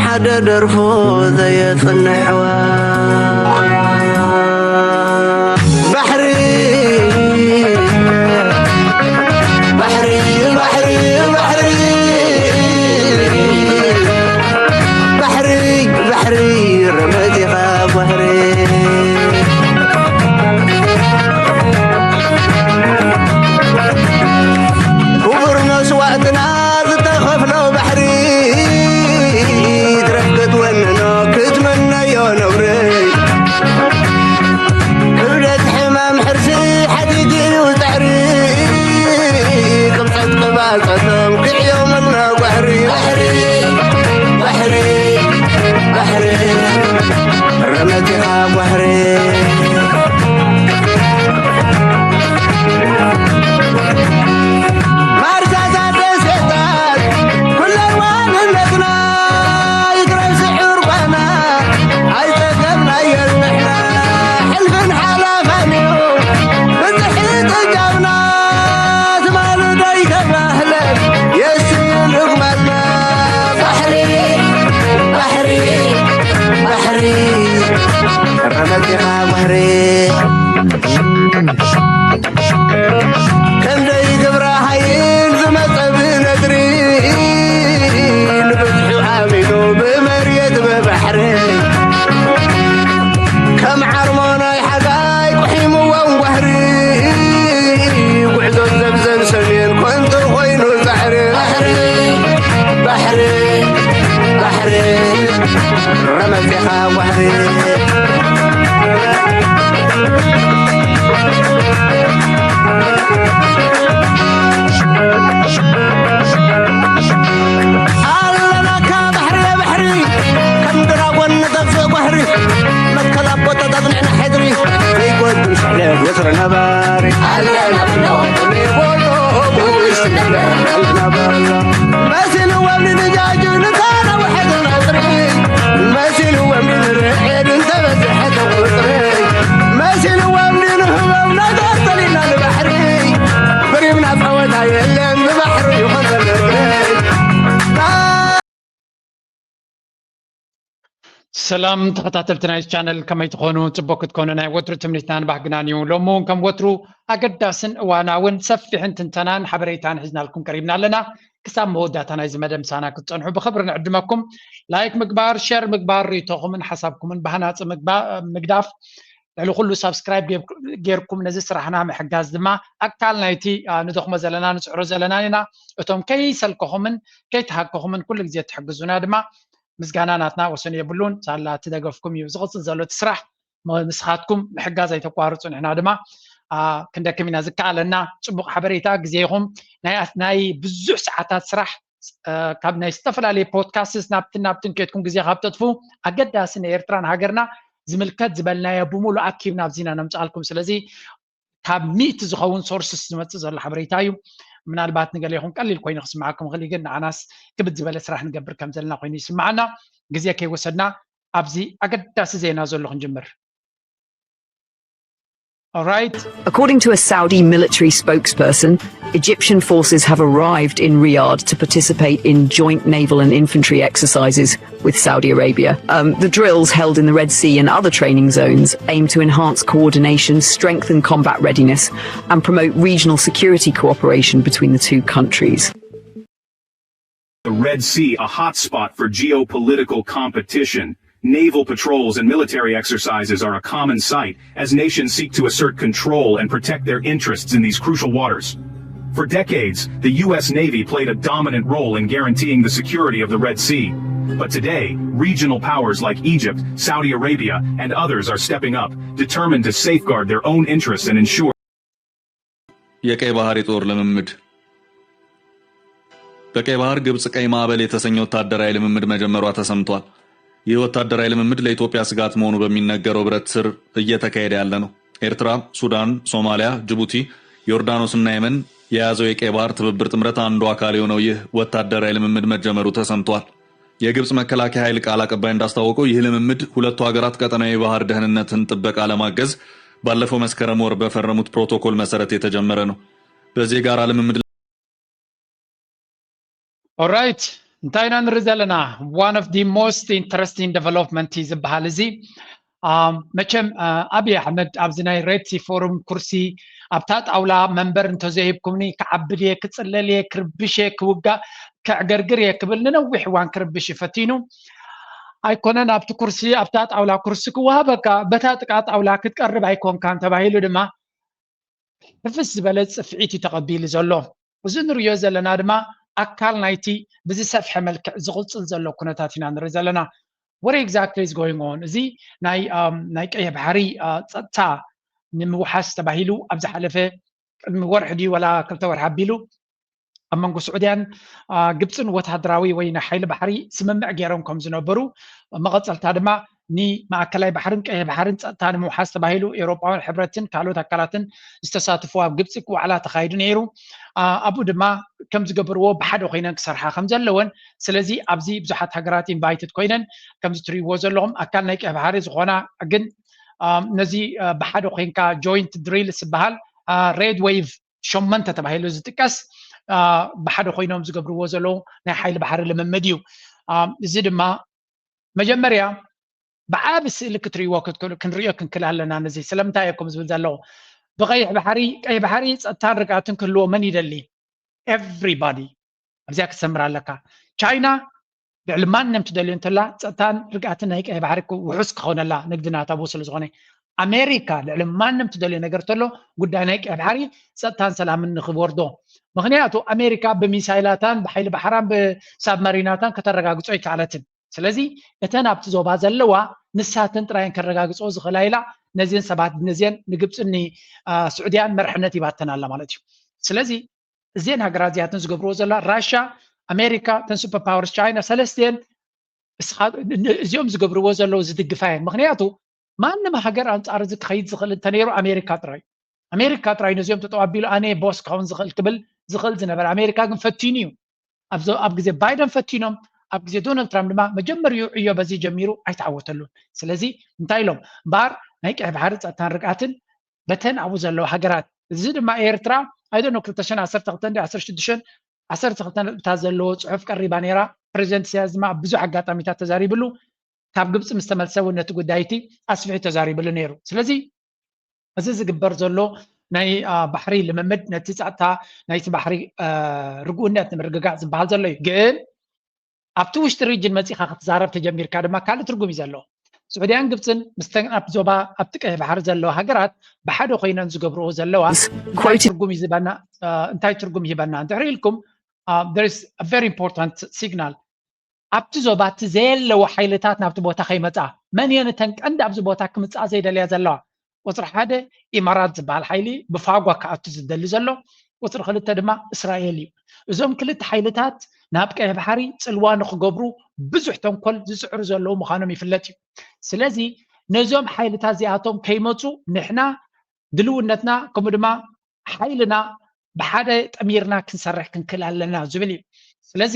ሓደ ደርፉ ዘየጽንሕዋ ባሕሪ፣ ባሕሪ፣ ባሕሪ፣ ባሕሪ፣ ባሕሪ፣ ባሕሪ፣ ረመቲኻ ባሕሪ። ክቡር መስዋእትና ዝተኸፍሎ ባሕሪ፣ ትረፍ ክትወንኖ ክትመነዮ ነውሪ። ክብደት ሕማም ሕርሲ ሓዲግ እዩ ጻዕሪ፣ ቅብጸት ቅባጸቶም ክዕዮምልና ጓሕሪ። ባሕሪ፣ ባሕሪ፣ ባሕሪ፣ ረመቲኻ ጓሕሪ። ማርሳታት ደሴታት ኩለን ዋንነትና ይትረፍ ስዑር ኳና ኣይጸገብናዮን ንሕና። ሕልፍን ሓላፋን እዩ ብጽሒት እጃምና ትማሊ ዶ ኣይተባህለን የስዩ ልግመልና። ባሕሪ፣ ባሕሪ፣ ባሕሪ፣ ረመቲኻ ባሕሪ። ክንደይ ግብረ ሓይል ዝመጸ ብነድሪ፣ ንብዝሑ ኣሚኑ ብመሬት ብባሕሪ። ከም ዓርሞናይ ሓጋይ ቁሒምዎም ጓህሪ፣ ጉዕዞ ዘብዘን ሰሜን ኮንቶ ኮይኑ ጻዕሪ። ባሕሪ፣ ባሕሪ፣ ባሕሪ፣ ረመጺኻ ጓህሪ። ኣለናካ ባሕሪ ባሕሪ፣ ከም ድራጎን ንጠፍእ ጓህሪ። መትከል ኣቦታት ኣጽኒዕና ሕድሪ፣ ዘይጎድል ስሕለት ወትሩ ነባሪ። ኣለና ብሎ ብሎ ብውሽጢ ነበር። ኣለና ብሎ መሲልዎም ንድጃጁ ንተነውሐ ቁጽሪ፣ መሲልዎም ንርዕድ እንተበዝሐ ቁጽሪ፣ መሲልዎም ንህቦም ነገር ተሊና ንባሕሪ። ብሪምና ጸወታ የለን ብባሕሪ ይኾነ ምድሪ። ሰላም ተኸታተልቲ ናይ ቻነል፣ ከመይ ትኾኑ? ጽቡቅ ክትኮኑ ናይ ወትሩ ትምኒትናን ባህግናን እዩ። ሎሚ እውን ከም ወትሩ ኣገዳስን እዋናውን ሰፊሕን ትንተናን ሓበሬታን ሒዝናልኩም ቀሪብና ኣለና። ክሳብ መወዳእታ ናይዚ መደብ ምሳና ክትጸንሑ ብኽብሪ ንዕድመኩም። ላይክ ምግባር፣ ሸር ምግባር፣ ርእይቶኹምን ሓሳብኩምን ብሃናጺ ምግባ-፣ ምግዳፍ፣ ልዕሊ ኩሉ ሳብስክራይብ ጌብ-፣ ጌርኩም ነዚ ስራሕና ምሕጋዝ ድማ ኣካል ናይቲ፣ አ፣ ንደኽሞ ዘለና ንጽዕሮ ዘለናን ኢና። እቶም ከይሰልከኹምን ከይተሃከኹምን ኩሉ ግዜ ትሕግዙና ድማ ምስጋና ናትና ወሰን የብሉን። ሳላ እቲ ደገፍኩም እዩ ዝቕጽል ዘሎ እቲ ስራሕ። ም-፣ ንስኻትኩም ምሕጋዝ ኣይተቋርጹ። ንሕና ድማ፣ አ፣ ክንደክም ኢና ዝከኣለና። ጽቡቕ ሓበሬታ ግዜኹም ናይ ኣት-፣ ናይ ብዙሕ ሰዓታት ስራሕ፣ አ፣ ካብ ናይ ዝተፈላለዩ ፖድካስትስ ናብትን ናብትን ከድኩም ግዜ ካብ ተጥፉ ኣገዳሲ ንኤርትራን ሃገርና ዝምልከት ዝበልናዮ ብምሉእ ኣኪብና ኣብዚ ኢና ነምጽኣልኩም። ስለዚ ካብ ሚእቲ ዝኸውን ሶርስስ ዝመጽእ ዘሎ ሓበሬታ እዩ። ምናልባት ንገሌኹም ቀሊል ኮይኑ ክስምዓኩም ይኽእል እዩ፣ ግን ንዓናስ ክብድ ዝበለ ስራሕ ንገብር ከም ዘለና ኮይኑ ይስምዓና። ግዜ ከይወሰድና ኣብዚ ኣገዳሲ ዜና ዘሎ ክንጅምር። Alright. According to a Saudi military spokesperson, Egyptian forces have arrived in Riyadh to participate in joint naval and infantry exercises with Saudi Arabia. Um, the drills held in the Red Sea and other training zones aim to enhance coordination, strengthen combat readiness, and promote regional security cooperation between the two countries. The Red Sea, a hotspot for geopolitical competition, naval patrols and military exercises are a common sight as nations seek to assert control and protect their interests in these crucial waters. For decades, the U S Navy played a dominant role in guaranteeing the security of the Red Sea. But today, regional powers like Egypt, Saudi Arabia, and others are stepping up, determined to safeguard their own interests and ensure የቀይ ባህር የጦር ልምምድ። በቀይ ባህር ግብጽ ቀይ ማዕበል የተሰኘ ወታደራዊ ልምምድ መጀመሯ ተሰምቷል። ይህ ወታደራዊ ልምምድ ለኢትዮጵያ ስጋት መሆኑ በሚነገረው ብረት ስር እየተካሄደ ያለ ነው። ኤርትራ፣ ሱዳን፣ ሶማሊያ፣ ጅቡቲ፣ ዮርዳኖስና የመን የያዘው የቀይ ባህር ትብብር ጥምረት አንዱ አካል የሆነው ይህ ወታደራዊ ልምምድ መጀመሩ ተሰምቷል። የግብጽ መከላከያ ኃይል ቃል አቀባይ እንዳስታወቀው ይህ ልምምድ ሁለቱ ሀገራት ቀጠናዊ የባህር ደህንነትን ጥበቃ ለማገዝ ባለፈው መስከረም ወር በፈረሙት ፕሮቶኮል መሰረት የተጀመረ ነው። በዚህ የጋራ ልምምድ Alright፣ እንታይ ኢና ንርኢ ዘለና? One of the most interesting development ዝበሃል እዚ፣ መቸም ኣብይ ኣሕመድ ኣብዚ ናይ ሬድ ሲ ፎሩም ኩርሲ ኣብታ ጣውላ መንበር እንተዘይሂብኩምኒ ክዓብድ እየ፣ ክፅለል እየ፣ ክርብሽ እየ፣ ክውጋእ፣ ከዕገርግር እየ ክብል ንነዊሕ እዋን ክርብሽ እዩ ፈቲኑ። ኣይኮነን ኣብቲ ኩርሲ፣ ኣብታ ጣውላ ኩርሲ ክወሃበካ፣ በታ ጥቃ ጣውላ ክትቀርብ ኣይኮንካን ተባሂሉ ድማ ሕፍስ ዝበለ ፅፍዒት እዩ ተቐቢሉ ዘሎ። እዚ ንሪኦ ዘለና ድማ ኣካል ናይቲ ብዝሰፍሐ መልክዕ ዝቕፅል ዘሎ ኩነታት ኢና ንርኢ ዘለና። What exactly is going on? እዚ ናይ ናይ ቀይሕ ባሕሪ ፀጥታ ንምውሓስ ተባሂሉ ኣብ ዝሓለፈ ቅድሚ ወርሒ ድዩ ወላ ክልተ ወርሒ ኣቢሉ ኣብ መንጎ ስዑድያን ግብፅን ወታደራዊ ወይ ናይ ሓይሊ ባሕሪ ስምምዕ ገይሮም ከም ዝነበሩ፣ መቐፀልታ ድማ ንማእከላይ ባሕርን ቀይሕ ባሕርን ፀጥታ ንምውሓስ ተባሂሉ ኤውሮጳውያን ሕብረትን ካልኦት ኣካላትን ዝተሳትፉ ኣብ ግብፂ ዋዕላ ተኻይዱ ነይሩ። ኣብኡ ድማ ከም ዝገብርዎ ብሓደ ኮይነን ክሰርሓ ከም ዘለወን፣ ስለዚ ኣብዚ ብዙሓት ሃገራት ኢንቫይትድ ኮይነን ከምዚ ትሪእዎ ዘለኹም ኣካል ናይ ቀይሕ ባሕሪ ዝኾና ግን ነዚ ብሓደ ኮይንካ ጆይንት ድሪል ዝበሃል ሬድ ዌይቭ ሸመንተ ተባሂሉ ዝጥቀስ ብሓደ ኮይኖም ዝገብርዎ ዘለዉ ናይ ሓይሊ ባሕሪ ልምምድ እዩ። እዚ ድማ መጀመርያ ብዓቢ ስእሊ ክትርእይዎ ክትክእሉ ክንርእዮ ክንክእል ኣለና። ነዚ ስለምንታይ እየ ከም ዝብል ዘለኹ ብቀይሕ ባሕሪ ቀይሕ ባሕሪ ፀጥታን ርግኣትን ክህልዎ መን ይደሊ? ኤቭሪባዲ ኣብዚኣ ክትሰምር ኣለካ። ቻይና ልዕሊ ማንም ትደልዮ እንተላ ፀጥታን ርግኣትን ናይ ቀይሕ ባሕሪ ውሑስ ክኾነላ ንግዲ ናታ ብኡ ስለ ዝኾነ ኣሜሪካ ልዕሊ ማንም ትደልዮ ነገር ተሎ ጉዳይ ናይ ቀይሕ ባሕሪ ፀጥታን ሰላምን ንክወርዶ። ምክንያቱ ኣሜሪካ ብሚሳይላታን ብሓይሊ ባሕራን ብሳብማሪናታን ከተረጋግጾ ኣይከኣለትን። ስለዚ እተን ኣብቲ ዞባ ዘለዋ ንሳተን ጥራየን ከረጋግጾ ዝኽእላ ኢላ ነዚን ሰባት ነዚን ንግብፅን ንስዑድያን መርሕነት ይባተን ኣላ ማለት እዩ። ስለዚ እዚን ሃገራት እዚኣተን ዝገብርዎ ዘላ ራሻ ኣሜሪካ ተን ሱፐር ፓወርስ ቻይና ሰለስቲን እዚኦም ዝገብርዎ ዘለዉ ዝድግፋ እየን። ምክንያቱ ማንም ሃገር ኣንፃር እዚ ክኸይድ ዝኽእል እንተነይሩ ኣሜሪካ ጥራይ ኣሜሪካ ጥራይ ነዚኦም ተጠዋቢሉ ኣነ ቦስ ክኸውን ዝኽእል ክብል ዝኽእል ዝነበረ ኣሜሪካ ግን ፈቲኑ እዩ። ኣብ ግዜ ባይደን ፈቲኖም ኣብ ግዜ ዶናልድ ትራምፕ ድማ መጀመሪኡ ዕዮ በዚ ጀሚሩ ኣይተዓወተሉን። ስለዚ እንታይ ኢሎም እምበኣር ናይ ቀይ ባሕሪ ፀጥታን ርግኣትን በተን ኣብኡ ዘለዋ ሃገራት እዚ ድማ ኤርትራ ኣይደኖ ክልተ ሽሕን ዓሰርተ ክልተን ዓሰርተ ሽዱሽተን ዓሰርተ ክልተ ነጥብታት ዘለዎ ፅሑፍ ቀሪባ ነይራ። ፕሬዚደንት ኢሳያስ ድማ ኣብ ብዙሕ ኣጋጣሚታት ተዛሪብሉ ካብ ግብፂ ምስ ተመልሰ እውን ነቲ ጉዳይ እቲ ኣስፊሑ ተዛሪብሉ ነይሩ። ስለዚ እዚ ዝግበር ዘሎ ናይ ባሕሪ ልምምድ ነቲ ፃታ ናይቲ ባሕሪ ርግኡነት ንምርግጋፅ ዝበሃል ዘሎ እዩ። ግን ኣብቲ ውሽጢ ሪጅን መፂኻ ክትዛረብ ተጀሚርካ ድማ ካልእ ትርጉም እዩ ዘለዎ። ስዑድያን ግብፅን ምስተን ኣብ ዞባ ኣብቲ ቀይሕ ባሕሪ ዘለዋ ሃገራት ብሓደ ኮይነን ዝገብርዎ ዘለዋ ትርጉም እዩ ዝህበና እንታይ ትርጉም ይህበና እንድሕሪ ኢልኩም there is a very important signal ኣብቲ ዞባ እቲ ዘየለዎ ሓይልታት ናብቲ ቦታ ከይመፃ መን እየን እተን ቀንዲ ኣብዚ ቦታ ክምፃ ዘይደልያ ዘለዋ? ቁፅሪ ሓደ ኢማራት ዝበሃል ሓይሊ ብፋጓ ክኣቱ ዝደሊ ዘሎ፣ ቁፅሪ ክልተ ድማ እስራኤል እዩ። እዞም ክልተ ሓይልታት ናብ ቀይሕ ባሕሪ ፅልዋ ንክገብሩ ብዙሕ ተንኮል ዝፅዕሩ ዘለዉ ምዃኖም ይፍለጥ እዩ። ስለዚ ነዞም ሓይልታት እዚኣቶም ከይመፁ ንሕና ድልውነትና ከምኡ ድማ ሓይልና ብሓደ ጠሚርና ክንሰርሕ ክንክእል ኣለና ዝብል እዩ። ስለዚ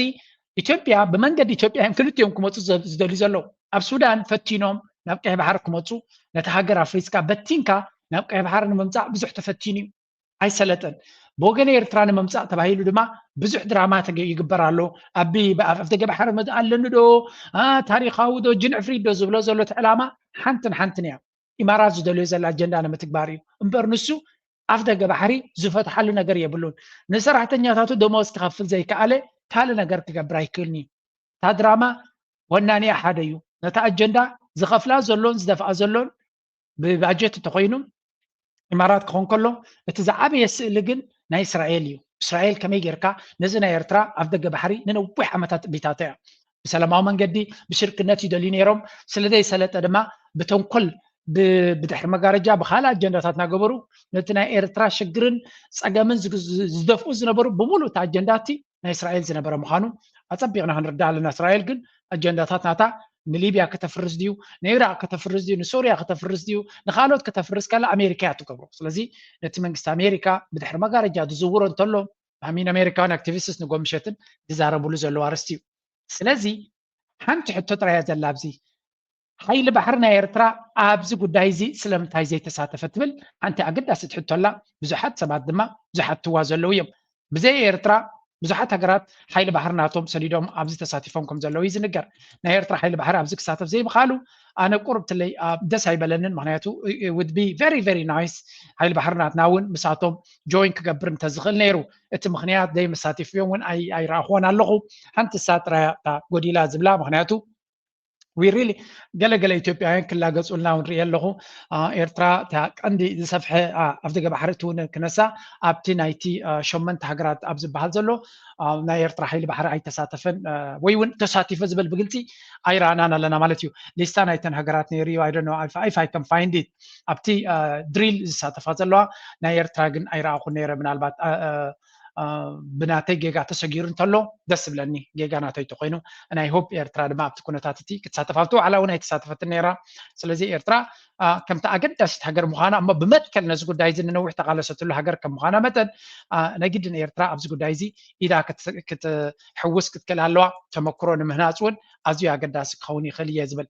ኢትዮጵያ ብመንገዲ ኢትዮጵያ እዮም ክልቲኦም ክመፁ ዝደልዩ ዘለዉ። ኣብ ሱዳን ፈቲኖም ናብ ቀይሕ ባሕሪ ክመፁ ነቲ ሃገር ኣፍሪስካ በቲንካ ናብ ቀይሕ ባሕሪ ንምምፃእ ብዙሕ ተፈቲኑ እዩ። ኣይሰለጠን። ብወገን ኤርትራ ንምምፃእ ተባሂሉ ድማ ብዙሕ ድራማ ይግበር ኣሎ። ኣብ ኣፍደገ ባሕሪ ኣለኒ ዶ ታሪካዊ ዶ ጅንዕፍሪት ዶ ዝብሎ ዘሎ እቲ ዕላማ ሓንትን ሓንትን እያ። ኢማራት ዝደልዮ ዘላ ኣጀንዳ ንምትግባር እዩ እምበር ንሱ ኣፍ ደገ ባሕሪ ዝፈትሓሉ ነገር የብሉን። ንሰራሕተኛታቱ ደሞዝ ክኸፍል ዘይከኣለ ካልእ ነገር ክገብር ኣይክእልን እዩ። እታ ድራማ ወናኒኣ ሓደ እዩ። ነታ ኣጀንዳ ዝኸፍላ ዘሎን ዝደፍኣ ዘሎን ብባጀት እንተኾይኑ ኢማራት ክኾን ከሎ እቲ ዝዓበየ ስእሊ ግን ናይ እስራኤል እዩ። እስራኤል ከመይ ጌርካ ነዚ ናይ ኤርትራ ኣፍ ደገ ባሕሪ ንነዊሕ ዓመታት ቢታቶ እያ። ብሰላማዊ መንገዲ ብሽርክነት ይደልዩ ነይሮም። ስለዘይሰለጠ ድማ ብተንኮል ብድሕሪ መጋረጃ ብካልእ ኣጀንዳታት እናገበሩ ነቲ ናይ ኤርትራ ሽግርን ፀገምን ዝደፍኡ ዝነበሩ ብምሉእ እቲ ኣጀንዳ እቲ ናይ እስራኤል ዝነበረ ምዃኑ ኣፀቢቕና ክንርዳእ ኣለና። እስራኤል ግን ኣጀንዳታት ናታ ንሊብያ ከተፍርስ ድዩ ንኢራቅ ከተፍርስ ድዩ ንሶርያ ከተፍርስ ድዩ ንካልኦት ከተፍርስ ከላ ኣሜሪካ እያ ትገብሮ። ስለዚ ነቲ መንግስቲ ኣሜሪካ ብድሕሪ መጋረጃ ዝዝውሮ እንተሎ ኣሚን ኣሜሪካውያን ኣክቲቪስትስ ንጎምሸትን ዝዛረብሉ ዘለዉ ኣርእስቲ እዩ። ስለዚ ሓንቲ ሕቶ ጥራይ እያ ዘላ ኣብዚ ሓይሊ ባሕሪ ናይ ኤርትራ ኣብዚ ጉዳይ እዚ ስለምንታይ ዘይተሳተፈ ትብል ሓንቲ ኣገዳሲት ሕቶ ኣላ። ብዙሓት ሰባት ድማ ዝሓትዋ ዘለዉ እዮም። ብዘይ ኤርትራ ብዙሓት ሃገራት ሓይሊ ባሕሪ ናቶም ሰዲዶም ኣብዚ ተሳቲፎም ከም ዘለዉ እዩ ዝንገር። ናይ ኤርትራ ሓይሊ ባሕሪ ኣብዚ ክሳተፍ ዘይምኽኣሉ ኣነ ቁርብትለይ ደስ ኣይበለንን። ምክንያቱ would be very very nice ሓይሊ ባሕሪ ናትና እውን ምሳቶም join ክገብር እንተዝኽእል ነይሩ። እቲ ምክንያት ደይ መሳቲፍዮም እውን ኣይረኣኽዎን ኣለኹ። ሓንቲ እሳ ጥራያ ጎዲላ ዝብላ ምክንያቱ we really ገለገለ ኢትዮጵያውያን ክላገፁልና እውን ርኢ ኣለኹ። ኤርትራ እታ ቀንዲ ዝሰፍሐ ኣፍደገ ባሕሪ እውን ክነሳ ኣብቲ ናይቲ ሸመንተ ሃገራት ኣብ ዝበሃል ዘሎ ናይ ኤርትራ ሓይሊ ባሕሪ ኣይተሳተፈን ወይ እውን ተሳቲፈ ዝብል ብግልፂ ኣይረኣናን ኣለና ማለት እዩ። ሊስታ ናይተን ሃገራት ነይሩ እዩ። I don't know if I can find it ኣብቲ ድሪል ዝሳተፋ ዘለዋ ናይ ኤርትራ ግን ኣይረኣኹን ነይረ። ምናልባት ብናተይ ጌጋ ተሰጊሩ እንተሎ ደስ ዝብለኒ፣ ጌጋ ናተይ ተኮይኑ። ናይ ሆፕ ኤርትራ ድማ ኣብቲ ኩነታት እቲ ክትሳተፍ ኣብቲ ዋዕላ እውን ኣይተሳተፈትን ነይራ። ስለዚ ኤርትራ ከምቲ ኣገዳሲት ሃገር ምዃና እሞ ብመትከል ነዚ ጉዳይ እዚ ንነዊሕ ተቃለሰትሉ ሃገር ከም ምዃና መጠን ናይ ግድን ኤርትራ ኣብዚ ጉዳይ እዚ ኢዳ ክትሕውስ ክትክእል ኣለዋ። ተመክሮ ንምህናፅ እውን ኣዝዩ ኣገዳሲ ክኸውን ይኽእል እየ ዝብል።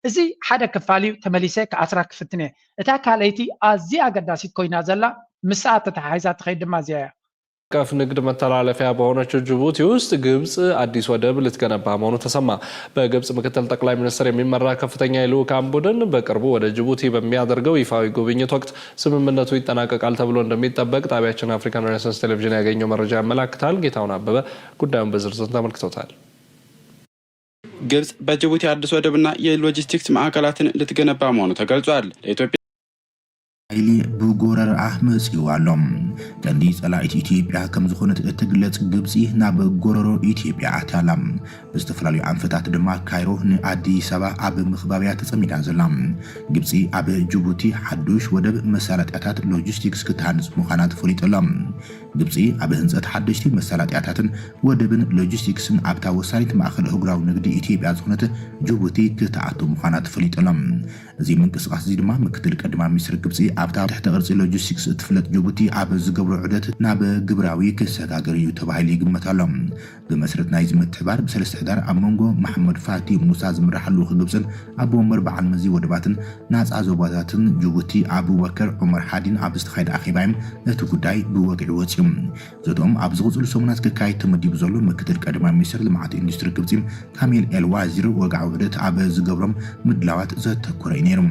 እዚ ሓደ ክፋል እዩ። ተመሊሰ ክኣስራ ክፍትን እየ። እታ ካልኣይቲ ኣዝያ ኣገዳሲት ኮይና ዘላ ምስኣ ተተሓሒዛ ትኸይድ ድማ እዚኣ እያ። ቀፍ ንግድ መተላለፊያ በሆነችው ጅቡቲ ውስጥ ግብጽ አዲስ ወደብ ልትገነባ መሆኑ ተሰማ። በግብጽ ምክትል ጠቅላይ ሚኒስትር የሚመራ ከፍተኛ የልኡካን ቡድን በቅርቡ ወደ ጅቡቲ በሚያደርገው ይፋዊ ጉብኝት ወቅት ስምምነቱ ይጠናቀቃል ተብሎ እንደሚጠበቅ ጣቢያችን አፍሪካን ሬኔሳንስ ቴሌቪዥን ያገኘው መረጃ ያመላክታል። ጌታሁን አበበ ጉዳዩን በዝርዝር ተመልክቶታል። ግብጽ በጅቡቲ አዲስ ወደብና የሎጂስቲክስ ማዕከላትን ልትገነባ መሆኑ ተገልጿል። ለኢትዮጵያ ሓይሊ ብጎረርኣ መጺኡ ኣሎ። ቀንዲ ጸላኢት ኢትዮጵያ ከም ዝኾነት እትግለጽ ግብጺ ናብ ጎረሮ ኢትዮጵያ ኣትያ ኣላ። ብዝተፈላለዩ ኣንፈታት ድማ ካይሮ ንኣዲስ ኣበባ ኣብ ምኽባብ እያ ተጸሚዳ ዘላ። ግብጺ ኣብ ጅቡቲ ሓዱሽ ወደብ መሳለጥያታት ሎጂስቲክስ ክትሃንጽ ምዃና ተፈሊጡ ኣሎ። ግብጺ ኣብ ህንጸት ሓደሽቲ መሳለጥያታትን ወደብን ሎጂስቲክስን ኣብታ ወሳኒት ማእከል ኣህጉራዊ ንግዲ ኢትዮጵያ ዝኾነት ጅቡቲ ክትኣቱ ምዃና ተፈሊጡ ኣሎ። እዚ ምንቅስቃስ እዚ ድማ ምክትል ቀዳማይ ሚኒስትር ግብጺ ኣብታ ትሕተ ቅርጺ ሎጂስቲክስ እትፍለጥ ጅቡቲ ኣብ ዝገብሮ ዑደት ናብ ግብራዊ ክሰጋገር እዩ ተባሂሉ ይግመት ኣሎ። ብመሰረት ናይዚ ምትሕባር ብሰለስተ ሕዳር ኣብ መንጎ መሓመድ ፋቲ ሙሳ ዝምራሕ ልኡኽ ግብጽን ኣቦ ወንበር በዓል መዚ ወደባትን ናጻ ዞባታትን ጅቡቲ ኣቡበከር ዑመር ሓዲን ኣብ ዝተኻየደ ኣኼባ እዮም እቲ ጉዳይ ብወግዒ ወጺኡ። ዘተኦም ኣብ ዝቕጽሉ ሰሙናት ክካየድ ተመዲቡ ዘሎ ምክትል ቀዳማይ ሚኒስትር ልምዓት ኢንዱስትሪ ግብጺ ካሚል ኤል ዋዚር ወግዓዊ ዑደት ኣብ ዝገብሮም ምድላዋት ዘተኮረ እዩ ነይሩ።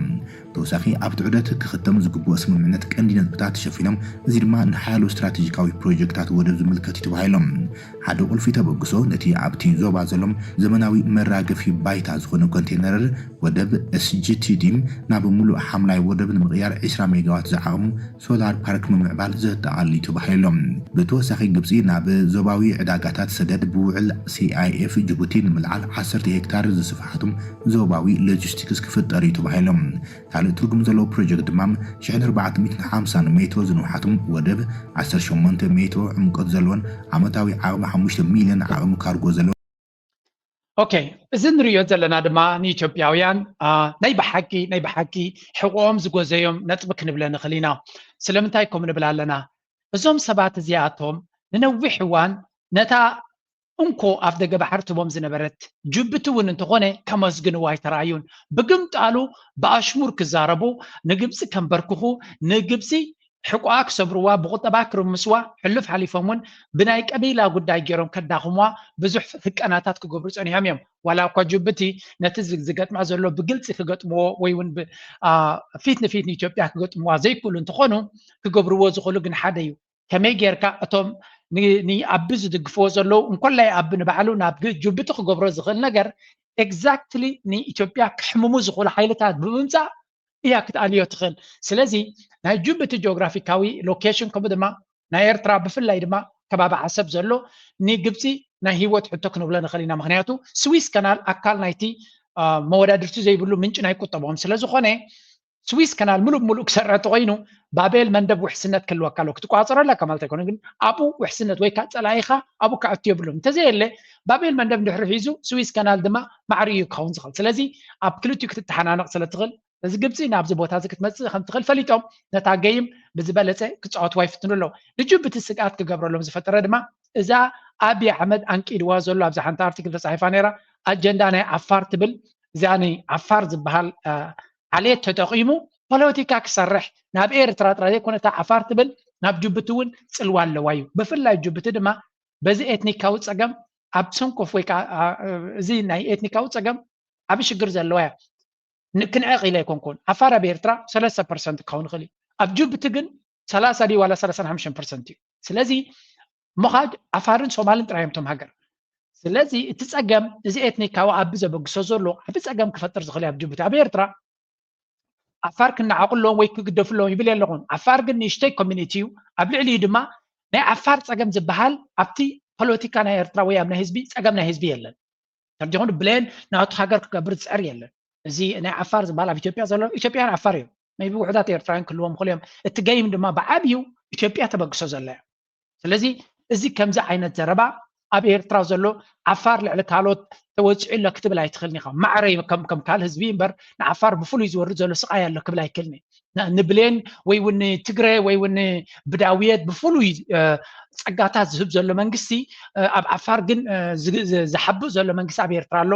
ተወሳኺ ኣብቲ ዑደት ክኽተም ዝግብኦ ስምምዕነት ቀንዲ ነጥብታት ተሸፊኖም፣ እዚ ድማ ንሓያሎ ስትራቴጂካዊ ፕሮጀክታት ወደብ ዝምልከት እዩ ተባሂሎም። ሓደ ቁልፊ ተበግሶ ነቲ ኣብቲ ዞባ ዘሎ ዘመናዊ መራገፊ ባይታ ዝኾነ ኮንቴነር ወደብ ኤስጂቲዲ ናብ ሙሉእ ሓምላይ ወደብ ንምቕያር ዒስራ ሜጋዋት ዝዓቕሙ ሶላር ፓርክ ምምዕባል ዘጠቓልል እዩ ተባሂሉ ኣሎ። ብተወሳኺ ግብፂ ናብ ዞባዊ ዕዳጋታት ሰደድ ብውዕል ሲኣይኤፍ ጅቡቲ ንምልዓል ዓሰርተ ሄክታር ዝስፍሓቱ ዞባዊ ሎጂስቲክስ ክፍጠር እዩ ተባሂሉ ኣሎ። ካልእ ትርጉም ዘለዎ ፕሮጀክት ድማ ሽሕን ኣርባዕተ ሚእትን ሓምሳን ሜትሮ ዝንውሓቱ ወደብ ዓሰርተ ሸሞንተ ሜትሮ ዕምቆት ዘለዎን ዓመታዊ ዓቕሚ ሓሙሽተ ሚልዮን ዓቕሚ ካርጎ ዘለዎ ኦኬ፣ እዚ ንሪኦ ዘለና ድማ ንኢትዮጵያውያን ናይ ብሓቂ ናይ ብሓቂ ሕቆኦም ዝጎዘዮም ነጥቢ ክንብለ ንኽእል ኢና። ስለምንታይ ከምኡ ንብል ኣለና? እዞም ሰባት እዚኣቶም ንነዊሕ እዋን ነታ እንኮ ኣፍ ደገ ባሕሪ ትቦም ዝነበረት ጅቡቲ እውን እንተኾነ ከመስግንዎ ኣይተራእዩን። ብግምጣሉ ብኣሽሙር ክዛረቡ፣ ንግብፂ ከንበርክኹ፣ ንግብፂ ሕቆኣ ክሰብርዋ፣ ብቁጠባ ክርምስዋ፣ ሕሉፍ ሓሊፎም እውን ብናይ ቀቢላ ጉዳይ ገይሮም ከዳኽምዋ ብዙሕ ህቀናታት ክገብሩ ፀኒሖም እዮም። ዋላ እኳ ጅቡቲ ነቲ ዝገጥማ ዘሎ ብግልፂ ክገጥምዎ ወይ እውን ፊት ንፊት ንኢትዮጵያ ክገጥምዋ ዘይክእሉ እንተኾኑ ክገብርዎ ዝኽእሉ ግን ሓደ እዩ። ከመይ ጌርካ እቶም ንኣቢ ዝድግፍዎ ዘለዉ እንኮላይ ኣቢ ንባዕሉ ናብ ጅቡቲ ክገብሮ ዝኽእል ነገር ኤግዛክትሊ ንኢትዮጵያ ክሕምሙ ዝኽእሉ ሓይልታት ብምምፃእ እያ ክትኣልዮ ትኽእል። ስለዚ ናይ ጅቡቲ ጂኦግራፊካዊ ሎኬሽን ከምኡ ድማ ናይ ኤርትራ ብፍላይ ድማ ከባቢ ዓሰብ ዘሎ ንግብፂ ናይ ህይወት ሕቶ ክንብሎ ንኽእል ኢና። ምክንያቱ ስዊስ ከናል ኣካል ናይቲ መወዳድርቲ ዘይብሉ ምንጪ ናይ ቁጠቦም ስለዝኾነ ስዊስ ከናል ሙሉእ ብሙሉእ ክሰርሕ እንተኮይኑ ባቤል መንደብ ውሕስነት ክህልወካ ኣለዎ። ክትቆፃፀሮ ኣለካ ማለት ኣይኮነ፣ ግን ኣብኡ ውሕስነት ወይ ከዓ ፀላኢኻ ኣብኡ ክኣቱ የብሉን። እንተዘየለ ባቤል መንደብ እንድሕሪ ሒዙ ስዊስ ከናል ድማ ማዕሪኡ ክኸውን ዝኽእል። ስለዚ ኣብ ክልቲኡ ክትተሓናነቕ ስለትኽእል እዚ ግብፂ ናብዚ ቦታ እዚ ክትመፅእ ከም ትኽእል ፈሊጦም ነታ ገይም ብዝበለፀ ክፃወትዋ ይፍትኑ ኣለዉ። ንጅቡቲ ስግኣት ክገብረሎም ዝፈጠረ ድማ እዛ ኣብይ ኣሕመድ ኣንቂድዋ ዘሎ ኣብዛ ሓንቲ ኣርቲክል ተፃሒፋ ነይራ ኣጀንዳ ናይ ዓፋር ትብል እዚኣ ንዓፋር ዝበሃል ዓሌት ተጠቒሙ ፖለቲካ ክሰርሕ ናብ ኤርትራ ጥራይ ዘይኮነ እታ ዓፋር ትብል ናብ ጅቡቲ እውን ፅልዋ ኣለዋ እዩ። ብፍላይ ጅቡቲ ድማ በዚ ኤትኒካዊ ፀገም ኣብ ሰንኮፍ ወይ ከዓ እዚ ናይ ኤትኒካዊ ፀገም ዓብ ሽግር ዘለዋ እያ። ክንዕቕ ኢለ ኣይኮንኩን። ዓፋር ኣብ ኤርትራ ሰለስተ ፐርሰንት ክኸውን ይኽእል እዩ። ኣብ ጅቡቲ ግን ሰላሳ ድዩ ዋላ ሰላሳን ሓሙሽተን ፐርሰንት እዩ። ስለዚ ምኻድ ዓፋርን ሶማልን ጥራይ እዮም እቶም ሃገር። ስለዚ እቲ ፀገም እዚ ኤትኒካዊ ዓቢ ዘበግሶ ዘሎ ዓቢ ፀገም ክፈጥር ዝኽእል ኣብ ጅቡቲ። ኣብ ኤርትራ ዓፋር ክነዓቑሎም ወይ ክግደፍሎም ይብል የለኹን። ዓፋር ግን ንእሽተይ ኮሚኒቲ እዩ። ኣብ ልዕሊኡ ድማ ናይ ዓፋር ፀገም ዝበሃል ኣብቲ ፖለቲካ ናይ ኤርትራ ወይ ኣብ ናይ ህዝቢ ፀገም ናይ ህዝቢ የለን። ተርዲኹም ብሌን ናቱ ሃገር ክገብር ዝፅዕር የለን። እዚ ናይ ዓፋር ዝበሃል ኣብ ኢትዮጵያ ዘሎ ኢትዮጵያን ዓፋር እዮም። ቢ ውሕዳት ኤርትራውያን ክህልዎም ክኽእሉ እዮም። እቲ ገይም ድማ ብዓብዩ ኢትዮጵያ ተበግሶ ዘላ እያ። ስለዚ እዚ ከምዚ ዓይነት ዘረባ ኣብ ኤርትራ ዘሎ ዓፋር ልዕሊ ካልኦት ተወፂዑ ኣሎ ክትብል ኣይትኽእልን ኢኻ። ማዕረ እዩ ከም ከም ካልእ ህዝቢ እምበር ንዓፋር ብፍሉይ ዝወርድ ዘሎ ስቓይ ኣሎ ክብል ኣይክእልን እየ። ን- ንብሌን ወይ እውን ንትግረ ወይ እውን ብዳውየት ብፍሉይ እ፣ ፀጋታት ዝህብ ዘሎ መንግስቲ እ፣ ኣብ ዓፋር ግን እ፣ ዝ- ዝ- ዝሓብእ ዘሎ መንግስቲ ኣብ ኤርትራ ኣሎ።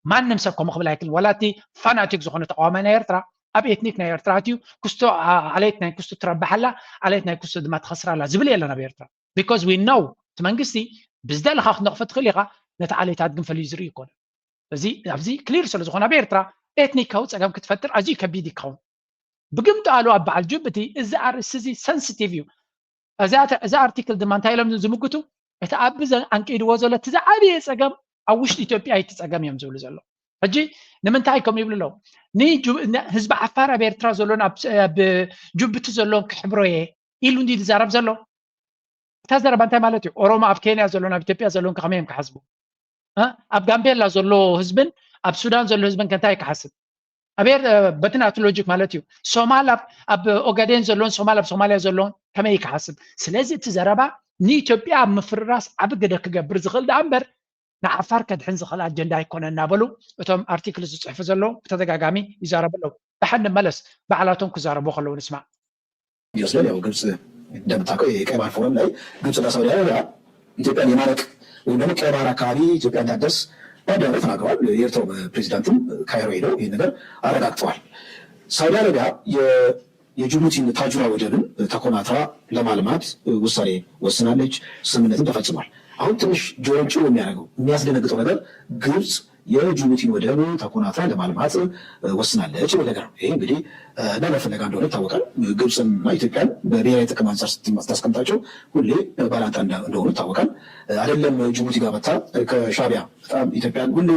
ማንም ሰብ ከምኡ ክብል ኣይክእልን። ዋላ እቲ ፋናቲክ ዝኾነ ተቃዋማይ ናይ ኤርትራ ኣብ ኤትኒክ ናይ ኤርትራ ኣትዩ ክስቶ ዓ- ዓሌት ናይ ክስቶ ትረብሓላ፣ ዓሌት ናይ ክስቶ ድማ ትኸስራላ ዝብል የለን ኣብ ኤርትራ። Because we know እቲ መንግስቲ ብዝደለኻ ክትነቕፎ ትኽእል ኢኻ፣ ነቲ ዓሌታት ግን ፈልዩ ዝርኢ ይኮነ። እዚ ኣብዚ ክሊር ስለ ዝኾነ ኣብ ኤርትራ ኤትኒካዊ ፀገም ክትፈጥር ኣዝዩ ከቢድ ይኸውን። ብግምጣሉ ኣብ በዓል ጅቡቲ እዚ ኣርእስቲ እዚ ሰንሲቲቭ እዩ። እዛ ተ- እዛ ኣርቲክል ድማ እንታይ ኢሎም ዝምግቱ? እቲ ኣብ ዘ- ኣንቂድዎ ዘሎ እቲ ዝዓበየ ፀገም ኣብ ውሽጢ ኢትዮጵያ እዩ እቲ ፀገም እዮም ዝብሉ ዘሎ። ሕጂ ንምንታይ ከምኡ ይብሉ ኣለዉ? ንጁ- ን- ህዝቢ ዓፋር ኣብ ኤርትራ ዘሎን ኣብ ስ- ኣብ ጅቡቲ ዘሎን ክሕብሮ እየ ኢሉ እንዲ ዝዛረብ ዘሎ? እታ ዘረባ እንታይ ማለት እዩ? ኦሮሞ ኣብ ኬንያ ዘሎን ኣብ ኢትዮጵያ ዘሎን ከመይ እዮም ክሓስቡ? እ? ኣብ ጋምቤላ ዘሎ ህዝብን ኣብ ሱዳን ዘሎ ህዝብን ከ እንታይ ክሓስብ? ኣብ ኤር- በቲ ናቱ ሎጂክ ማለት እዩ። ሶማል ኣብ- ኣብ ኦጋዴን ዘለውን ሶማል ኣብ ሶማልያ ዘለውን ከመይ ክሓስብ? ስለዚ እቲ ዘረባ ንኢትዮጵያ ኣብ ምፍርራስ ዓቢ ግደ ክገብር ዝኽእል ደኣ እምበር ንዓፋር ከድሕን ዝኽእል ኣጀንዳ ኣይኮነ እናበሉ እቶም ኣርቲክል ዝፅሕፉ ዘለዉ ብተደጋጋሚ ይዛረቡ ኣለዉ። ብሓን ንመለስ ባዕላቶም ክዛረቡ ከለዉ ንስማዕ። ይወስዳል። ያው ግብጽ እንደምታውቀው የቀይ ባህር ፎረም ላይ ግብጽና ሳውዲ አረቢያ ኢትዮጵያን የማረቅ ወይም ደግሞ ቀይ ባህር አካባቢ ኢትዮጵያ እንዳትደርስ በአደባባይ ተናግረዋል። የኤርትራው ፕሬዚዳንትም ካይሮ ሄደው ይህን ነገር አረጋግጠዋል። ሳውዲ አረቢያ የጅቡቲን ታጁራ ወደብን ተኮናትራ ለማልማት ውሳኔ ወስናለች። ስምምነትም ተፈጽሟል። አሁን ትንሽ ጆሮን ጭው የሚያደርገው የሚያስደነግጠው ነገር ግብጽ የጅቡቲን ወደብ ተኮናትራ ለማልማት ወስናለች የሚል ነገር ነው። ይሄ እንግዲህ ለምን ፍለጋ እንደሆነ ይታወቃል። ግብፅና ኢትዮጵያን በብሔራዊ ጥቅም አንጻር ስታስቀምጣቸው ሁሌ ባላንጣ እንደሆኑ ይታወቃል። አይደለም ጅቡቲ ጋር መታ ከሻቢያ በጣም ኢትዮጵያን ሁሌ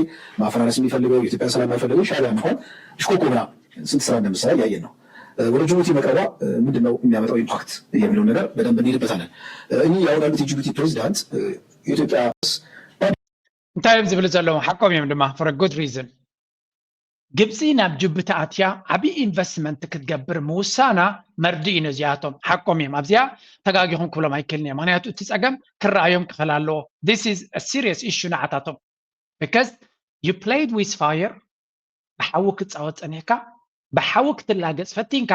ማፈራረስ የሚፈልገው የኢትዮጵያን ሰላም የማይፈልገው ሻቢያ እንኳን ሽኮኮ ብላ ስንት ስራ እንደምትሰራ እያየን ነው። ወደ ጅቡቲ መቅረቧ ምንድን ነው የሚያመጣው ኢምፓክት የሚለውን ነገር በደንብ እንሄድበታለን። እኚህ አሁን ያሉት የጅቡቲ ፕሬዚዳንት የኢትዮጵያ እንታይ እዮም ዝብሉ ዘለዉ ሓቆም እዮም ድማ for good reason። ግብፂ ናብ ጅቡቲ ኣትያ ዓብዪ ኢንቨስትመንት ክትገብር ምውሳና መርድእ እዩ ነዚኣቶም። ሓቆም እዮም ኣብዚኣ ተጋጊኹም ክብሎም ኣይክእልን እዮም። ምክንያቱ እቲ ፀገም ክረኣዮም ክኽእል ኣለዎ። This is serious issue ንዓታቶም። Because you played with fire፣ ብሓዊ ክትፃወት ፀኒሕካ፣ ብሓዊ ክትላገፅ ፈቲንካ።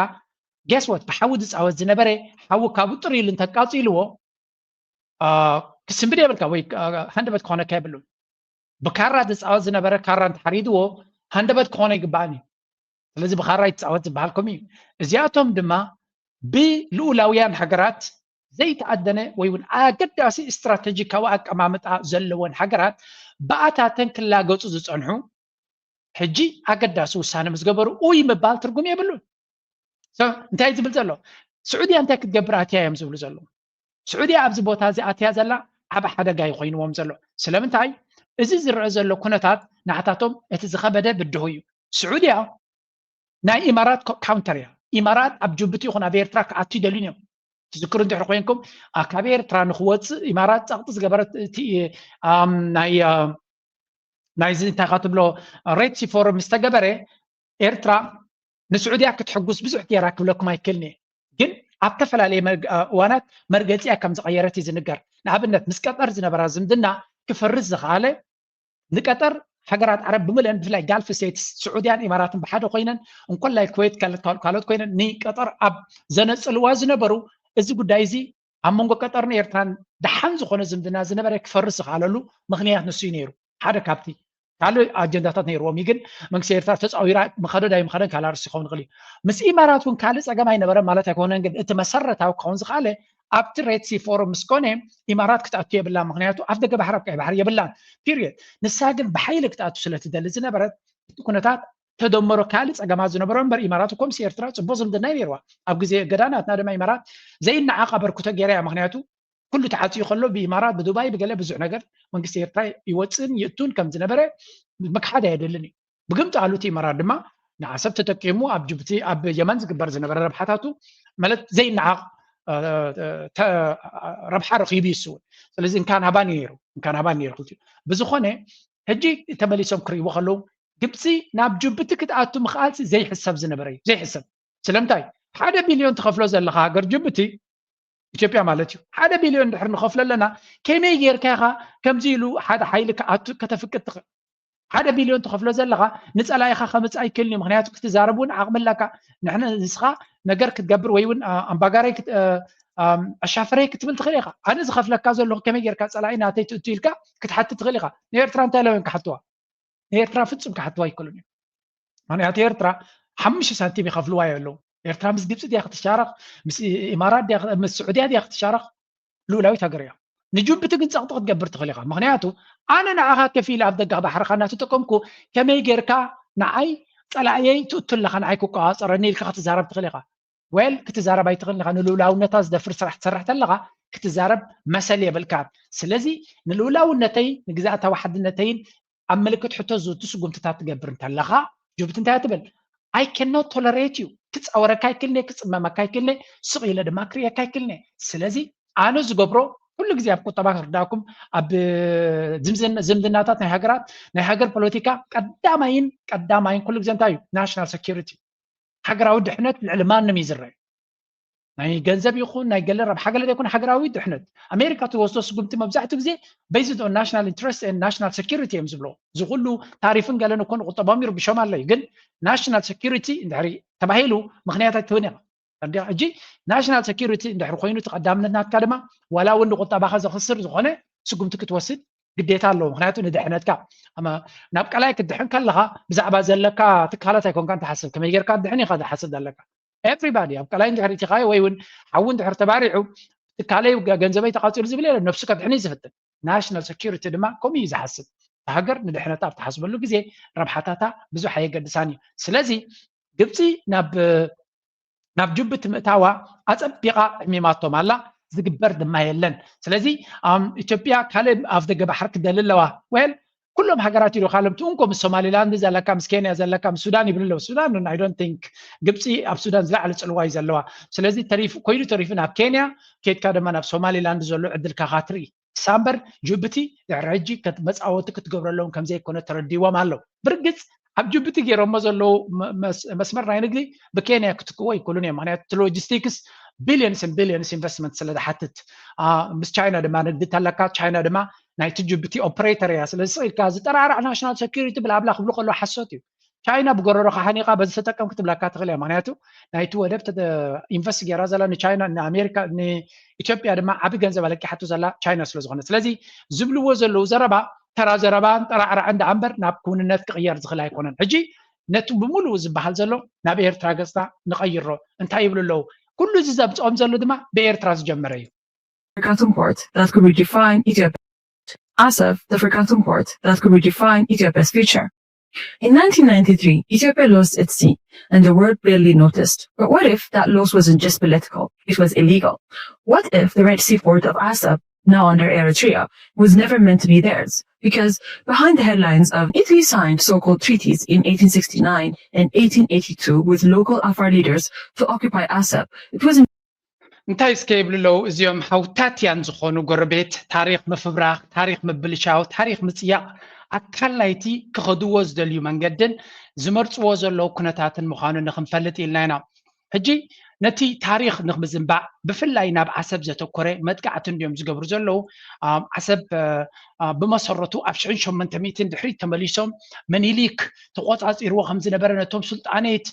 Guess what? ብሓዊ ዝፃወት ዝነበረ ሓዊ ካብኡ ጥር ኢሉ እንተቃፂልዎ ክስንብድ የብልካ ወይ ሃንደበት ክኾነካ የብሉን። ብካራ ዝፃወት ዝነበረ ካራ እንተሓሪድዎ ሃንደበት ክኾነ ይግባእን እዩ። ስለዚ ብካራ ይፃወት ዝበሃል ከምኡ እዩ። እዚኣቶም ድማ ብልኡላውያን ሃገራት ዘይተኣደነ ወይ እውን ኣገዳሲ ስትራተጂካዊ ኣቀማምጣ ዘለወን ሃገራት ብኣታተን ክላገፁ ዝፀንሑ ሕጂ ኣገዳሲ ውሳነ ምስ ገበሩ ኡይ ምባል ትርጉም የብሉን። እንታይ ዝብል ዘሎ? ስዑድያ እንታይ ክትገብር ኣትያ እዮም ዝብሉ ዘለዉ። ስዑድያ ኣብዚ ቦታ እዚ ኣትያ ዘላ ዓብ ሓደጋ ይኮይንዎም ዘሎ። ስለምንታይ? እዚ ዝረአ ዘሎ ኩነታት ንዓታቶም እቲ ዝኸበደ ብድሆ እዩ። ስዑድያ ናይ ኢማራት ካውንተር እያ። ኢማራት ኣብ ጅቡቲ ይኹን ኣብ ኤርትራ ክኣቱ ይደልዩን እዮም። ትዝክሩ እንድሕር ኮይንኩም ካብ ኤርትራ ንክወፅእ ኢማራት ፀቕጢ ዝገበረት ናይ ናይዚ እንታይ ካ ትብሎ ሬድ ሲ ፎረም ምስ ተገበረ ኤርትራ ንስዑድያ ክትሕጉስ ብዙሕ ገይራ ክብለኩም ኣይክእልን እየ። ግን ኣብ ተፈላለየ እዋናት መርገፂኣ ከም ዝቐየረት እዩ ዝንገር። ንኣብነት ምስ ቀጠር ዝነበራ ዝምድና ክፈርስ ዝኸኣለ ንቀጠር ሃገራት ዓረብ ብምልአን ብፍላይ ጋልፍ ስቴትስ ስዑድያን ኢማራትን ብሓደ ኮይነን እንኮላይ ኩዌት ካልኦት ኮይነን ንቀጠር ኣብ ዘነፅልዋ ዝነበሩ እዚ ጉዳይ እዚ ኣብ መንጎ ቀጠርን ኤርትራን ደሓን ዝኾነ ዝምድና ዝነበረ ክፈርስ ዝኸኣለሉ ምኽንያት ንሱ እዩ ነይሩ። ሓደ ካብቲ ካልእ ኣጀንዳታት ነይርዎም እዩ። ግን መንግስቲ ኤርትራ ተፃዊራ ምኸደ ዳይ ምኸደን ካልእ ኣርእስቲ ክኸውን ይኽእል እዩ። ምስ ኢማራት እውን ካልእ ፀገም ኣይነበረ ማለት ኣይኮነን። ግን እቲ መሰረታዊ ክኸውን ዝኸኣለ ኣብቲ ሬድ ሲ ፎረም ምስ ኮነ ኢማራት ክትኣቱ የብላን። ምክንያቱ ኣፍ ደገ ባሕሪ ኣብ ቀይ ባሕሪ የብላን። ፒሪየድ። ንሳ ግን ብሓይሊ ክትኣቱ ስለ ትደሊ ዝነበረት እቲ ኩነታት ተደመሮ ካልእ ፀገማት ዝነበሮ እምበር ኢማራት እኮ ምስ ኤርትራ ፅቡቅ ዝምድና እዩ ነይርዋ። ኣብ ግዜ እገዳ ናትና ድማ ኢማራት ዘይነዓቕ ኣበርክቶ ገይራ እያ። ምክንያቱ ኩሉ ተዓፅዩ ከሎ ብኢማራት ብዱባይ ብገለ ብዙሕ ነገር መንግስቲ ኤርትራ ይወፅእን ይእቱን ከም ዝነበረ ምክሓድ ኣየድልን እዩ። ብግምጣሉ እቲ ኢማራት ድማ ንዓሰብ ተጠቂሙ ኣብ ጅቡቲ ኣብ የመን ዝግበር ዝነበረ ረብሓታቱ ማለት ዘይነዓቕ ረብሓ ረኺቡ ይስውን። ስለዚ እንካን ሃባን ነይሩ እንካን ሃባን ነይሩ ክልቲኡ። ብዝኾነ ሕጂ ተመሊሶም ክርእይዎ ከለዉ ግብፂ ናብ ጅቡቲ ክትኣቱ ምኽኣልሲ ዘይሕሰብ ዝነበረ እዩ። ዘይሕሰብ ስለምንታይ ሓደ ቢልዮን ትኸፍሎ ዘለኻ ሃገር ጅቡቲ ኢትዮጵያ ማለት እዩ። ሓደ ቢልዮን ድሕር ንኸፍሎ ኣለና ከመይ ጌርካ ኢኻ ከምዚ ኢሉ ሓደ ሓይሊ ክኣቱ ከተፍቅድ ትኽእል? ሓደ ቢልዮን ትኸፍሎ ዘለኻ ንፀላኢኻ ከምፅእ ኣይክእልን እዩ። ምክንያቱ ክትዛረብ እውን ዓቕሚ ኣለካ። ንሕነ ንስኻ ነገር ክትገብር ወይ እውን ኣምባጋረይ ኣሻፈረይ ክትብል ትኽእል ኢኻ። ኣነ ዝኸፍለካ ዘለኹ ከመይ ጌርካ ፀላኢ ናተይ ትእቱ ኢልካ ክትሓትት ትኽእል ኢኻ። ንኤርትራ እንታይ ኢሎም እዮም ክሓትዋ? ንኤርትራ ፍጹም ክሓትዋ ኣይክእሉን እዮም። ምክንያቱ ኤርትራ ሓሙሽተ ሳንቲም ይኸፍልዋ የለዉ። ኤርትራ ምስ ግብፂ ድያ ክትሻረኽ? ምስ ኢማራት ድያ ምስ ስዑድያ ድያ ክትሻረኽ? ልኡላዊት ሃገር እያ። ንጅቡቲ ግን ፀቕጢ ክትገብር ትኽእል ኢኻ። ምክንያቱ ኣነ ንዓኻ ከፊለ ኣብ ደገ ባሕርኻ እናተጠቀምኩ ከመይ ጌርካ ንዓይ ፀላእየይ ትእቱ ኣለኻ ንዓይ ክቆፃፀረኒ ኢልካ ክትዛረብ ትኽእል ኢኻ። ዌል ክትዛረብ ኣይትኽእልን ኢኻ። ንልኡላውነታ ዝደፍር ስራሕ ትሰርሕ ተለኻ ክትዛረብ መሰል የብልካ። ስለዚ ንልኡላውነተይ ንግዛእታዊ ሓድነተይን ኣብ ምልክት ሕቶ ዝእቱ ስጉምትታት ትገብር እንተለኻ ጅቡቲ እንታይ ትብል? I cannot tolerate you። ክፃወረካ ኣይክልነ፣ ክፅመመካ ኣይክልነ፣ ስቕ ኢለ ድማ ክርእየካ ኣይክልነ። ስለዚ ኣነ ዝገብሮ ኩሉ ግዜ ኣብ ቁጠባ ክርዳእኩም ኣብ ዝምድናታት ናይ ሃገራት ናይ ሃገር ፖለቲካ ቀዳማይን ቀዳማይን ኩሉ ግዜ እንታይ እዩ? ናሽናል ሴኪሪቲ ሃገራዊ ድሕነት ልዕሊ ማንም እዩ ዝረአ። ናይ ገንዘብ ይኹን ናይ ገለ ረብሓ ገለ ዘይኮነ ሃገራዊ ድሕነት ኣሜሪካ ትወስዶ ስጉምቲ መብዛሕትኡ ግዜ based on national interest and national security እዮም ዝብሎ። እዚ ኩሉ ታሪፍን ገለን እኮ ንቁጠባኦም ይርብሾም ኣለዩ። ግን ናሽናል ሴኪሪቲ እንድሕሪ ተባሂሉ ምክንያት ኣይትህብን ኢኻ። ሕጂ ናሽናል ሴኪሪቲ እንድሕሪ ኮይኑ እቲ ቀዳምነት ናትካ ድማ ዋላ እውን ንቁጠባኻ ዘኽስር ዝኾነ ስጉምቲ ክትወስድ ግዴታ ኣለዎ። ምክንያቱ ንድሕነትካ ናብ ቀላይ ክትድሕን ከለኻ ብዛዕባ ዘለካ ትካላት ኣይኮንካን ትሓስብ። ከመይ ጌርካ ድሕን ኢኻ ዝሓስብ ዘለካ። ኤቭሪባዲ ኣብ ቀላይ እንድሕር እቲኻዮ ወይ እውን ሓዊ እንድሕር ተባሪዑ ትካለይ ገንዘበይ ተቃፂሉ ዝብል የለ። ነብሱ ከድሕን እዩ ዝፍትን። ናሽናል ሴኪሪቲ ድማ ከምኡ እዩ ዝሓስብ። ሃገር ንድሕነታ ኣብ ትሓስበሉ ግዜ ረብሓታታ ብዙሕ ኣየገድሳን እዩ። ስለዚ ግብፂ ናብ ናብ ጅቡቲ ምእታዋ ኣፀቢቓ ዕሚማቶም ኣላ። ዝግበር ድማ የለን። ስለዚ ኢትዮጵያ ካልእ ኣፍ ደገ ባሕሪ ክደሊ ኣለዋ። ዌል ኩሎም ሃገራት ይሩ ካለም ትንኮ ምስ ሶማሊላንድ ዘለካ ምስ ኬንያ ዘለካ ምስ ሱዳን ይብሉ ኣለዉ። ሱዳን I don't think ግብፂ ኣብ ሱዳን ዝለዓለ ፅልዋ እዩ ዘለዋ። ስለዚ ተሪፉ ኮይኑ ተሪፉ ናብ ኬንያ ኬድካ ድማ ናብ ሶማሊላንድ ዘሎ ዕድልካ ካትርኢ ሳምበር ጅቡቲ ድሕሪ ሕጂ መፃወቲ ክትገብረሎም ከምዘይኮነ ተረዲዎም ኣለዉ። ብርግፅ ኣብ ጅቡቲ ገይሮሞ ዘለዉ መስመር ናይ ንግዲ ብኬንያ ክትክዎ ይክእሉን እዮም። ምክንያቱ እቲ ሎጂስቲክስ ቢልዮንስ ቢልዮንስ ኢንቨስትመንት ስለ ዝሓትት ምስ ቻይና ድማ ንግዲ ተለካ ቻይና ድማ ናይቲ ጅቡቲ ኦፕሬተር እያ። ስለዚ ስቕ ኢልካ ዝጠራዕራዕ ናሽናል ሴኪሪቲ ብላብላ ክብሉ ከለዉ ሓሶት እዩ። ቻይና ብጎረሮካ ሓኒቓ በዚ ተጠቀም ክትብለካ ትኽእል እያ። ምክንያቱ ናይቲ ወደብ ኢንቨስት ገይራ ዘላ ንቻይና ንኣሜሪካ ንኢትዮጵያ ድማ ዓቢ ገንዘብ ኣለቂሓቶ ዘላ ቻይና ስለ ዝኾነ ስለዚ ዝብልዎ ዘለዉ ዘረባ ተራ ዘረባን ጠራዕራዕን ደኣ እምበር ናብ ክውንነት ክቕየር ዝኽእል ኣይኮነን። ሕጂ ነቲ ብምሉኡ ዝበሃል ዘሎ ናብ ኤርትራ ገጽና ንቐይሮ እንታይ ይብሉ ኣለዉ? ኩሉ እዚ ዘምጽኦም ዘሎ ድማ ብኤርትራ ዝጀመረ እዩ። African port that could redefine Ethiopia. Asab, the African port that could redefine Ethiopia's future. In nineteen ninety-three, Ethiopia lost its sea, and the world barely noticed. But what if that loss wasn't just political? It was illegal. What if the Red Sea port of Asab, now under Eritrea, was never meant to be theirs? Because behind the headlines of Italy signed so-called treaties in eighteen sixty-nine and eighteen eighty-two with local Afar leaders to occupy Asab, it wasn't እንታይ እስከ ይብሉ ኣለዉ እዚኦም ሃውታትያን ዝኾኑ ጎረቤት ታሪክ ምፍብራኽ ታሪክ ምብልሻው ታሪክ ምፅያቕ ኣካል ናይቲ ክኸድዎ ዝደልዩ መንገድን ዝመርፅዎ ዘለዉ ኩነታትን ምዃኑ ንክንፈልጥ ኢልና ኢና። ሕጂ ነቲ ታሪክ ንምዝንባዕ ብፍላይ ናብ ዓሰብ ዘተኮረ መጥቃዕቲ እንዲዮም ዝገብሩ ዘለዉ። ዓሰብ ብመሰረቱ ኣብ ሽሕን ሸሞንተ ሚእትን ድሕሪት ተመሊሶም መኒሊክ ተቆፃፂርዎ ከምዝነበረ ነቶም ስልጣኔት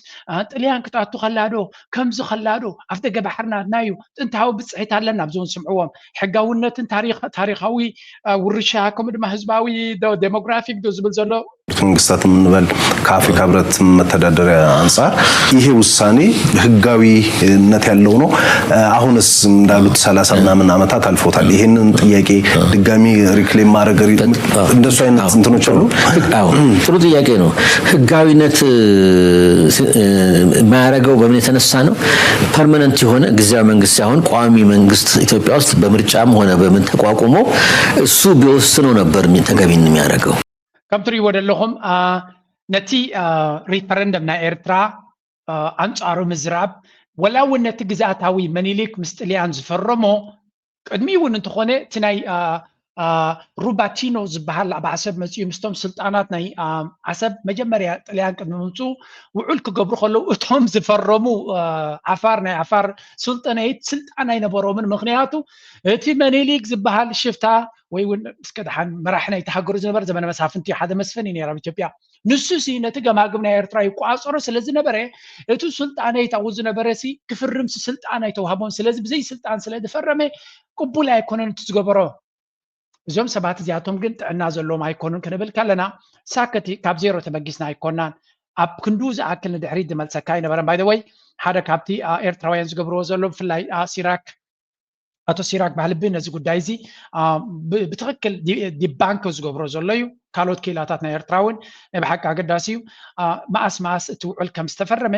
ጥልያን ክትኣቱ ከላዶ ከምዚ ከላዶ ኣፍ ደገ ባሕርና ናዩ ጥንታዊ ብፅሒት ኣለና ኣብዚ እውን ስምዕዎም ሕጋውነትን ታሪካዊ ውርሻ ከምኡ ድማ ህዝባዊ ዴሞግራፊክ ዶ ዝብል ዘሎ መንግስታት የምንበል ከአፍሪካ ህብረት መተዳደሪያ አንጻር ይሄ ውሳኔ ህጋዊነት ያለው ነው። አሁንስ እንዳሉት ሰላሳ ምናምን ዓመታት አልፎታል። ይሄንን ጥያቄ ድጋሚ ሪክሌም ማድረግ እንደሱ አይነት እንትኖች አሉ። ጥሩ ጥያቄ ነው። ህጋዊነት የማያደርገው በምን የተነሳ ነው? ፐርማነንት የሆነ ጊዜያዊ መንግስት ሳይሆን ቋሚ መንግስት ኢትዮጵያ ውስጥ በምርጫም ሆነ በምን ተቋቁሞ እሱ ቢወስነው ነበር ተገቢ የሚያደርገው። ከም ትሪእዎ ዘለኹም ነቲ ሪፈረንደም ናይ ኤርትራ ኣንጻሩ ምዝራብ ወላ እውን ነቲ ግዝኣታዊ መኒሊክ ምስ ጥልያን ዝፈረሞ ቅድሚ እውን እንተኾነ እቲ ናይ ሩባቲኖ ዝበሃል ኣብ ዓሰብ መፅኡ ምስቶም ስልጣናት ናይ ዓሰብ መጀመርያ ጥልያን ቅድሚ ምምፅኡ ውዑል ክገብሩ ከለዉ እቶም ዝፈረሙ ዓፋር ናይ ዓፋር ስልጠነይት ስልጣን ኣይነበሮምን። ምክንያቱ እቲ መኒሊክ ዝበሃል ሽፍታ ወይ እውን እስከ ደሓን መራሒ ናይቲ ሃገሩ ዝነበረ ዘመነ መሳፍንቲ ሓደ መስፍን እዩ ነይሩ ኣብ ኢትዮጵያ። ንሱ ሲ ነቲ ገማግም ናይ ኤርትራ ይቋፀሮ ስለ ዝነበረ እቲ ስልጣነይት ኣብኡ ዝነበረ ሲ ክፍርም ሲ ስልጣን ኣይተዋህቦን። ስለዚ ብዘይ ስልጣን ስለ ዝፈረመ ቅቡል ኣይኮነን እቲ ዝገበሮ። እዞም ሰባት እዚኣቶም ግን ጥዕና ዘለዎም ኣይኮኑን ክንብል ከለና ሳከቲ ካብ ዜሮ ተበጊስና ኣይኮናን። ኣብ ክንዱ ዝኣክል ንድሕሪት ዝመልሰካ ኣይነበረን። ባይ ወይ ሓደ ካብቲ ኤርትራውያን ዝገብርዎ ዘሎ ብፍላይ ሲራክ ኣቶ ሲራክ ባህልቢ ነዚ ጉዳይ እዚ ብትክክል ዲባንክ ዝገብሮ ዘሎ እዩ። ካልኦት ክኢላታት ናይ ኤርትራ እውን ናይ ብሓቂ ኣገዳሲ እዩ። መኣስ መኣስ እቲ ውዕል ከም ዝተፈረመ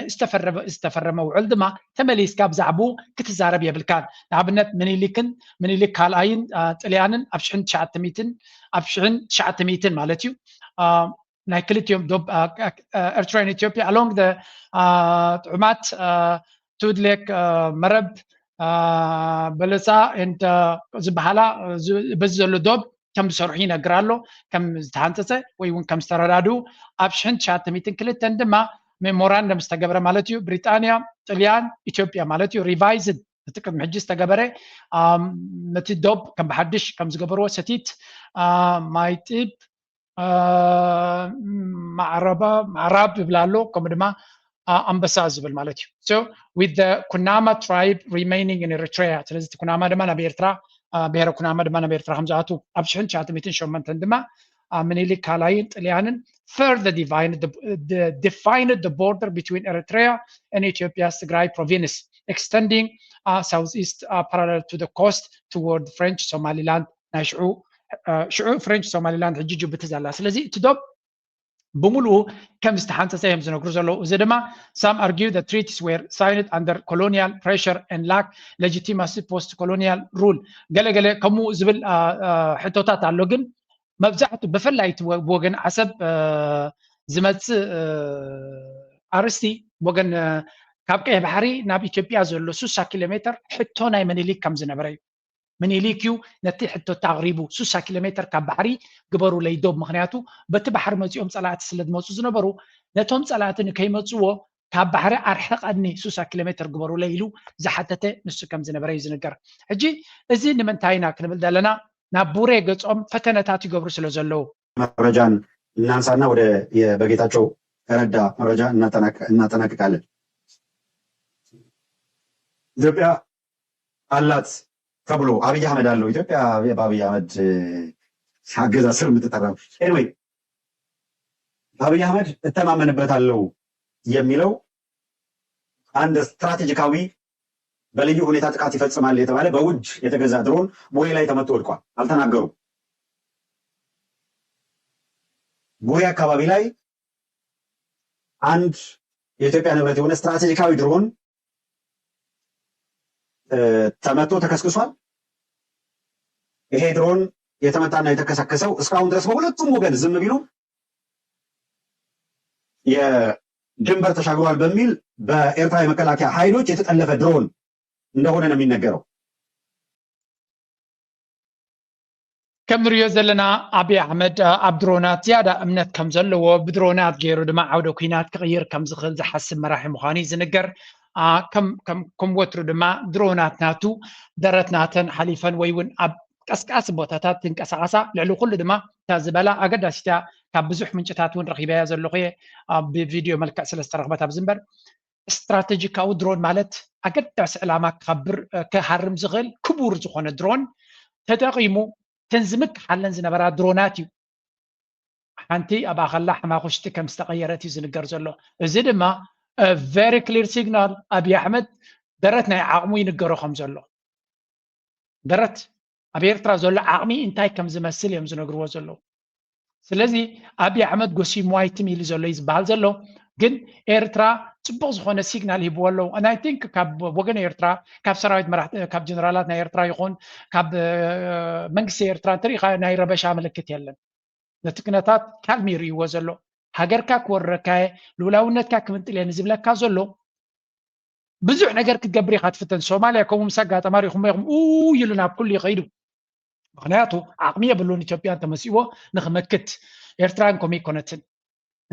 ዝተፈረመ ውዕል ድማ ተመሊስካ ብዛዕባኡ ክትዛረብ የብልካን። ንኣብነት ምኒልክን ምኒልክ ካልኣይን ጥልያንን ኣብ ሽሕን ትሽዓተ ሚእትን ኣብ ሽሕን ትሽዓተ ሚእትን ማለት እዩ ናይ ክልቲኦም ዶብ ኤርትራን ኢትዮጵያ ኣሎንግ ጥዑማት ቱድሌክ መረብ በለሳ ዝበሃላ በዚ ዘሎ ዶብ ከም ዝሰርሑ ይነግር ኣሎ ከም ዝተሃንፀፀ ወይ እውን ከም ዝተረዳድኡ ኣብ ሽሕን ትሽዓተ ሚእትን ክልተን ድማ ሜሞራንደም ዝተገብረ ማለት እዩ ብሪጣንያ ጥልያን ኢትዮጵያ ማለት እዩ ሪቫይዝድ እቲ ቅድሚ ሕጂ ዝተገበረ ነቲ ዶብ ከም ብሓድሽ ከም ዝገበርዎ ሰቲት ማይጢብ ማዕረባ ማዕራብ ይብላ ኣሎ ከምኡ ድማ ኣንበሳ ዝብል ማለት እዩ so with the Kunama tribe remaining in Eritrea ስለዚ ኩናማ ድማ ናብ ኤርትራ ብሄረ ኩናማ ድማ ናብ ኤርትራ ከም ዝኣቱ ኣብ ሽሕን ትሽዓተ ሚእትን ሸሞንተን ድማ ምኒልክ ካልኣይን ጥልያንን further defined the, the, defined the border between Eritrea and Ethiopia's Tigray province extending uh, southeast uh, parallel to the coast toward French Somaliland ናይ ሽዑ ሽዑ ፍሬንች ሶማሊላንድ ሕጂ ጅቡቲ ዘላ ስለዚ እቲ ዶብ ብምሉኡ ከም ዝተሓንፀፀ እዮም ዝነግሩ ዘለዉ እዚ ድማ some argue the treaties were signed under colonial pressure and lack legitimacy post colonial rule ገለገለ ከምኡ ዝብል ሕቶታት ኣሎ ግን መብዛሕቱ ብፍላይ እቲ ወገን ዓሰብ ዝመፅእ ኣርስቲ ወገን ካብ ቀይ ባሕሪ ናብ ኢትዮጵያ ዘሎ ሱሳ ኪሎ ሜትር ሕቶ ናይ ምኒሊክ ከም ዝነበረ እዩ ምኒሊክ እዩ ነቲ ሕቶታ ኣቕሪቡ ሱሳ ኪሎ ሜትር ካብ ባሕሪ ግበሩለይ ዶብ ምክንያቱ በቲ ባሕሪ መፂኦም ፀላእቲ ስለ ዝመፁ ዝነበሩ ነቶም ፀላእቲ ንከይመፅዎ ካብ ባሕሪ ኣርሕቐኒ ሱሳ ኪሎ ሜትር ግበሩለይ ኢሉ ዝሓተተ ንሱ ከም ዝነበረ እዩ ዝንገር ሕጂ እዚ ንምንታይ ኢና ክንብል ዘለና ናብ ቡሬ ገፆም ፈተነታት ይገብሩ ስለ ዘለዉ መረጃን እናንሳና ወደ በጌታቸው ረዳ መረጃ እናጠናቅቃለን ኢትዮጵያ አላት ተብሎ አብይ አህመድ አለው ኢትዮጵያ በአብይ አህመድ አገዛዝ ስር የምትጠራ anyway አብይ አህመድ እተማመንበታለሁ የሚለው አንድ ስትራቴጂካዊ በልዩ ሁኔታ ጥቃት ይፈጽማል የተባለ በውድ የተገዛ ድሮን ቡሬ ላይ ተመቶ ወድቋል አልተናገሩም ቡሬ አካባቢ ላይ አንድ የኢትዮጵያ ንብረት የሆነ ስትራቴጂካዊ ድሮን ተመቶ ተከስክሷል። ይሄ ድሮን የተመታና የተከሰከሰው እስካሁን ድረስ በሁለቱም ወገን ዝም ቢሉ የድንበር ተሻግሯል በሚል በኤርትራ የመከላከያ ኃይሎች የተጠለፈ ድሮን እንደሆነ ነው የሚነገረው። ከም ንሪኦ ዘለና ኣብይ ኣሕመድ ኣብ ድሮናት ዝያዳ እምነት ከም ዘለዎ ብድሮናት ገይሩ ድማ ዓውደ ኩናት ክቕይር ከም ዝኽእል ዝሓስብ መራሒ ምዃኑ እዩ ዝንገር። ከም ወትሩ ድማ ድሮናት ናቱ ደረት ናተን ሓሊፈን ወይ እውን ኣብ ቀስቃሲ ቦታታት ትንቀሳቐሳ፣ ልዕሊ ኩሉ ድማ እታ ዝበላ ኣገዳሲት እያ፣ ካብ ብዙሕ ምንጭታት እውን ረኺበያ ዘለኹ እየ፣ ብቪድዮ መልክዕ ስለ ዝተረኽበት ኣብዚ እምበር፣ ስትራተጂካዊ ድሮን ማለት ኣገዳሲ ዕላማ ክኸብር ክሃርም ዝኽእል ክቡር ዝኾነ ድሮን ተጠቒሙ እተን ዝምክሓለን ዝነበራ ድሮናት እዩ። ሓንቲ ኣብኣ ከላ ሓማኹሽቲ ከም ዝተቐየረት እዩ ዝንገር ዘሎ። እዚ ድማ very clear signal ኣብይ ኣሕመድ ደረት ናይ ዓቕሙ ይንገሮ ከም ዘሎ። ደረት ኣብ ኤርትራ ዘሎ ዓቕሚ እንታይ ከም ዝመስል እዮም ዝነግርዎ ዘለዉ። ስለዚ ኣብይ ኣሕመድ ጎሲምዋ ይትም ኢሉ ዘሎ እዩ ዝበሃል ዘሎ። ግን ኤርትራ ፅቡቕ ዝኾነ ሲግናል ሂብዎ ኣለዉ። And I think ካብ ወገን ኤርትራ፣ ካብ ሰራዊት መራሕቲ፣ ካብ ጀነራላት ናይ ኤርትራ ይኹን ካብ መንግስቲ ኤርትራ እንተሪኢኻ ናይ ረበሻ ምልክት የለን። ነቲ ኩነታት ካልም ይርእይዎ ዘሎ። ሃገርካ ክወረካ እየ፣ ልኡላውነትካ ክምንጥል እየ ንዝብለካ ዘሎ ብዙሕ ነገር ክትገብር ኢኻ ትፍተን። ሶማልያ ከምኡ ምስ ኣጋጠማ ሪኹሞ ኢኹም፣ ኡ ኢሉ ናብ ኩሉ ይኸይዱ። ምኽንያቱ ዓቕሚ የብሉን፣ ኢትዮጵያ እንተመፂዎ ንኽመክት። ኤርትራን ከምኡ ኣይኮነትን።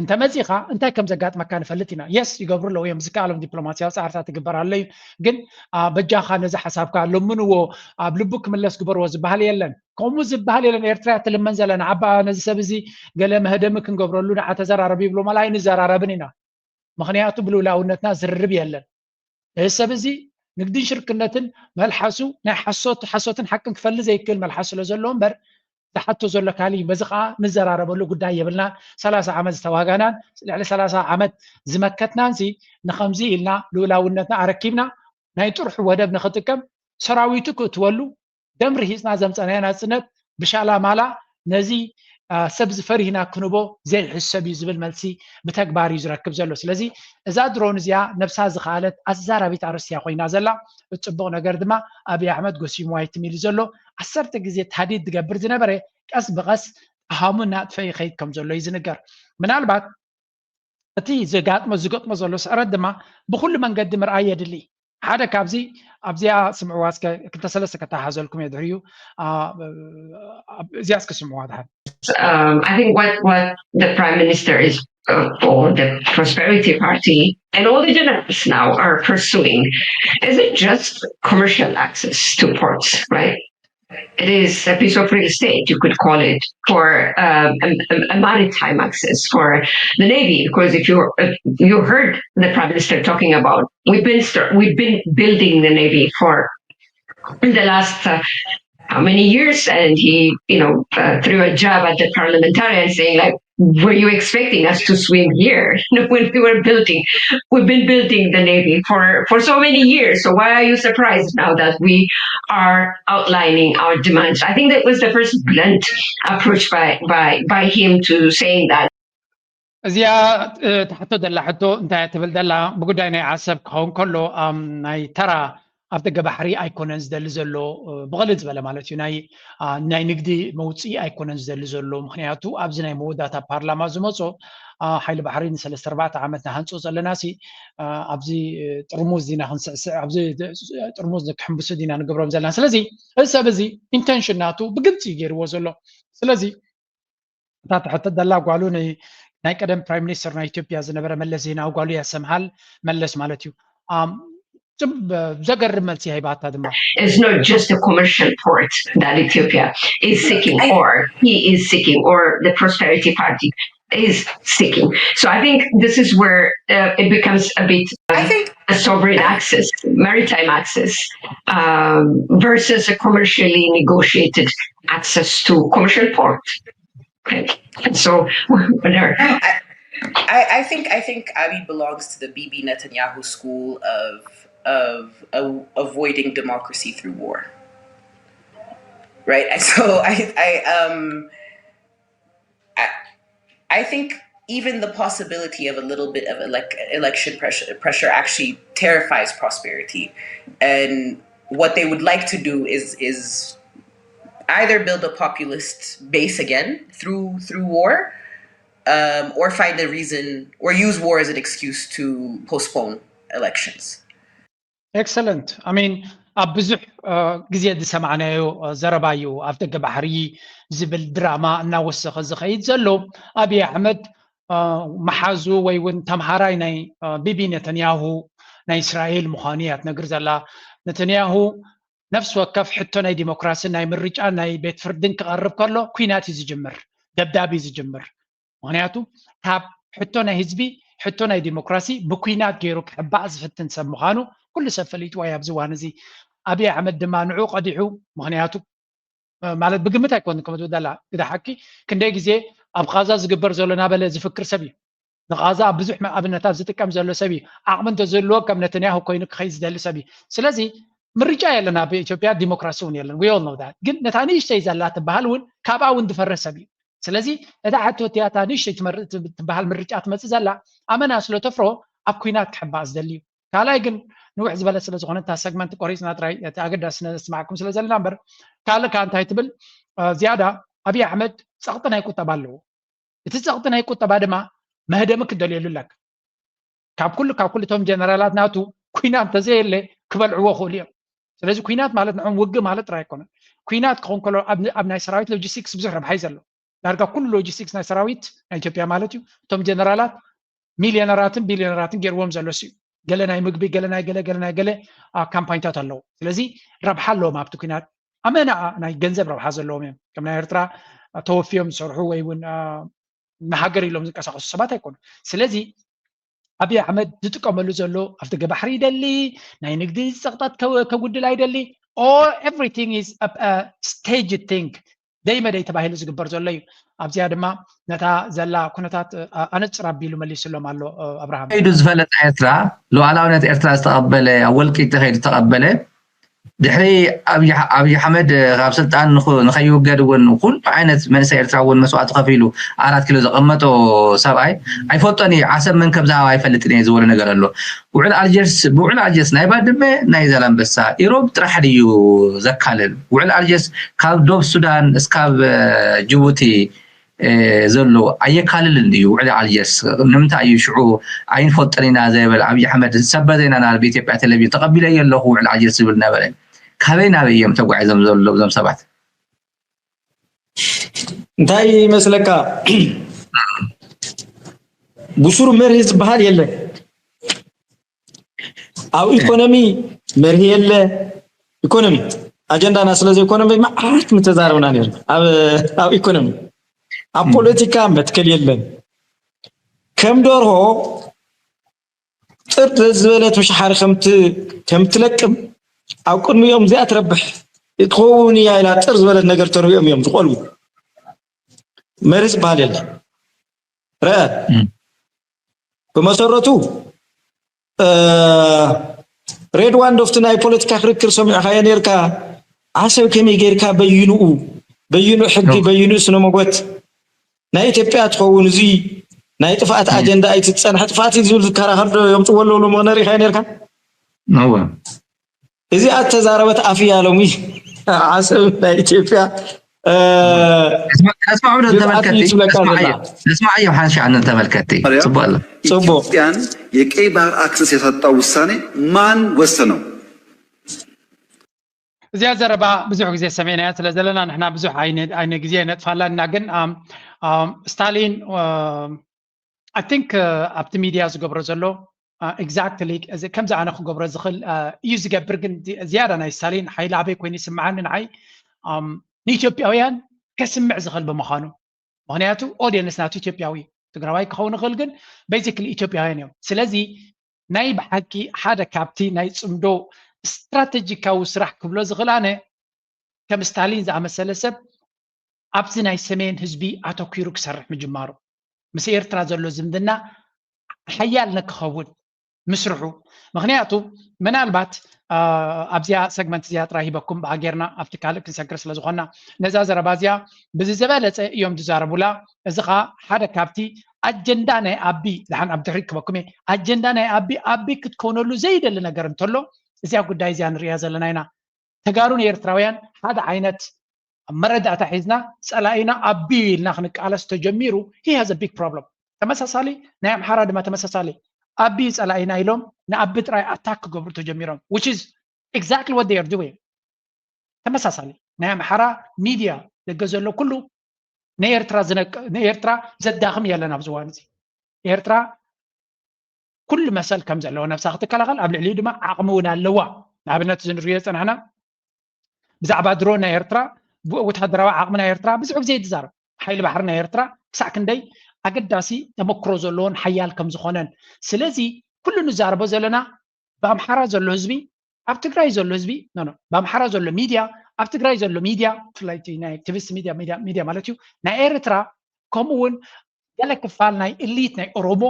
እንተመፂኻ እንታይ ከም ዘጋጥመካ ንፈልጥ ኢና። የስ ይገብሩ ኣለዉ እዮም፣ ዝከኣሎም ዲፕሎማሲያዊ ፃዕርታት ትግበር ኣሎ እዩ። ግን በጃኻ ነዚ ሓሳብካ ለምንዎ፣ ኣብ ልቡ ክምለስ ግበርዎ ዝበሃል የለን። ከምኡ ዝበሃል የለን። ኤርትራ እያ ትልመን ዘላ። ንዓባ ነዚ ሰብ እዚ ገለ መህደሚ ክንገብረሉ ንዓ ተዘራረብ ይብሎ መላ ኣይንዘራረብን ኢና። ምኽንያቱ ብልኡላውነትና ዝርርብ የለን። እዚ ሰብ እዚ ንግድን ሽርክነትን መልሓሱ ናይ ሓሶት ሓሶትን ሓቅን ክፈሊ ዘይክእል መልሓስ ስለ ዘለዎ እምበር ዝሓቶ ዘሎ ካሊእ እዩ። በዚ ከዓ ንዘራረበሉ ጉዳይ የብልናን። ሰላሳ ዓመት ዝተዋጋናን ልዕሊ ሰላሳ ዓመት ዝመከትናን ሲ ንኸምዚ ኢልና ልኡላውነትና ኣረኪብና ናይ ጥርሑ ወደብ ንኽጥቀም ሰራዊቱ ክእትወሉ ደም ርሂፅና ዘምፀናዮ ናፅነት ብሻላ ማላ ነዚ ሰብ ዝፈሪህና ክንቦ ዘይሕሰብ እዩ ዝብል መልሲ ብተግባር እዩ ዝረክብ ዘሎ። ስለዚ እዛ ድሮን እዚኣ ነብሳ ዝኸኣለት ኣዛራቢት ኣርስያ ኮይና ዘላ። እቲ ፅቡቕ ነገር ድማ ኣብይ ኣሕመድ ጎሲምዋ ይትም ኢሉ ዘሎ ዓሰርተ ግዜ ታዲድ ዝገብር ዝነበረ ቀስ ብቐስ ጠሃሙ እናጥፈ ይኸይድ ከም ዘሎ እዩ ዝንገር። ምናልባት እቲ ዘጋጥሞ ዝገጥሞ ዘሎ ስዕረት ድማ ብኩሉ መንገዲ ምርኣይ የድሊ። ሓደ ካብዚ ኣብዚኣ ስምዕዋ እስከ ክልተ ሰለስተ ከተሓዘልኩም እየ ድሕሪኡ እዚኣ እስከ ስምዕዋ ድሓን። Um, I think what, what the Prime Minister is uh, or the Prosperity Party and all the generals now are pursuing is it just commercial access to ports, right? It is a piece of real estate, you could call it, for um, a, a maritime access for the navy. Because if you if you heard the prime minister talking about, we've been we've been building the navy for the last uh, how many years, and he, you know, uh, threw a jab at the parliamentarian, saying like, were you expecting us to swim here when we were building? We've been building the navy for, for so many years. So why are you surprised now that we are outlining our demands? I think that was the first blunt approach by, by, by him to saying that. እዚኣ ትሕቶ ዘላ ሕቶ እንታይ ትብል ዘላ ብጉዳይ ናይ ዓሰብ ክኸውን ከሎ ናይ ተራ ኣብ ደገ ባሕሪ ኣይኮነን ዝደሊ ዘሎ ብቕልል ዝበለ ማለት እዩ ናይ ናይ ንግዲ መውፅኢ ኣይኮነን ዝደሊ ዘሎ። ምክንያቱ ኣብዚ ናይ መወዳእታ ፓርላማ ዝመፆ ሓይሊ ባሕሪ ንሰለስተ ኣርባዕተ ዓመት ንሃንፆ ዘለና ሲ ኣብዚ ጥርሙዝ ዲና ክንስዕስዕ ኣብዚ ጥርሙዝ ክሕምብሱ ዲና ንገብሮም ዘለና። ስለዚ እዚ ሰብ እዚ ኢንቴንሽን ናቱ ብግልፂ እዩ ገይርዎ ዘሎ። ስለዚ እታ ትሕተት ዘላ ጓሉ ናይ ቀደም ፕራይም ሚኒስተር ናይ ኢትዮጵያ ዝነበረ መለስ ዜናዊ ጓሉ እያ ሰምሃል መለስ ማለት እዩ። ዘገርም መልሲ ሃይባታ ድማ It's not just a commercial port that Ethiopia is seeking or he is seeking or the Prosperity Party is seeking. So I think this is where uh, it becomes a bit uh, I think a sovereign access, maritime access, um, versus a commercially negotiated access to commercial port. Okay. So there. I, I think I think Abiy belongs to the Bibi Netanyahu school of of uh, avoiding democracy through war. Right. And so I I um I, I think even the possibility of a little bit of like election pressure pressure actually terrifies Prosperity, and what they would like to do is is either build a populist base again through through war, um, or find a reason or use war as an excuse to postpone elections. Excellent. I mean ኣብ ብዙሕ ግዜ ዝሰማዕናዮ ዘረባ እዩ ኣብ ደገ ባሕሪ ዝብል ድራማ እናወሰኸ ዝኸይድ ዘሎ። ኣብይ ኣሕመድ መሓዙ ወይ እውን ተምሃራይ ናይ ቢቢ ነተንያሁ ናይ እስራኤል ምዃኑ እያ ትነግር ዘላ። ነተንያሁ ነፍሲ ወከፍ ሕቶ ናይ ዲሞክራሲ ናይ ምርጫ ናይ ቤት ፍርድን ክቐርብ ከሎ ኩናት እዩ ዝጅምር፣ ደብዳብ እዩ ዝጅምር። ምክንያቱ ካብ ሕቶ ናይ ህዝቢ ሕቶ ናይ ዲሞክራሲ ብኩናት ገይሩ ክሕባእ ዝፍትን ሰብ ምዃኑ ኩሉ ሰብ ፈሊጥዎ እዩ ኣብዚ እዋን እዚ። ኣብይ ኣሕመድ ድማ ንዑ ቀዲሑ። ምክንያቱ ማለት ብግምት ኣይኮን ከም ዝብደላ ግዳ ሓቂ ክንደይ ግዜ ኣብ ቃዛ ዝግበር ዘሎ ናበለ ዝፍክር ሰብ እዩ። ንቃዛ ኣብ ብዙሕ ኣብነታት ዝጥቀም ዘሎ ሰብ እዩ። ዓቕሚ እንተዝህልዎ ከም ነተንያሁ ኮይኑ ክኸይድ ዝደሊ ሰብ እዩ። ስለዚ ምርጫ የለን ኣብ ኢትዮጵያ፣ ዲሞክራሲ እውን የለን። We all know that። ግን ነታ ንእሽተይ ዘላ ትበሃል እውን ካብኣ እውን ዝፈረ ሰብ እዩ። ስለዚ እታ ሕቶ እቲኣ እታ ንእሽተይ ትበሃል ምርጫ ትመፅእ ዘላ ኣመና ስለ ተፍሮ ኣብ ኩናት ክሕባእ ዝደሊ እዩ። ካልኣይ ግን ንውሕ ዝበለ ስለ ዝኾነ እታ ሰግመንት ቆሪፅና ጥራይ እቲ ኣገዳሲ ነስማዕኩም ስለ ዘለና እምበር ካልእ ከዓ እንታይ ትብል ዝያዳ ኣብይ ኣሕመድ ፀቕጢ ናይ ቁጠባ ኣለዎ። እቲ ፀቕጢ ናይ ቁጠባ ድማ መህደሚ ክደልየሉ ኣለካ። ካብ ኩሉ ካብ ኩሉ እቶም ጀነራላት ናቱ ኩናት እንተዘየለ ክበልዕዎ ክእሉ እዮም። ስለዚ ኩናት ማለት ንዖም ውግእ ማለት ጥራይ ኣይኮነን። ኩናት ክኸውን ከሎ ኣብ ናይ ሰራዊት ሎጂስቲክስ ብዙሕ ረብሓ እዩ ዘሎ። ዳርጋ ኩሉ ሎጂስቲክስ ናይ ሰራዊት ናይ ኢትዮጵያ ማለት እዩ። እቶም ጀነራላት ሚልዮነራትን ቢልዮነራትን ገይርዎም ዘሎ እዩ። ገለ ናይ ምግቢ፣ ገለ ናይ ገለ፣ ገለ ናይ ገለ ካምፓኒታት ኣለዎ። ስለዚ ረብሓ ኣለዎም ኣብቲ ኩናት። ኣመና ናይ ገንዘብ ረብሓ ዘለዎም እዮም። ከም ናይ ኤርትራ ተወፍዮም ዝሰርሑ ወይ እውን ንሃገር ኢሎም ዝንቀሳቀሱ ሰባት ኣይኮኑ። ስለዚ ኣብይ ኣሕመድ ዝጥቀመሉ ዘሎ ኣብ ደገ ባሕሪ ይደሊ፣ ናይ ንግዲ ጸቕጣት ከጉድል ኣይደሊ። All everything is stage thing ደይ መደይ ተባሂሉ ዝግበር ዘሎ እዩ። ኣብዚኣ ድማ ነታ ዘላ ኩነታት ኣነጽር ኣቢሉ መሊስሎም ኣሎ ኣብርሃም። ከይዱ ዝፈለጠ ኤርትራ ሉዓላውነት ኤርትራ ዝተቐበለ ኣብ ወልቂጢ ከይዱ ዝተቐበለ ድሕሪ ኣብይ ኣሕመድ ካብ ስልጣን ንኸይውገድ እውን ኩሉ ዓይነት መንእሰይ ኤርትራ እውን መስዋእቲ ከፊሉ ኣራት ኪሎ ዘቐመጦ ሰብኣይ ኣይፈልጦን እየ። ዓሰብ መን ከም ዝሃባ ኣይፈልጥን እየ ዝበሎ ነገር ኣሎ። ውዕል ኣልጀርስ ብውዕል ኣልጀርስ ናይ ባድመ ናይ ዛላንበሳ ኢሮብ ጥራሕ ድዩ ዘካልል? ውዕል ኣልጀርስ ካብ ዶብ ሱዳን እስካብ ጅቡቲ ዘሎ ኣየካልልን ድዩ? ውዕል ኣልጀርስ ንምንታይ እዩ ሽዑ ኣይንፈልጦን ኢና ዘይብል ኣብይ ኣሕመድ ሰበር ዜና ናብ ኢትዮጵያ ቴሌቪዥን ተቐቢለዮ ኣለኹ ውዕል ኣልጀርስ ዝብል ነበረ። ካበይ ናበይ እዮም ተጓዒዞም ዘለዉ እዞም ሰባት? እንታይ ይመስለካ ብሱሩ መርህ ዝበሃል የለን። ኣብ ኢኮኖሚ መርህ የለ። ኢኮኖሚ ኣጀንዳና ስለዚ ኢኮኖሚ መዓት ምተዛረብና ነርና ኣብ ኢኮኖሚ ኣብ ፖለቲካ መትከል የለን። ከም ደርሆ ጥርጥ ዝበለት ምሻሓሪ ከም ትለቅም ኣብ ቅድሚኦም እዚኣ ትረብሕ ትኸውን እያ ኢላ ጥር ዝበለት ነገር ተርቢኦም እዮም ዝቆልቡ። መርህ ዝበሃል የለን። ረአ ብመሰረቱ ሬድዋን ዶፍቲ ናይ ፖለቲካ ክርክር ሰሚዕካዮ ነርካ። ዓሰብ ከመይ ጌርካ በይንኡ በይኑ ሕጊ በይኑ ስነ መጎት ናይ ኢትዮጵያ ትኸውን እዚ ናይ ጥፍኣት ኣጀንዳ ኣይትፀንሐ ጥፍኣት እዩ ዝብል ዝከራኸር ዶ የምፅዎ ኣለዉ ሎሚ ነሪኻዮ ነርካ። እዚኣ እተዛረበት ኣፍ እያ ሎሚ ዓሰብ ናይ ኢትዮጵያ ነስማዕ ዶ ተመልከቲ ነስማዓዮም ሓንሻዕ ነን ተመልከቲ ጽቡቅ ኣሎ። ጽቡቅ። ኢትዮጵያን የቀይ ባህር ኣክሰስ ያሳጣው ውሳኔ ማን ወሰነው? እዚኣ ዘረባ ብዙሕ ግዜ ሰሚዕናያ ስለ ዘለና ንሕና ብዙሕ ኣይነ ግዜ ነጥፋላ እና ግን ስታሊን I think ኣብቲ ሚድያ ዝገብሮ ዘሎ exactly ከምዚ ኣነ ክገብሮ ዝኽእል እዩ ዝገብር ግን ዝያዳ ናይ ስታሊን ሓይሊ ኣበይ ኮይኑ ይስምዓኒ ንዓይ ንኢትዮጵያውያን ከስምዕ ዝኽእል ብምዃኑ ምኽንያቱ audience ናቱ ኢትዮጵያዊ ትግራዋይ ክኸውን ይኽእል ግን basically ኢትዮጵያውያን እዮም ስለዚ ናይ ብሓቂ ሓደ ካብቲ ናይ ፅምዶ ስትራተጂካዊ ስራሕ ክብሎ ዝኽእል ኣነ ከም ስታሊን ዝኣመሰለ ሰብ ኣብዚ ናይ ሰሜን ህዝቢ ኣተኲሩ ክሰርሕ ምጅማሩ ምስ ኤርትራ ዘሎ ዝምድና ሓያል ንክኸውን ምስርሑ ምክንያቱ ምናልባት ኣብዚኣ ሰግመንት እዚኣ ጥራይ ሂበኩም ብኣጌርና ኣብቲ ካልእ ክንሰግር ስለ ዝኾንና ነዛ ዘረባ እዚኣ ብዝዘበለፀ እዮም ዝዛረቡላ እዚ ከዓ ሓደ ካብቲ ኣጀንዳ ናይ ኣቢ ዝሓን ኣብ ድሕሪት ክበኩም እየ ኣጀንዳ ናይ ኣቢ ኣቢ ክትኮነሉ ዘይደሊ ነገር እንተሎ እዚኣ ጉዳይ እዚኣ ንሪኣ ዘለና ኢና ተጋሩ ንኤርትራውያን ሓደ ዓይነት መረዳእታ ሒዝና ጸላኢና ኣቢ ኢልና ክንቃለስ ተጀሚሩ he has a big problem ተመሳሳሊ ናይ ኣምሓራ ድማ ተመሳሳሊ ኣቢ ጸላኢና ኢሎም ንኣቢ ጥራይ ኣታክ ክገብሩ ተጀሚሮም which is exactly what they are doing ተመሳሳሊ ናይ ኣምሓራ ሚድያ ደገ ዘሎ ኩሉ ንኤርትራ ዝነቅ ንኤርትራ ዘዳኽም የለን ኣብዚ እዋን እዚ ኤርትራ ኩሉ መሰል ከም ዘለዎ ነብሳ ክትከላኸል፣ ኣብ ልዕሊኡ ድማ ዓቕሚ እውን ኣለዋ። ንኣብነት እዚ ንሪኦ ዝጸናሕና ብዛዕባ ድሮን ናይ ኤርትራ፣ ወተሃደራዊ ዓቕሚ ናይ ኤርትራ ብዙሕ ግዜ ይትዛረብ። ሓይሊ ባሕሪ ናይ ኤርትራ ክሳዕ ክንደይ ኣገዳሲ ተመክሮ ዘለዎን ሓያል ከም ዝኾነን። ስለዚ ኩሉ ንዛረቦ ዘለና ብኣምሓራ ዘሎ ህዝቢ፣ ኣብ ትግራይ ዘሎ ህዝቢ፣ ኖ ኖ፣ ብኣምሓራ ዘሎ ሚድያ፣ ኣብ ትግራይ ዘሎ ሚድያ፣ ብፍላይ እቲ ናይ ኣክቲቪስት ሚድያ፣ ሚድያ፣ ሚድያ ማለት እዩ፣ ናይ ኤርትራ፣ ከምኡ እውን ገለ ክፋል ናይ ኤሊት ናይ ኦሮሞ፣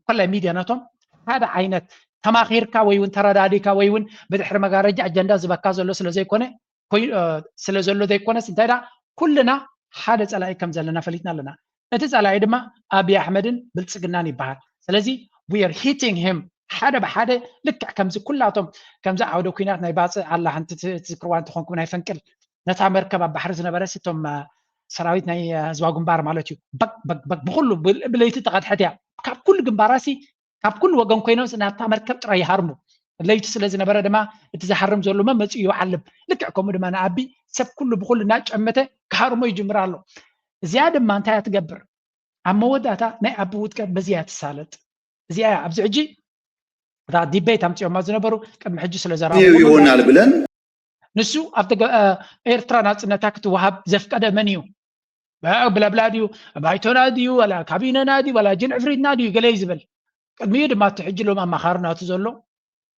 ኮላይ ሚድያ ናቶም ሓደ ዓይነት ተማኺርካ ወይ እውን ተረዳዲካ ወይ እውን ብድሕሪ መጋረጃ ኣጀንዳ ዝበካ ዘሎ ስለ ዘይኮነ፣ ኮይ-፣ እ፣ ስለ ዘሎ ዘይኮነስ፣ እንታይ ደኣ፣ ኩልና ሓደ ጸላኢ ከም ዘለና ፈሊጥና ኣለና። እቲ ጸላኢ ድማ ኣብይ ኣሕመድን ብልጽግናን ይበሃል። ስለዚ we are hitting him ሓደ ብሓደ፣ ልክዕ ከምዚ ኩላቶም፣ ከምዚ ዓውደ ኲናት ናይ ባጽዕ ኣላ ሓንቲ ት-፣ ትዝክርዋ እንተኾንኩም፣ ናይ ፈንቅል፣ ነታ መርከብ ኣብ ባሕሪ ዝነበረ ሲ፣ እቶም፣ እ፣ ሰራዊት ናይ፣ እ፣ ህዝባዊ ግንባር ማለት እዩ፣ በግ በግ በግ ብኹሉ ብል-፣ ብለይቲ ተቐድሐት እያ። ካብ ኩሉ ግንባራሲ፣ ካብ ኩሉ ወገን ኮይኖም ናብታ መርከብ ጥራይ ይሃርሙ። ለይቲ ስለ ዝነበረ ድማ እቲ ዝሃርም ዘሎ መን መጺኡ ይዓልብ። ልክዕ ከምኡ ድማ ንኣቢ ሰብ ኩሉ ብኹሉ እናጨመተ ክሃርሞ ይጅምር ኣሎ። እዚኣ ድማ እንታይ እያ ትገብር? ኣብ መወዳእታ ናይ ኣቢ ውድቀት በዚኣ እያ ትሳለጥ። እዚኣ እያ ኣብዚ ሕጂ እታ ዲቤት ኣምጺኦማ ዝነበሩ ቅድሚ ሕጂ ስለ ዘራረቡ ይሆናል ብለን ንሱ ኣብቲ ገ-፣ እ፣ ኤርትራ ናጽነታ ክትወሃብ ዘፍቀደ መን እዩ? እ፣ ብለብላ ድዩ? ባይቶና ድዩ? ዋላ ካቢነና ድዩ? ዋላ ጅን ዕፍሪትና ድዩ? ገለ እዩ ዝብል። ቅድሚኡ ድማ እቲ ሕጂ ሎም ኣማኻሪ ናቱ ዘሎ፣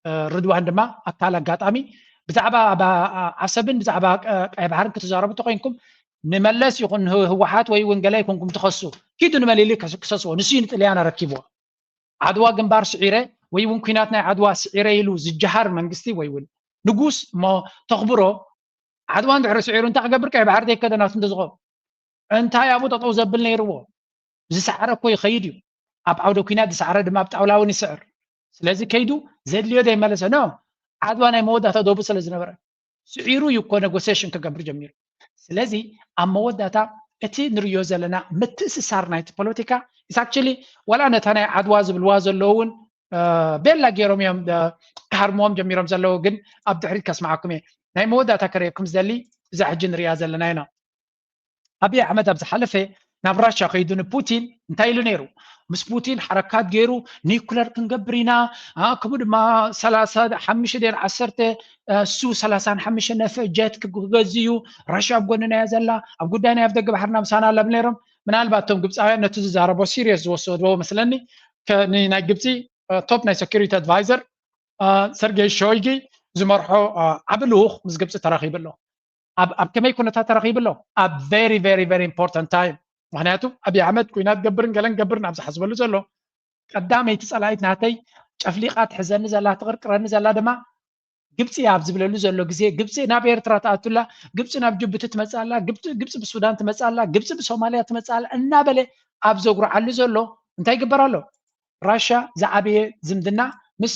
እ፣ ርድዋን ድማ ኣካል ኣጋጣሚ ብዛዕባ ባ-፣ ዓ-፣ ዓሰብን ብዛዕባ ቀ-፣ ቀይ ባሕርን ክትዛረቡ ተኾይንኩም ንመለስ ይኹን ንህ-፣ ህወሓት ወይ እውን ገለ ኣይኮንኩም ትኸሱ። ኪዱ ንመሊሊ ከስ-፣ ክሰስዎ። ንሱ እዩ ንጥልያን ኣረኪብዎ። ዓድዋ ግንባር ስዒረ ወይ እውን ኲናት ናይ ዓድዋ ስዒረ ኢሉ ዝጀሃር መንግስቲ ወይ እውን ንጉስ እሞ ተኽብሮ፣ ዓድዋ እንድሕሪ ስዒሩ እንታይ ክገብር? ቀይ ባሕሪ ዘይከደ ናቱ እንተዝኸውን እንታይ ኣብኡ ጠጠው ዘብል ነይርዎ? ዝሰዓረ እኮ ይኸይድ እዩ። ኣብ ዓውደ ኲናት ዝሰዓረ ድማ ኣብ ጣውላ እውን ይስዕር። ስለዚ ከይዱ ዘድልዮ ዘይመለሰ፣ ኖ፣ ዓድዋ ናይ መወዳእታ ዶቡ ስለ ዝነበረ ስዒሩ እዩ እኮ ኔጎሲዬሽን ክገብር ጀሚሩ። ስለዚ ኣብ መወዳእታ እቲ ንርእዮ ዘለና ምትእስሳር ናይቲ ፖለቲካ ኢስ ኣክቹሊ ዋላ ነታ ናይ ዓድዋ ዝብልዋ ዘለዉ እውን፣ እ፣ ቤላ ገይሮም እዮም፣ እ፣ ክሃርምዎም ጀሚሮም ዘለዉ። ግን ኣብ ድሕሪት ከስምዓኩም እየ። ናይ መወዳእታ ከርእየኩም ዝደሊ እዛ ሕጂ ንሪኣ ዘለና ኢና። ኣብይ ኣሕመድ ኣብ ዝሓለፈ ናብ ራሻ ከይዱ ንፑቲን እንታይ ኢሉ ነይሩ? ምስ ፑቲን ሓረካት ገይሩ ኒኩለር ክንገብር ኢና፣ ኣ፣ ከምኡ ድማ ሰላሳ ሓሙሽተ ድየን ዓሰርተ፣ እ፣ ሱ ሰላሳን ሓሙሽተ ነፍዕ ጀት ክገዝእ እዩ፣ ራሻ ኣብ ጎንና እያ ዘላ፣ ኣብ ጉዳይ ናይ ኣፍደገ ባሕርና ምሳና ኣላ ብሎም ነይሮም። ምናልባት እቶም ግብፃውያን ነቲ ዝዛረቦ ሲሪየስ ዝወሰድዎ መስለኒ። ከ-፣ ን-፣ ናይ ግብፂ፣ እ፣ ቶፕ ናይ ሴኩሪቲ ኣድቫይዘር፣ እ፣ ሰርጌይ ሾይጊ ዝመርሖ፣ እ፣ ዓቢ ልኡኽ ምስ ግብፂ ተራኺቡ ኣሎ። ኣብ፣ ኣብ ከመይ ኩነታት ተረኺቡ ኣሎ? ኣብ very very very important time። ምኽንያቱ ኣብይ ኣሕመድ ኩናት ገብርን ገለን ገብርን ኣብ ዝሓስበሉ ዘሎ ቀዳመይቲ ጸላኢት ናተይ ጨፍሊቓ ትሕዘኒ ዘላ ትቕርቅረኒ ዘላ ድማ ግብፂ እያ ኣብ ዝብለሉ ዘሎ ግዜ ግብፂ ናብ ኤርትራ ትኣቱላ፣ ግብፂ ናብ ጅቡቲ ትመፅእ ኣላ፣ ግብፂ፣ ግብፂ ብሱዳን ትመፅእ ኣላ፣ ግብፂ ብሶማልያ ትመፅእ ኣላ እናበለ ኣብ ዘጉርዓሉ ዘሎ እንታይ ይግበር ኣሎ? ራሻ ዝዓበየ ዝምድና ምስ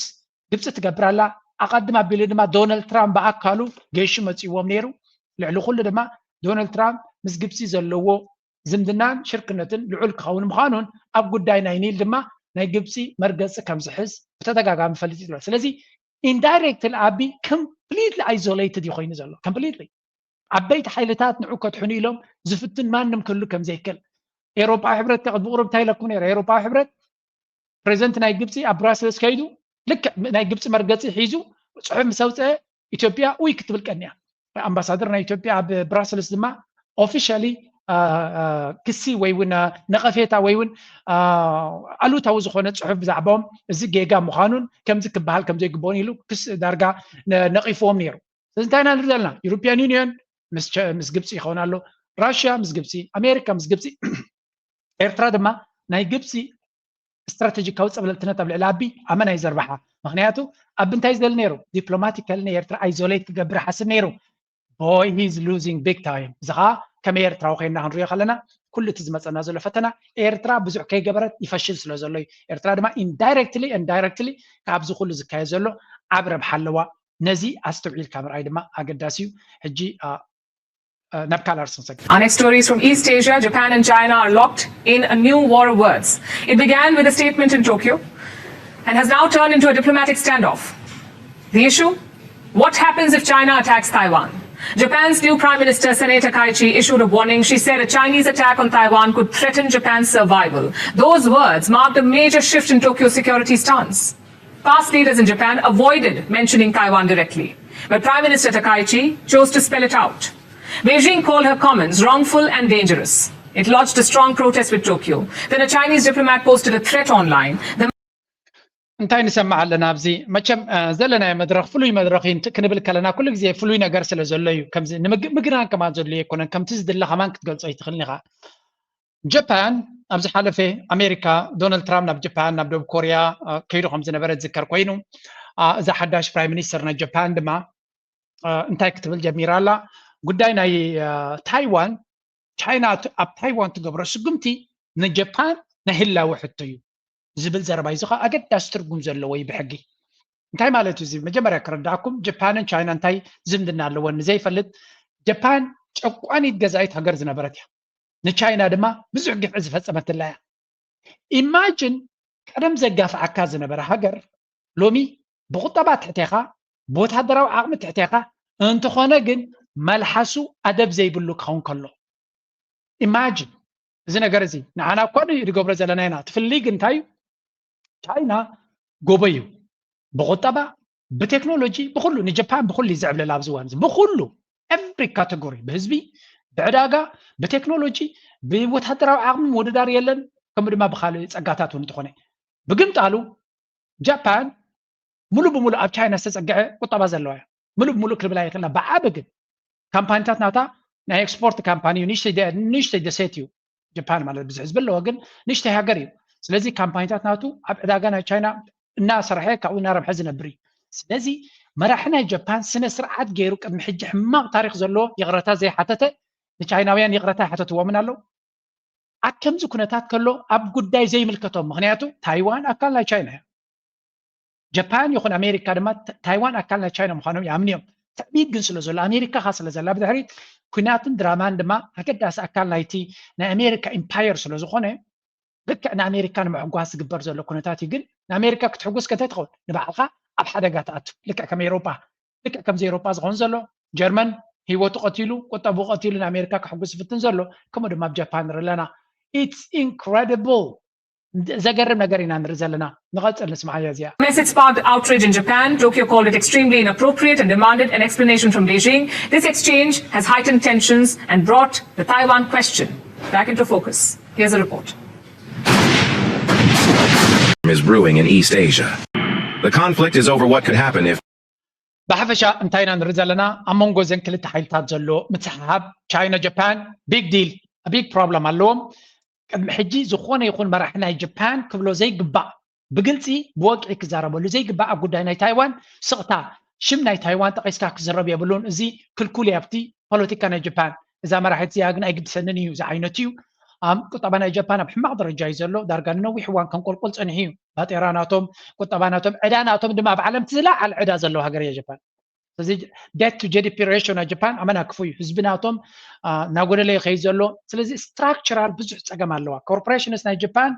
ግብፂ ትገብር ኣላ። ኣቐድም ኣቢሉ ድማ ዶናልድ ትራምፕ ብኣካሉ ገይሹ መፂዎም ነይሩ። ልዕሊ ኩሉ ድማ ዶናልድ ትራምፕ ምስ ግብፂ ዘለዎ ዝምድናን ሽርክነትን ልዑል ክኸውን ምዃኑን ኣብ ጉዳይ ናይ ኒል ድማ ናይ ግብፂ መርገፂ ከም ዝሕዝ ብተደጋጋሚ ፈሊጡ ኣሎ። ስለዚ ኢንዳይሬክትሊ ኣቢ ኮምፕሊትሊ ኣይዞሌትድ እዩ ኮይኑ ዘሎ። ኮምፕሊትሊ ዓበይቲ ሓይልታት ንዑ ከድሕኑ ኢሎም ዝፍትን ማንም ክህሉ ከም ዘይክእል ኤውሮጳዊ ሕብረት ቅድሚ ቁሩብ እንታይ ኢለኩም ነይረ? ኤውሮጳዊ ሕብረት ፕሬዚደንት ናይ ግብፂ ኣብ ብራስልስ ከይዱ ልክዕ ናይ ግብፂ መርገፂ ሒዙ ፅሑፍ ምስ ኣውፀአ ኢትዮጵያ ኡይ ክትብል ቀንያ። ኣምባሳደር ናይ ኢትዮጵያ ኣብ ብራስልስ ድማ ኦፊሻሊ ክሲ ወይ እውን ነቐፌታ ወይ እውን ኣሉታዊ ዝኾነ ፅሑፍ ብዛዕባኦም እዚ ጌጋ ምዃኑን ከምዚ ክበሃል ከም ዘይግብኦን ኢሉ ክስ ዳርጋ ነ-፣ ነቒፍዎም ነይሩ። ስለዚ እንታይ ኢና ንርኢ ዘለና? ዩሮፒያን ዩኒየን ምስ ቸ-፣ ምስ ግብፂ ይኸውን ኣሎ፣ ራሽያ ምስ ግብፂ፣ ኣሜሪካ ምስ ግብፂ። ኤርትራ ድማ ናይ ግብፂ ስትራቴጂካዊ ፀብለልትነት ኣብ ልዕሊ ኣቢ ኣመና እዩ ዘርባሓ። ምኽንያቱ ኣብ እንታይ ዝደሊ ነይሩ? ዲፕሎማቲካሊ ንኤርትራ ኣይዞሌት ክገብር ሓስብ ነይሩ። Boy, he's losing big time። እዚ ኸዓ ከም ኤርትራዊ ኮይንና ክንሪኦ ከለና ኩሉ እቲ ዝመፀና ዘሎ ፈተና ኤርትራ ብዙሕ ከይገበረት ይፈሽል ስለ ዘሎ እዩ። ኤርትራ ድማ ኢንዳይሬክትሊ ኢንዳይሬክትሊ ካብዚ ኩሉ ዝካየድ ዘሎ ዓብ ረብሓ ኣለዋ። ነዚ ኣስተውዒልካ ምርኣይ ድማ ኣገዳሲ እዩ። ሕጂ ኣ፣ ኣ፣ ናብ ካልእ ኣርእስቲ ንሰግር። Our next story is from East Asia. Japan and China are locked in a new war of words. It began with a statement in Tokyo and has now turned into a diplomatic standoff. The issue? What happens if China attacks Taiwan? Japan's new Prime Minister Sanae Takaichi issued a warning. She said a Chinese attack on Taiwan could threaten Japan's survival. Those words marked a major shift in Tokyo's security stance. Past leaders in Japan avoided mentioning Taiwan directly, but Prime Minister Takaichi chose to spell it out. Beijing called her comments wrongful and dangerous. It lodged a strong protest with Tokyo. Then a Chinese diplomat posted a threat online. The እንታይ ንሰምዕ ኣለና ኣብዚ? መቸም ዘለናዮ መድረኽ ፍሉይ መድረኽ እዩ ክንብል ከለና ኩሉ ግዜ ፍሉይ ነገር ስለ ዘሎ እዩ። ከምዚ ንምግናን ከማን ዘድልዮ ኣይኮነን። ከምቲ ዝድለ ከማን ክትገልጾ ኣይትኽእልን ኢኻ። ጃፓን ኣብ ዝሓለፈ ኣሜሪካ፣ ዶናልድ ትራምፕ ናብ ጃፓን ናብ ደቡብ ኮርያ ከይዱ ከም ዝነበረ ዝዝከር ኮይኑ፣ እዛ ሓዳሽ ፕራይም ሚኒስተር ናይ ጃፓን ድማ እንታይ ክትብል ጀሚራ ኣላ? ጉዳይ ናይ ታይዋን፣ ቻይና ኣብ ታይዋን ትገብሮ ስጉምቲ ንጃፓን ናይ ህላወ ሕቶ እዩ ዝብል ዘረባ እዩ። እዚ ከዓ ኣገዳሲ ትርጉም ዘለዎ እዩ ብሕጊ። እንታይ ማለት እዩ? እዚ መጀመርያ ክረዳእኩም፣ ጃፓንን ቻይና እንታይ ዝምድና ኣለወን ንዘይፈልጥ፣ ጃፓን ጨቋኒት ገዛኢት ሃገር ዝነበረት እያ። ንቻይና ድማ ብዙሕ ግፍዒ ዝፈፀመትላ እያ። ኢማጅን ቀደም ዘጋፍዓካ ዝነበረ ሃገር ሎሚ ብቁጠባ ትሕቴኻ፣ ብወታደራዊ ዓቕሚ ትሕቴኻ፣ እንተኾነ ግን መልሓሱ ኣደብ ዘይብሉ ክኸውን ከሎ። ኢማጅን እዚ ነገር እዚ ንዓና እኳ ንገብሮ ዘለና ኢና። ትፍልይ ግን እንታይ እዩ? ቻይና ጎቦ እዩ። ብቁጠባ፣ ብቴክኖሎጂ፣ ብኩሉ ንጃፓን ብኩሉ እዩ ዝዕብለላ ኣብዚ እዋን እዚ። ብኩሉ every category፣ ብህዝቢ፣ ብዕዳጋ፣ ብቴክኖሎጂ፣ ብወታደራዊ ዓቕሚ ምውድዳር የለን። ከምኡ ድማ ብካልእ ጸጋታት እውን እንተኾነ ብግምጣሉ ጃፓን ሙሉ ብሙሉ ኣብ ቻይና ዝተጸግዐ ቁጠባ ዘለዋ እያ። ሙሉ ብሙሉ ክንብላ ይኽእልና። ብዓቢ ግን ካምፓኒታት ናታ ናይ ኤክስፖርት ካምፓኒ እዩ። ንእሽተይ ደ- ንእሽተይ ደሴት እዩ ጃፓን ማለት ብዙሕ ህዝቢ ኣለዎ፣ ግን ንእሽተይ ሃገር እዩ። ስለዚ ካምፓኒታት ናቱ ኣብ ዕዳጋ ናይ ቻይና እናሰርሐ ካብኡ እናረብሐ ዝነብር እዩ። ስለዚ መራሒ ናይ ጃፓን ስነ ስርዓት ገይሩ ቅድሚ ሕጂ ሕማቕ ታሪክ ዘለዎ ይቕረታ ዘይሓተተ ንቻይናውያን ይቕረታ ይሓተትዎምን ኣለዉ። ኣብ ከምዚ ኩነታት ከሎ ኣብ ጉዳይ ዘይምልከቶም፣ ምክንያቱ ታይዋን ኣካል ናይ ቻይና እያ። ጃፓን ይኹን ኣሜሪካ ድማ ታ- ታይዋን ኣካል ናይ ቻይና ምዃኖም ይኣምኑ እዮም። ትዕቢት ግን ስለ ዘሎ ኣሜሪካ ካ ስለ ዘላ ብድሕሪት ኩናትን ድራማን ድማ ኣገዳሲ ኣካል ናይቲ ናይ ኣሜሪካ ኢምፓየር ስለ ዝኾነ ልክዕ ንኣሜሪካ ንምሕጓስ ዝግበር ዘሎ ኩነታት እዩ። ግን ንኣሜሪካ ክትሕጉስ ከ እንታይ ትኸውን? ንባዕልካ ኣብ ሓደጋ ትኣቱ። ልክዕ ከም ኤውሮጳ ልክዕ ከምዚ ኤውሮጳ ዝኸውን ዘሎ ጀርመን ህይወቱ ቀቲሉ ቁጠቡ ቀቲሉ ንኣሜሪካ ክሕጉስ ዝፍትን ዘሎ ከምኡ ድማ ኣብ ጃፓን ንርኢ ኣለና። It's incredible። ዘገርም ነገር ኢና ንርኢ ዘለና። ንቐጽል ንስምዓያ እዚኣ። Message sparked outrage in Japan. Tokyo called it extremely inappropriate and demanded an explanation from Beijing. This exchange has heightened tensions and brought the Taiwan question back into focus. Here's a report. Is brewing in East Asia. The conflict is over what could happen if ብሓፈሻ እንታይ ኢና ንርኢ ዘለና? ኣብ መንጎ እዘን ክልተ ሓይልታት ዘሎ ምትሕሓብ ቻይና ጃፓን big deal፣ big problem ኣለዎም። ቅድሚ ሕጂ ዝኾነ ይኹን መራሒ ናይ ጃፓን ክብሎ ዘይግባእ፣ ብግልፂ ብወግዒ ክዛረበሉ ዘይግባእ ኣብ ጉዳይ ናይ ታይዋን ስቕታ ሽም ናይ ታይዋን ጠቒስካ ክዝረብ የብሉን። እዚ ክልኩል እዩ ኣብቲ ፖለቲካ ናይ ጃፓን። እዛ መራሒት እዚኣ ግን ኣይግድሰንን እዩ ዝዓይነቱ እዩ። ኣብ ቁጠባ ናይ ጃፓን ኣብ ሕማቕ ደረጃ እዩ ዘሎ። ዳርጋ ንነዊሕ እዋን ከንቆልቁል ጸኒሑ እዩ። ባጤራ ናቶም፣ ቁጠባ ናቶም፣ ዕዳ ናቶም ድማ ኣብ ዓለም እቲ ዝለዓለ ዕዳ ዘለዎ ሃገር እያ ጃፓን። ስለዚ debt to G D P ratio ናይ ጃፓን ኣመና ክፉእ እዩ። ህዝቢ ናቶም እናጎደለ ይኸይድ ዘሎ። ስለዚ structural ብዙሕ ጸገም ኣለዋ። Corporations ናይ ጃፓን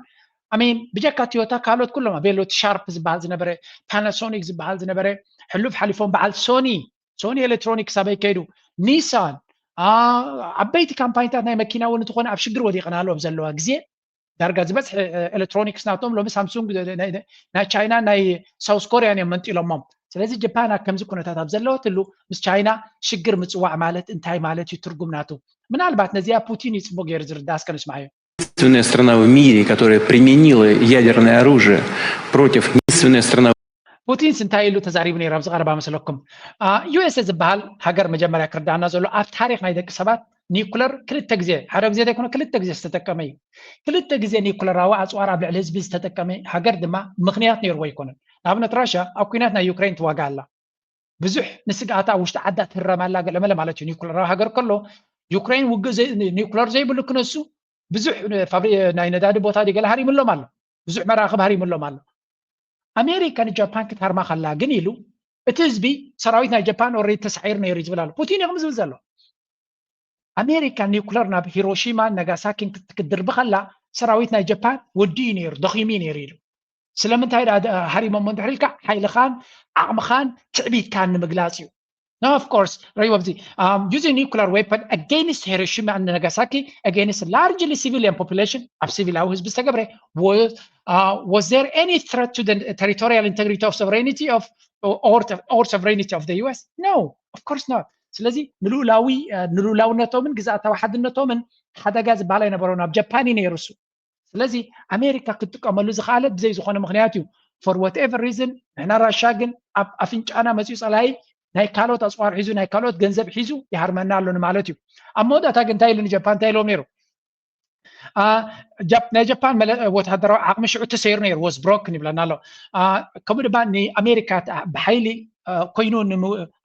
ኣሚን ብጀካ ቶዮታ ካልኦት ኩሎም ኣቤሎት ሻርፕ ዝበሃል ዝነበረ፣ ፓናሶኒክ ዝበሃል ዝነበረ፣ ሕሉፍ ሓሊፎም በዓል ሶኒ፣ ሶኒ ኤሌክትሮኒክስ ኣበይ ከይዱ፣ ኒሳን፣ ዓበይቲ ካምፓኒታት ናይ መኪና እውን እንተኾነ ኣብ ሽግር ወዲቕና ኣለዎም ዘለዋ ግዜ ዳርጋ ዝበዝሕ ኤሌክትሮኒክስ ናቶም ሎሚ ሳምሱንግ ናይ ቻይና ናይ ሳውስ ኮሪያን እዮም መንጢሎሞም። ስለዚ ጃፓን ኣብ ከምዚ ኩነታት ኣብ ዘለወትሉ ምስ ቻይና ሽግር ምፅዋዕ ማለት እንታይ ማለት እዩ ትርጉም ናቱ? ምናልባት ነዚኣ ፑቲን እዩ ፅቡቅ ገይሩ ዝርዳእ። እስከ ንስማዓዮ። Единственная страна в мире, которая применила ядерное оружие против единственная страна ፑቲንስ እንታይ ኢሉ ተዛሪቡ ነይሩ ኣብዚ ቀረባ መስለኩም? ዩኤስኤ ዝበሃል ሃገር መጀመርያ ክርዳእና ዘሎ ኣብ ታሪክ ናይ ደቂ ሰባት ኒኩለር ክልተ ግዜ ሓደ ግዜ ዘይኮነ ክልተ ግዜ ዝተጠቀመ እዩ። ክልተ ግዜ ኒኩለራዊ ኣፅዋር ኣብ ልዕሊ ህዝቢ ዝተጠቀመ ሃገር ድማ ምክንያት ነይርዎ ኣይኮነን። ንኣብነት ራሽያ ኣብ ኩናት ናይ ዩክሬን ትዋጋ ኣላ። ብዙሕ ንስግኣታ ኣብ ውሽጢ ዓዳ ትህረም ኣላ ገለመለ ማለት እዩ። ኒኩለራዊ ሃገር ከሎ ዩክሬን ውግእ ኒኩለር ዘይብሉ ክነሱ ብዙሕ ናይ ነዳዲ ቦታ ገለ ሃሪምሎም ኣሎ። ብዙሕ መራክብ ሃሪምሎም ኣሎ። ኣሜሪካ ንጃፓን ክትሃርማ ከላ ግን ኢሉ እቲ ህዝቢ ሰራዊት ናይ ጃፓን ኦልሬዲ ተሳዒሩ ነይሩ እዩ ዝብል ኣሎ። ፑቲን እዩ ዝብል ዘሎ። ኣሜሪካ ኒውክለር ናብ ሂሮሺማን ናጋሳኪን ክትድርቢ ከላ ሰራዊት ናይ ጃፓን ወዲኡ ነይሩ፣ ደኺሙ እዩ ነይሩ ኢሉ። ስለምንታይ ደኣ ሃሪሞሞ እንድሕር ኢልካ ሓይልኻን ዓቕምኻን ትዕቢትካን ንምግላፅ እዩ። No, of course, right, Wabzi. Um, using nuclear weapon against Hiroshima and Nagasaki, against largely civilian population, ኣብ ሲቪላዊ ህዝቢ ዝተገብረ, was, uh, was there any threat to the territorial integrity of sovereignty of or, or sovereignty of the U S? No, of course not. ስለዚ ንልኡላዊ ንልኡላውነቶምን ግዛኣታዊ ሓድነቶምን ሓደጋ ዝበሃል ኣይነበሮን። ኣብ ጃፓን እዩ ነይሩ እሱ። ስለዚ ኣሜሪካ ክትጥቀመሉ ዝኽኣለት ብዘይ ዝኾነ ምኽንያት እዩ። For whatever reason ንሕና ራሻ ግን ኣብ ኣፍንጫና መፅዩ ፀላኢ ናይ ካልኦት ኣፅዋር ሒዙ ናይ ካልኦት ገንዘብ ሒዙ ይሃርመና ኣሎ ንማለት እዩ። ኣብ መወዳእታ ግን እንታይ ኢሉ ንጃፓን እንታይ ኢልዎም ነይሩ? ናይ ጃፓን ወታደራዊ ዓቕሚ ሽዑ ተሰይሩ ነይሩ፣ was broken ይብለና ኣሎ። ከምኡ ድማ ንኣሜሪካ ብሓይሊ ኮይኑ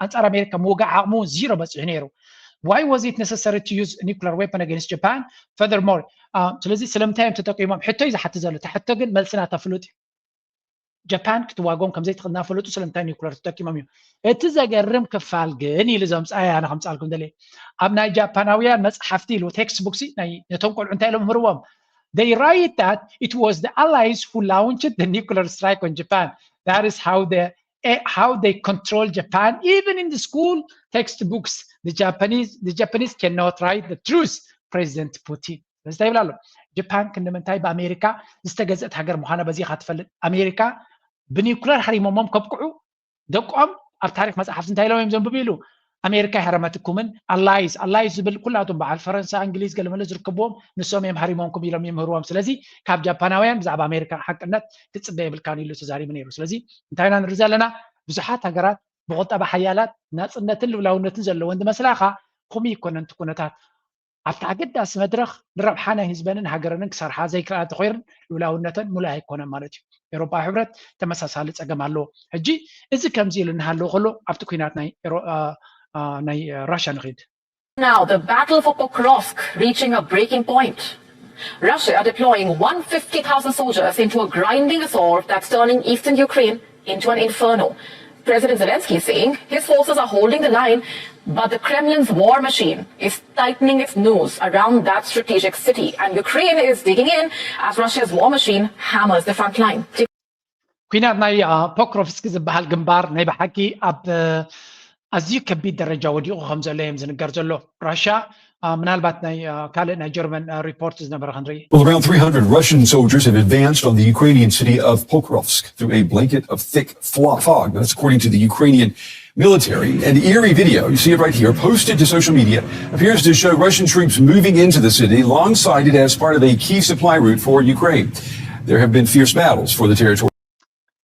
ኣንፃር ኣሜሪካ ምውጋእ ዓቕሙ ዚሮ በፂሑ ነይሩ። Why was it necessary to use nuclear weapon against Japan? Furthermore, ስለዚ ስለምንታይ እዮም ተጠቂሞም? ሕቶ እዩ ዝሓትት ዘሎ። እቲ ሕቶ ግን መልስና ተፍሉጥ እዩ። ጃፓን ክትዋጎም ከምዘይትኽእል እናፈለጡ ስለምንታይ ኒውክለር ተጠቂሞም እዩ። እቲ ዘገርም ክፋል ግን ኢሉ ዘምፅኣያ ኣነ ከምፅኣልኩም ደልየ፣ ኣብ ናይ ጃፓናውያን መፅሓፍቲ ኢሉ ቴክስት ቡክሲ ነቶም ቆልዑ እንታይ ኢሎም ምህርዎም? They write that it was the Allies who launched the nuclear strike on Japan. That is how they, eh, how they control Japan. Even in the school textbooks, the Japanese, the Japanese cannot write the truth, President Putin. ስለዚ እንታይ ይብል ኣሎ? ጃፓን ክንዲ ምንታይ ብኣሜሪካ ዝተገዝአት ሃገር ምዃና በዚ ኢኻ ትፈልጥ። ኣሜሪካ ብኒውክለር ሓሪሞሞም ከብቅዑ ደቆም ኣብ ታሪክ መፅሓፍቲ እንታይ ኢሎም እዮም ዘንብቡ ኢሉ? ኣሜሪካ ኣይሃረመትኩምን፣ ኣላይስ ኣላይስ ዝብል ኩላቶም በዓል ፈረንሳ፣ እንግሊዝ፣ ገለመለ ዝርከብዎም ንሶም እዮም ሃሪሞምኩም ኢሎም ይምህርዎም። ስለዚ ካብ ጃፓናውያን ብዛዕባ ኣሜሪካ ሓቅነት ክትፅበ የብልካን ኢሉ ተዛሪቡ ነይሩ። ስለዚ እንታይ ኢና ንርኢ ዘለና? ብዙሓት ሃገራት ብቁጠባ ሓያላት ናፅነትን ልውላውነትን ዘለወን ዝመስላኻ፣ ከምኡ ይኮነን እቲ ኩነታት። ኣብቲ ኣገዳሲ መድረኽ ንረብሓ ናይ ህዝበንን ሃገረንን ክሰርሓ ዘይክእላ ተኾይረን ልውላውነተን ሙሉእ ኣይኮነን ማለት እዩ። ኤውሮጳዊ ሕብረት ተመሳሳሊ ጸገም ኣለዎ። ሕጂ እዚ ከምዚ ኢሉ እናሃለወ ከሎ ኣብቲ ኲናት ናይ ኤሮ- አ- አ- ናይ ራሻ ንኺድ። Now, the battle for Pokrovsk reaching a breaking point. Russia deploying one fifty thousand soldiers into a grinding assault that's turning eastern Ukraine into an inferno. President Zelensky is saying his forces are holding the line, but the Kremlin's war machine is tightening its noose around that strategic city, and Ukraine is digging in as Russia's war machine hammers the front line. ኲናት ናይ ፖክሮቭስክ ዝበሃል ግንባር ናይ ብሓቂ ኣብ ኣዝዩ ከቢድ ደረጃ ወዲቑ ከም ዘሎ እዮም ዝንገር ዘሎ። ራሻ ምናልባት ናይ ካልእ ናይ ጀርመን ሪፖርት ዝነበረ ክንርኢ። Well, around three hundred Russian soldiers have advanced on the Ukrainian city of Pokrovsk through a blanket of thick fog. That's according to the Ukrainian military. An eerie video, you see it right here, posted to social media, appears to show Russian troops moving into the city alongside it as part of a key supply route for Ukraine. There have been fierce battles for the territory.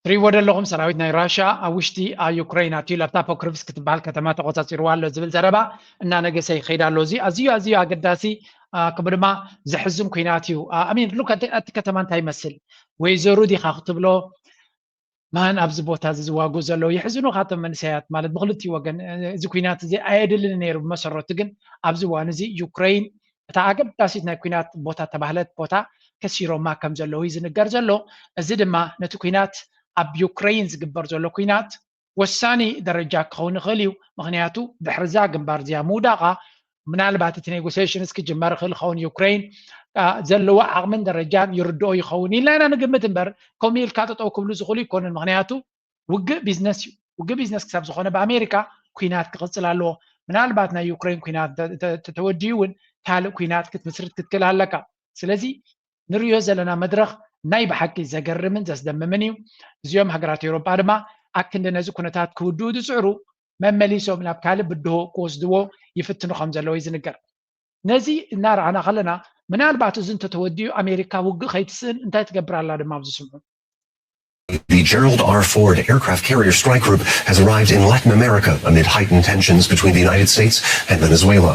ትሪእዎ ዘለኹም ሰራዊት ናይ ራሻ ኣብ ውሽጢ ዩክሬን ኣትዩ ኣብታ ፖክሮቭስክ ክትበሃል ከተማ ተቆፃፂርዋ ኣሎ ዝብል ዘረባ እናነገሰ ይኸይድ ኣሎ። እዚ ኣዝዩ ኣዝዩ ኣገዳሲ ከምኡ ድማ ዘሕዝን ኩናት እዩ። ኣሚን ሉክ እቲ ከተማ እንታይ ይመስል? ወይዘሩ ዲኻ ክትብሎ ማን ኣብዚ ቦታ እዚ ዝዋጉ ዘለዉ የሕዝኑኻ እቶም መንእሰያት ማለት ብክልቲኡ ወገን እዚ ኩናት እዚ ኣየድልን ነይሩ ብመሰረቱ ግን ኣብዚ እዋን እዚ ዩክሬን እታ ኣገዳሲት ናይ ኩናት ቦታ ተባህለት ቦታ ከሲሮማ ከም ዘለዉ እዩ ዝንገር ዘሎ። እዚ ድማ ነቲ ኩናት ኣብ ዩክሬን ዝግበር ዘሎ ኩናት ወሳኒ ደረጃ ክኸውን ይኽእል እዩ። ምኽንያቱ ድሕሪ እዛ ግንባር እዚኣ ምውዳቓ ምናልባት እቲ ኔጎሲሽንስ ክጅመር ይኽእል ይኸውን። ዩክሬን ዘለዋ ዓቕምን ደረጃን ይርድኦ ይኸውን ኢልና ኢና ንግምት እምበር ከምኡ ኢልካ ጠጠው ክብሉ ዝኽእሉ ኣይኮኑን። ምኽንያቱ ውግእ ቢዝነስ እዩ። ውግእ ቢዝነስ ክሳብ ዝኾነ ብኣሜሪካ ኩናት ክቕፅል ኣለዎ። ምናልባት ናይ ዩክሬን ኩናት ተተወዲኡ እውን ካልእ ኩናት ክትምስርት ክትክእል ኣለካ። ስለዚ ንሪኦ ዘለና መድረኽ ናይ ብሓቂ ዘገርምን ዘስደምምን እዩ። እዚኦም ሃገራት ኤውሮጳ ድማ ኣክንዲ ነዚ ኩነታት ክውድኡ ዝፅዕሩ መመሊሶም ናብ ካልእ ብድሆ ክወስድዎ ይፍትኑ ከም ዘለዉ እዩ ዝንገር። ነዚ እናረኣና ከለና ምናልባት እዚ እንተተወዲኡ ኣሜሪካ ውግእ ከይትስእን እንታይ ትገብር ኣላ ድማ ኣብዚ ስምዑ። The Gerald R. Ford aircraft carrier strike group has arrived in Latin America amid heightened tensions between the United States and Venezuela.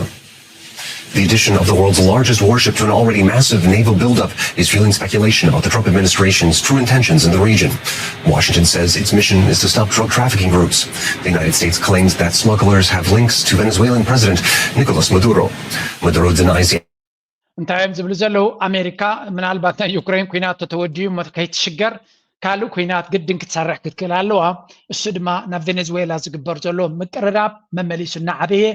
The addition of the world's largest warship to an already massive naval buildup is fueling speculation about the Trump administration's true intentions in the region. Washington says its mission is to stop drug trafficking groups. The United States claims that smugglers have links to Venezuelan President Nicolas Maduro. Maduro denies the እንታይ እዮም ዝብሉ ዘለዉ? ኣሜሪካ ምናልባት ናይ ዩክሬን ኩናት ተተወዲኡ ከይትሽገር ካልእ ኩናት ግድን ክትሰርሕ ክትክእል ኣለዋ። እሱ ድማ ናብ ቬኔዝዌላ ዝግበር ዘሎ ምቅርራብ መመሊሱ እናዓበየ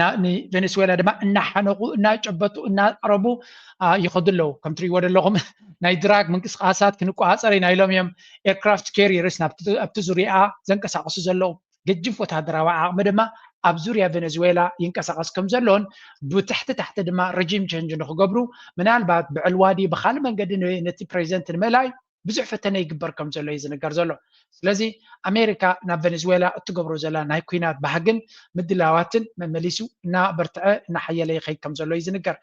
ንቬኔዝዌላ ድማ እናሓነቑ እናጨበጡ እናቀረቡ ይኸዱ ኣለዉ። ከም ትሪእዎ ዘለኹም ናይ ድራግ ምንቅስቃሳት ክንቆፃፀር ኢና ኢሎም እዮም ኤርክራፍት ካሪየርስ ኣብቲ ዙሪያ ዘንቀሳቀሱ ዘለዉ። ገጅፍ ወታደራዊ ዓቕሚ ድማ ኣብ ዙርያ ቬኔዙዌላ ይንቀሳቐስ ከም ዘሎን ብትሕቲ ታሕቲ ድማ ረጂም ቸንጅ ንክገብሩ ምናልባት ብዕልዋ ድዩ ብካልእ መንገዲ ን- ነቲ ፕሬዚደንት ንምእላይ ብዙሕ ፈተነ ይግበር ከም ዘሎ እዩ ዝንገር ዘሎ። ስለዚ ኣሜሪካ ናብ ቬኔዙዌላ እትገብሮ ዘላ ናይ ኩናት ባህግን ምድላዋትን መመሊሱ እናበርትዐ እናሓየለ ይኸይድ ከም ዘሎ እዩ ዝንገር።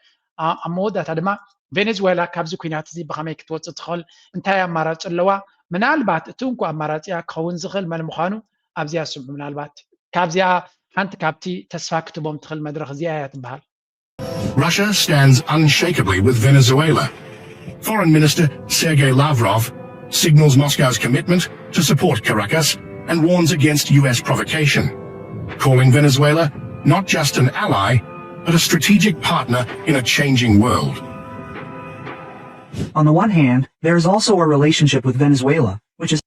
ኣ- ኣብ መወዳእታ ድማ ቬኔዙዌላ ካብዚ ኩናት እዚ ብኸመይ ክትወፅእ ትኽእል፣ እንታይ ኣማራፂ ኣለዋ? ምናልባት እቲ እንኮ ኣማራፂያ ክኸውን ዝኽእል መን ምዃኑ ኣብዚኣ ስምዑ። ምናልባት ካብዚኣ ሓንቲ ካብቲ ተስፋ ክትቦም ትኽእል መድረኽ እዚኣ እያ ትበሃል። Russia stands unshakably with Venezuela. Foreign Minister Sergei Lavrov signals Moscow's commitment to support Caracas and warns against U S provocation, calling Venezuela not just an ally, but a strategic partner in a changing world. On the one hand, there is also our relationship with Venezuela, which is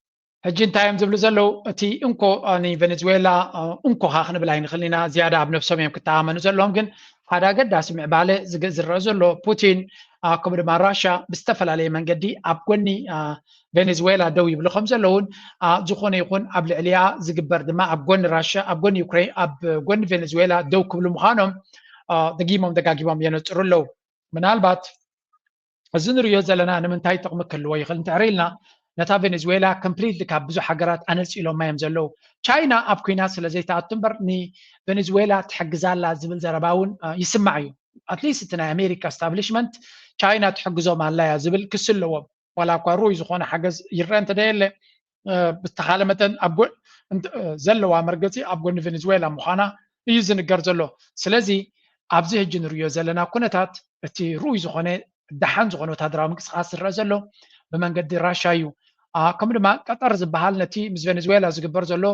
ሕጂ እንታይ እዮም ዝብሉ ዘለዉ? እቲ እንኮ ንቬኔዙዌላ እንኮኻ ክንብል ኣይንኽእል ኢና። ዝያዳ ኣብ ነብሶም እዮም ክተኣማመኑ ዘለዎም። ግን ሓደ ኣገዳሲ ምዕባለ ዝረአ ዘሎ ፑቲን ከምኡ ድማ ራሻ ብዝተፈላለየ መንገዲ ኣብ ጎኒ ቬኔዙዌላ ደው ይብሉ ከም ዘለውን ዝኾነ ይኹን ኣብ ልዕሊኣ ዝግበር ድማ ኣብ ጎኒ ራሻ ኣብ ጎኒ ዩክሬን ኣብ ጎኒ ቬኔዙዌላ ደው ክብሉ ምዃኖም ደጊሞም ደጋጊሞም የነፅሩ ኣለዉ። ምናልባት እዚ ንሪኦ ዘለና ንምንታይ ጥቕሚ ክህልዎ ይኽእል እንድሕር ኢልና ነታ ቬኔዙዌላ ኮምፕሊትሊ ካብ ብዙሕ ሃገራት ኣነፂሎማ እዮም ዘለዉ። ቻይና ኣብ ኩናት ስለ ዘይትኣቱ እምበር ንቬኔዙዌላ ትሕግዛ ኣላ ዝብል ዘረባ እውን ይስማዕ እዩ። ኣትሊስት እቲ ናይ ኣሜሪካ ስታብሊሽመንት ቻይና ትሕግዞም ኣላ እያ ዝብል ክሲ ኣለዎም። ዋላ እኳ ርኡይ ዝኾነ ሓገዝ ይረአ እንተደየለ ብዝተኻለ መጠን ዘለዋ መርገፂ ኣብ ጎኒ ቬኔዙዌላ ምዃና እዩ ዝንገር ዘሎ። ስለዚ ኣብዚ ሕጂ ንርእዮ ዘለና ኩነታት እቲ ርኡይ ዝኾነ ደሓን ዝኾነ ወታደራዊ ምንቅስቃስ ዝረአ ዘሎ ብመንገዲ ራሻ እዩ። ከምኡ ድማ ቀጠር ዝበሃል ነቲ ምስ ቬኔዙዌላ ዝግበር ዘሎ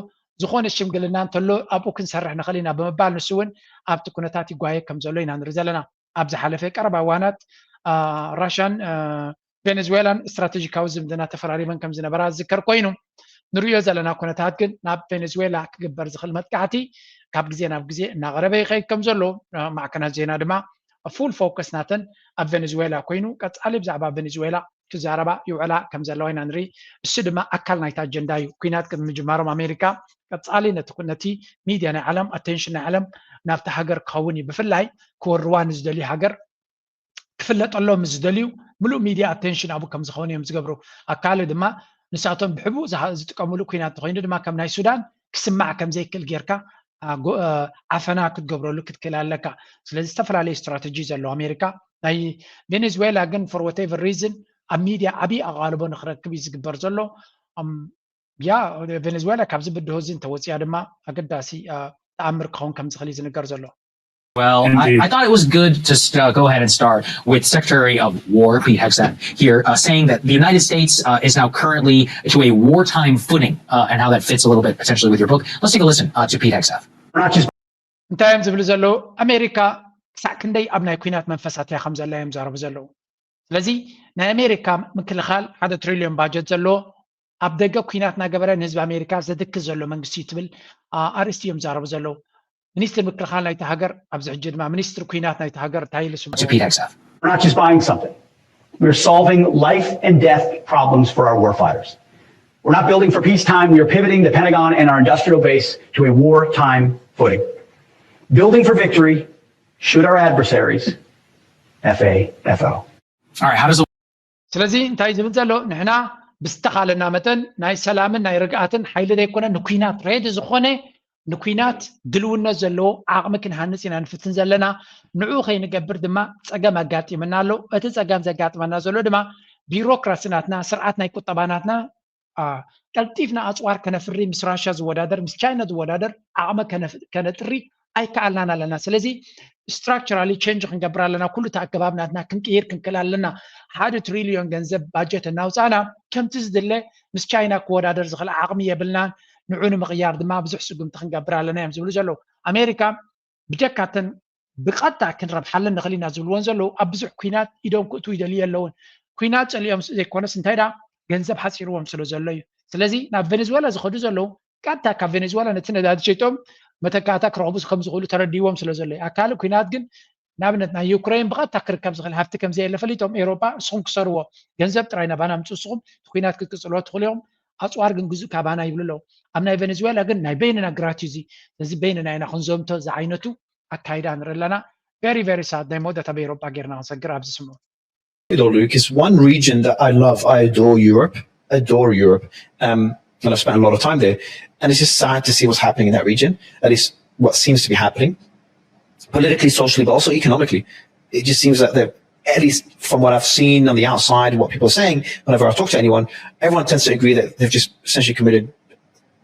ዝኾነ ሽምግልና እንተሎ ኣብኡ ክንሰርሕ ንኽእል ኢና ብምባል ንሱ እውን ኣብቲ ኩነታት ይጓየ ከም ዘሎ ኢና ንርኢ ዘለና። ኣብ ዝሓለፈ ቀረባ እዋናት ራሻን ቬኔዙዌላን ስትራቴጂካዊ ዝምድና ተፈራሪመን ከም ዝነበራ ዝዝከር ኮይኑ ንሪኦ ዘለና ኩነታት ግን ናብ ቬኔዙዌላ ክግበር ዝኽእል መጥቃዕቲ ካብ ግዜ ናብ ግዜ እናቐረበ ይኸይድ ከም ዘሎ ማዕከናት ዜና ድማ ፉል ፎከስ ናተን ኣብ ቬኔዙዌላ ኮይኑ ቀፃሊ ብዛዕባ ቬኔዙዌላ ክዛረባ ይውዕላ ከም ዘለዋ ኢና ንርኢ። እሱ ድማ ኣካል ናይቲ ኣጀንዳ እዩ። ኩናት ቅድሚ ምጅማሮም ኣሜሪካ ቀፃሊ ነቲ ነቲ ሚድያ ናይ ዓለም ኣቴንሽን ናይ ዓለም ናብቲ ሃገር ክኸውን እዩ። ብፍላይ ክወርዋ ንዝደልዩ ሃገር ክፍለጠሎም ዝደልዩ ምሉእ ሚድያ ኣቴንሽን ኣብኡ ከም ዝኸውን እዮም ዝገብሩ። ኣካል ድማ ንሳቶም ብሕቡእ ዝጥቀምሉ ኩናት እንተኮይኑ ድማ ከም ናይ ሱዳን ክስማዕ ከም ዘይክእል ጌርካ ዓፈና ክትገብረሉ ክትክእል ኣለካ። ስለዚ ዝተፈላለዩ ስትራተጂ ዘለዎ ኣሜሪካ ናይ ቬኔዝዌላ ግን for whatever reason ኣብ ሚድያ ዓብዪ ኣቓልቦ ንክረክብ እዩ ዝግበር ዘሎ። ያ ቬኔዝዌላ ካብዚ ብድሆ እዚ እንተወፂኣ ድማ ኣገዳሲ ተኣምር ክኸውን ከም ዝኽእል እዩ ዝንገር ዘሎ። Well, I, I thought it was good to st- uh, go ahead and start with Secretary of War Pete Hegseth here uh, saying that the United States uh, is now currently to a wartime footing uh, and how that fits a little bit potentially with your book. Let's take a listen uh, to Pete Hegseth. We're not just እንታይ እዮም ዝብሉ ዘለዉ? ኣሜሪካ ክሳዕ ክንደይ ኣብ ናይ ኩናት መንፈስ ኣትያ ከም ዘላ እዮም ዛረቡ ዘለዉ። ስለዚ ናይ ኣሜሪካ ምክልኻል ሓደ ትሪልዮን ባጀት ዘለዎ ኣብ ደገ ኩናት እናገበረ ንህዝቢ ኣሜሪካ ዘድክስ ዘሎ መንግስቲ እዩ ትብል ኣርእስቲ እዮም ዛረቡ ዘለዉ። ሚኒስትር ምክልኻል ናይቲ ሃገር ኣብዚ ሕጂ ድማ ሚኒስትር ኩናት ናይቲ ሃገር እንታይ ኢሉ ስምዑ። To Pete Hegseth. We're not just buying something. We're solving life and death problems for our warfighters. We're not building for peacetime. We are pivoting the Pentagon and our industrial base to a wartime footing. Building for victory should our adversaries F A F O. All right, how does the ስለዚ እንታይ ዝብል ዘሎ ንሕና ብዝተኻለና መጠን ናይ ሰላምን ናይ ርግኣትን ሓይሊ ዘይኮነ ንኩናት ሬዲ ዝኾነ ንኩናት ድልውነት ዘለዎ ዓቕሚ ክንሃንፅ ኢና ንፍትን ዘለና። ንዑ ከይንገብር ድማ ፀገም ኣጋጢምና ኣሎ። እቲ ፀገም ዘጋጥመና ዘሎ ድማ ቢሮክራሲ ናትና ስርዓት ናይ ቁጠባ ናትና ቀልጢፍና ኣፅዋር ከነፍሪ ምስ ራሻ ዝወዳደር ምስ ቻይና ዝወዳደር ዓቕሚ ከነጥሪ ኣይከኣልናን ኣለና። ስለዚ ስትራክቸራሊ ቸንጅ ክንገብር ኣለና። ኩሉ እቲ ኣገባብ ናትና ክንቅይር ክንክእል ኣለና። ሓደ ትሪልዮን ገንዘብ ባጀት እናውፃእና ከምቲ ዝድለ ምስ ቻይና ክወዳደር ዝኽእል ዓቕሚ የብልናን። ንዑ ንምቕያር ድማ ብዙሕ ስጉምቲ ክንገብር ኣለና እዮም ዝብሉ ዘለዉ። ኣሜሪካ ብጀካተን ብቐጥታ ክንረብሓለን ንኽእል ኢና ዝብልወን ዘለዉ ኣብ ብዙሕ ኩናት ኢዶም ክእትዉ ይደልዩ ኣለውን። ኩናት ፀሊኦም ዘይኮነስ እንታይ ዳ ገንዘብ ሓፂርዎም ስለ ዘሎ እዩ። ስለዚ ናብ ቬኔዝዌላ ዝኸዱ ዘለዉ ቀጥታ ካብ ቬኔዝዌላ ነቲ ነዳዲ ሸይጦም መተካእታ ክረኽቡ ከም ዝኽእሉ ተረዲዎም ስለ ዘሎ እዩ። ኣካል ኩናት ግን ንኣብነት ናይ ዩክሬን ብቐጥታ ክርከብ ዝኽእል ሃፍቲ ከም ዘየለ ፈሊጦም ኤውሮጳ ንስኹም ክሰርዎ ገንዘብ ጥራይ ናባና ምፁ ንስኹም እቲ ኩናት ክትቅፅልዎ ትኽእሉ ኢኹም። ኣፅዋር ግን ግዙእ ካባና ይብሉ ኣለዉ። ኣብ ናይ ቬኔዙዌላ ግን ናይ በይንና ግራት እዩ እዚ። ስለዚ በይንና ኢና ክንዘምቶ ዝዓይነቱ ኣካይዳ ንርኢ ኣለና። Very very sad። ናይ መወዳእታ ኣብ ኤውሮጳ ጌርና ክንሰግር ኣብዚ ስምዑ። Luke, is one region that I love. I adore Europe, adore Europe. Um, and I've spent a lot of time there. And it's just sad to see what's happening in that region, at least what seems to be happening, politically, socially, but also economically. It just seems that they're, at least from what I've seen on the outside, what people are saying, whenever I talk to anyone, everyone tends to agree that they've just essentially committed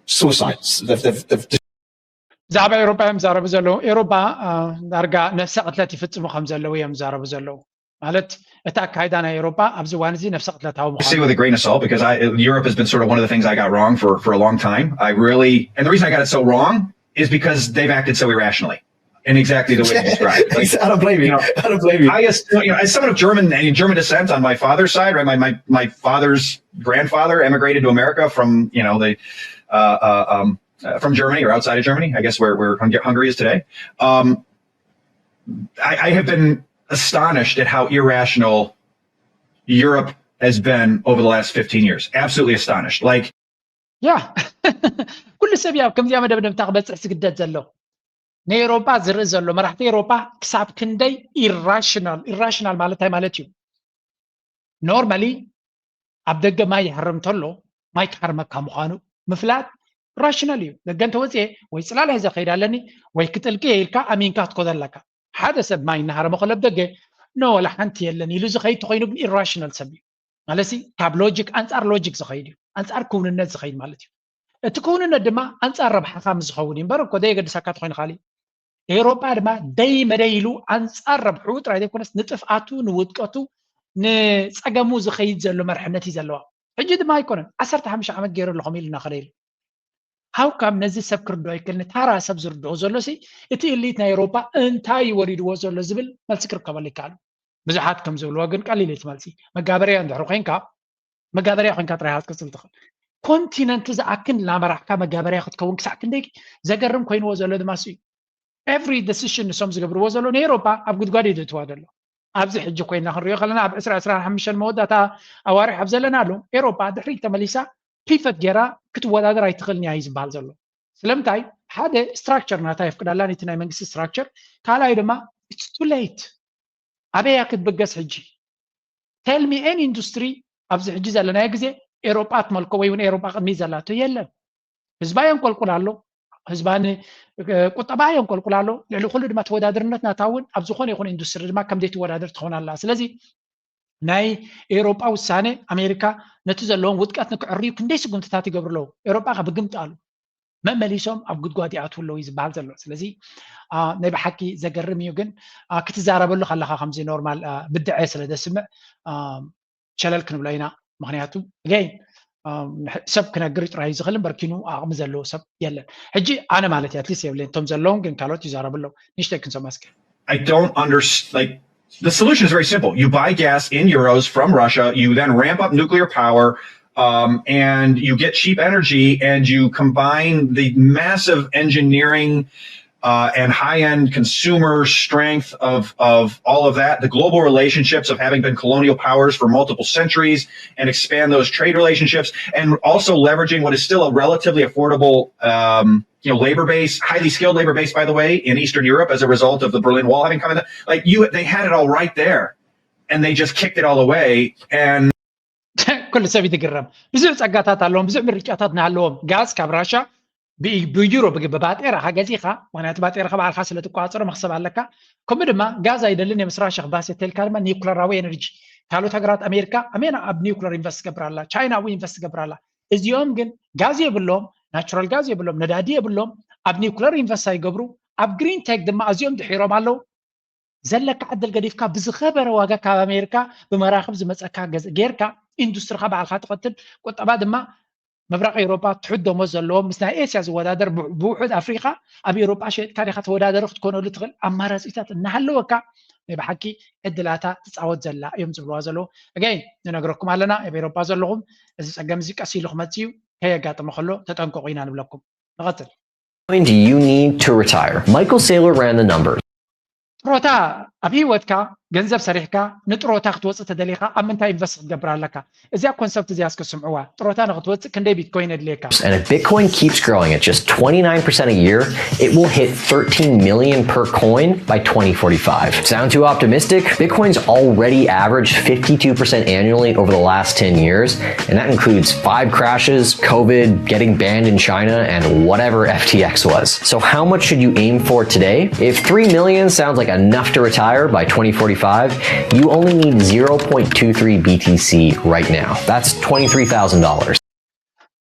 suicide. They've, they've, they've ብዛዕባ ኤውሮጳ እዮም ዝዛረቡ ዘለዉ። ኤውሮጳ ዳርጋ ነፍሰ ቅትለት ይፍጽሙ ከም ዘለዉ እዮም ዝዛረቡ ዘለዉ። ማለት እቲ ኣካይዳ ናይ ኤውሮጳ ኣብዚ እዋን እዚ ነፍሰ ቅትለታዊ ምዃኑ say with a grain of salt because I, Europe has been sort of one of the things I got wrong for, for a long time. I really, and the reason I got it so wrong is because they've acted so irrationally in exactly the way you described. Like, I don't blame you. you know, I don't blame you. I guess you know, as someone of German and German descent on my father's side, right? My my my father's grandfather emigrated to America from you know the uh, uh, um, uh, from Germany or outside of Germany, I guess where where Hung- Hungary is today. Um, I, I have been astonished at how irrational Europe has been over the last fifteen years. Absolutely astonished. Like ያ ኩሉ ሰብ ያው ከምዚኣ መደምደምታ ክበፅሕ ዝግደድ ዘሎ ንኤውሮጳ ዝርኢ ዘሎ መራሕቲ ኤውሮጳ ክሳብ ክንደይ ኢራሽናል። ኢራሽናል ማለት እንታይ ማለት እዩ? ኖርማሊ ኣብ ደገ ማይ ይሃርም እንተሎ ማይ ክሃርመካ ምዃኑ ምፍላጥ ራሽናል እዩ። ደገ እንተወፅኤ ወይ ፅላል ሒዘ ከይድ ኣለኒ ወይ ክጥልቂ እየ ኢልካ ኣሚንካ ክትኮዶ ኣለካ። ሓደ ሰብ ማይ እናሃረመ ከሎ ኣብ ደገ ኖ ዋላ ሓንቲ የለን ኢሉ ዝኸይድ ተኾይኑ ግን ኢራሽናል ሰብ እዩ። ማለት ካብ ሎጂክ ኣንፃር ሎጂክ ዝኸይድ እዩ። ኣንፃር ክውንነት ዝኸይድ ማለት እዩ። እቲ ክውንነት ድማ ኣንፃር ረብሓኻ ምስ ዝኸውን እዩ እምበር እኮ ዘየገድሰካ ተኾይኑ ካሊእ። ኤውሮጳ ድማ ደይ መደይ ኢሉ ኣንፃር ረብሕኡ ጥራይ ዘይኮነስ ንጥፍኣቱ ንውድቀቱ ንፀገሙ ዝኸይድ ዘሎ መርሕነት እዩ ዘለዋ። ሕጂ ድማ ኣይኮነን ዓሰርተ ሓሙሽተ ዓመት ገይሩ ኣለኹም ኢሉ እናኸደ ኢሉ ሃው ካም ነዚ ሰብ ክርድኦ ይክእል ንታራ ሰብ ዝርድኦ ዘሎ ሲ እቲ ኢሊት ናይ ኤውሮጳ እንታይ እዩ ወሪድዎ ዘሎ ዝብል መልሲ ክርከበሉ ይከኣሉ። ብዙሓት ከም ዝብልዎ ግን ቀሊል እዩ እቲ መልሲ። መጋበርያ እንድሕር ኮይንካ መጋበርያ ኮይንካ ጥራይ ክትቅፅል ትኽእል። ኮንቲነንት ዝኣክል እናመራሕካ መጋበርያ ክትከውን ክሳዕ ክንደይ ዘገርም ኮይንዎ ዘሎ ድማ እሱ እዩ። ኤቭሪ ደሲሽን ንሶም ዝገብርዎ ዘሎ ንኤውሮጳ ኣብ ጉድጓድ እዩ ዘእትዋ ዘሎ። ኣብዚ ሕጂ ኮይና ክንሪኦ ከለና ኣብ ዕስራ ዕስራን ሓሙሽተን መወዳእታ ኣዋርሕ ኣብ ዘለናሉ ኤውሮጳ ድሕሪት ተመሊሳ ፒቨት ጌራ ክትወዳደር ኣይትኽእልን እያ እዩ ዝበሃል ዘሎ። ስለምንታይ ሓደ ስትራክቸር ናታ የፍቅዳላ ነቲ ናይ መንግስቲ ስትራክቸር ካልኣይ ድማ it's too late ኣበያ ክትብገስ ሕጂ tell me any industry ኣብዚ ሕጂ ዘለናዮ ግዜ ኤሮጳ ትመልኮ ወይ እውን ኤሮጳ ቅድሚ ዘላቶ የለን ህዝባ የንቆልቁል ኣሎ ህዝባ ቁጠባ የንቆልቁል ኣሎ ልዕሊ ኩሉ ድማ ተወዳድርነት ናታ እውን ኣብ ዝኾነ ይኹን ኢንዱስትሪ ድማ ከም ዘይትወዳደር ትኾን ኣላ ስለዚ ናይ ኤሮጳ ውሳነ ኣሜሪካ ነቲ ዘለዎም ውድቀት ንክዕርዩ ክንደይ ስጉምትታት ይገብሩ ኣለዉ ኤሮጳ ከ ብግምጣሉ መመሊሶም ኣብ ጉድጓድ ይኣትዉ ኣለዉ እዩ ዝበሃል ዘሎ ስለዚ ናይ ብሓቂ ዘገርም እዩ ግን ክትዛረበሉ ከለካ ከምዚ ኖርማል ብድዐ ስለ ዘስምዕ ሸለል ክንብሎ ኢና ምክንያቱ ገይ ሰብ ክነግር ጥራይ ዝኽእል እምበር ኪኑ ኣቕሚ ዘለዎ ሰብ የለን ሕጂ ኣነ ማለት ኣትሊስት የብለይን እቶም ዘለውን ግን ካልኦት ይዛረቡ ኣለዉ ንሽተይ ክንሰማ እስከ I don't understand. Like the solution is very simple. You buy gas in euros from Russia. You then ramp up nuclear power, um, and you get cheap energy, and you combine the massive engineering uh, and high-end consumer strength of of all of that, the global relationships of having been colonial powers for multiple centuries, and expand those trade relationships, and also leveraging what is still a relatively affordable. Um, you know, labor base, highly skilled labor base, by the way, in Eastern Europe as a result of the Berlin Wall having come in. Like you, they had it all right there, and they just kicked it all away. And ኩሉ ሰብ ይትግረም ብዙሕ ፀጋታት ኣለዎም ብዙሕ ምርጫታት ናሃለዎም ጋዝ ካብ ራሻ ብዩሮ ብባጤራ ካ ገዚኻ ምክንያቱ ባጤራ ካ በዓልካ ስለ ትቋፀሮ መክሰብ ኣለካ ከምኡ ድማ ጋዝ ኣይደልን የምስ ራሻ ክባስ የተልካ ድማ ኒኩለራዊ ኤነርጂ ካልኦት ሃገራት ኣሜሪካ ኣሜና ኣብ ኒኩለር ኢንቨስት ትገብር ኣላ ቻይና እውን ኢንቨስት ትገብር ኣላ እዚኦም ግን ጋዝ የብሎም ናቹራል ጋዝ የብሎም ነዳዲ የብሎም ኣብ ኒውክለር ኢንቨስት ኣይገብሩ ኣብ ግሪን ቴክ ድማ ኣዚኦም ድሒሮም ኣለዉ ዘለካ ዕድል ገዲፍካ ብዝኸበረ ዋጋ ካብ ኣሜሪካ ብመራክብ ዝመፀካ ጌርካ ኢንዱስትሪካ ባዕልካ ትቐትል ቁጠባ ድማ ምብራቕ ኤውሮጳ ትሕት ደሞዝ ዘለዎም ምስ ናይ ኤስያ ዝወዳደር ብውሑድ ኣፍሪካ ኣብ ኤውሮጳ ሸይጥካ ዲካ ተወዳደሪ ክትኮነሉ ትኽእል ኣማራፂታት እናሃለወካ ናይ ብሓቂ ዕድላታ ትፃወት ዘላ እዮም ዝብልዋ ዘለዉ ኣገይን ንነግረኩም ኣለና ኣብ ኤውሮጳ ዘለኹም እዚ ፀገም እዚ ቀስ ኢሉ ክመፅእ እዩ ከየጋጥመ ከሎ ተጠንቀቑ ኢና ንብለኩም ንቐፅል point you need to retire. Michael Saylor ran the numbers. ጥሮታ ኣብ ህይወትካ ገንዘብ ሰሪሕካ ንጥሮታ ክትወፅእ ተደሊኻ ኣብ ምንታይ ኢንቨስት ክትገብር ኣለካ? እዚኣ ኮንሰፕት እዚኣ እስከ ስምዕዋ። ጥሮታ ንክትወፅእ ክንደይ ቢትኮይን የድልየካ? And if Bitcoin keeps growing at just twenty-nine percent a year, it will hit thirteen million per coin by twenty forty-five. Sound too optimistic? Bitcoin's already averaged fifty-two percent annually over the last ten years, and that includes five crashes, COVID, getting banned in China, and whatever F T X was. So, how much should you aim for today? If three million sounds like enough to retire by twenty forty-five, you only need zero point two three B T C right now. That's twenty-three thousand dollars.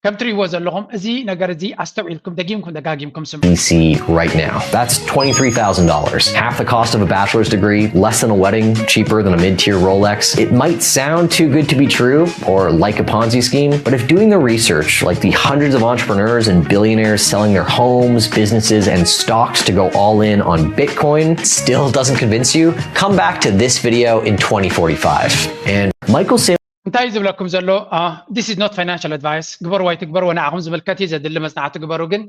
ከም ትሪእዎ ዘለኹም እዚ ነገር እዚ ኣስተውዒልኩም ደጊምኩም ደጋጊምኩም ስምዑ። B C right now. That's twenty-three thousand dollars. Half the cost of a bachelor's degree, less than a wedding, cheaper than a mid tier Rolex. It might sound too good to be true or like a Ponzi scheme, but if doing the research, like the hundreds of entrepreneurs and billionaires selling their homes, businesses, and stocks to go all in on Bitcoin, still doesn't convince you, come back to this video in twenty forty-five. And Michael Saylor እንታይ እዩ ዝብለኩም ዘሎ? This is not financial advice። ግበርዎ ኣይትግበርዎ ንዓኹም ዝምልከት እዩ። ዘድሊ መጽናዕቲ ግበሩ። ግን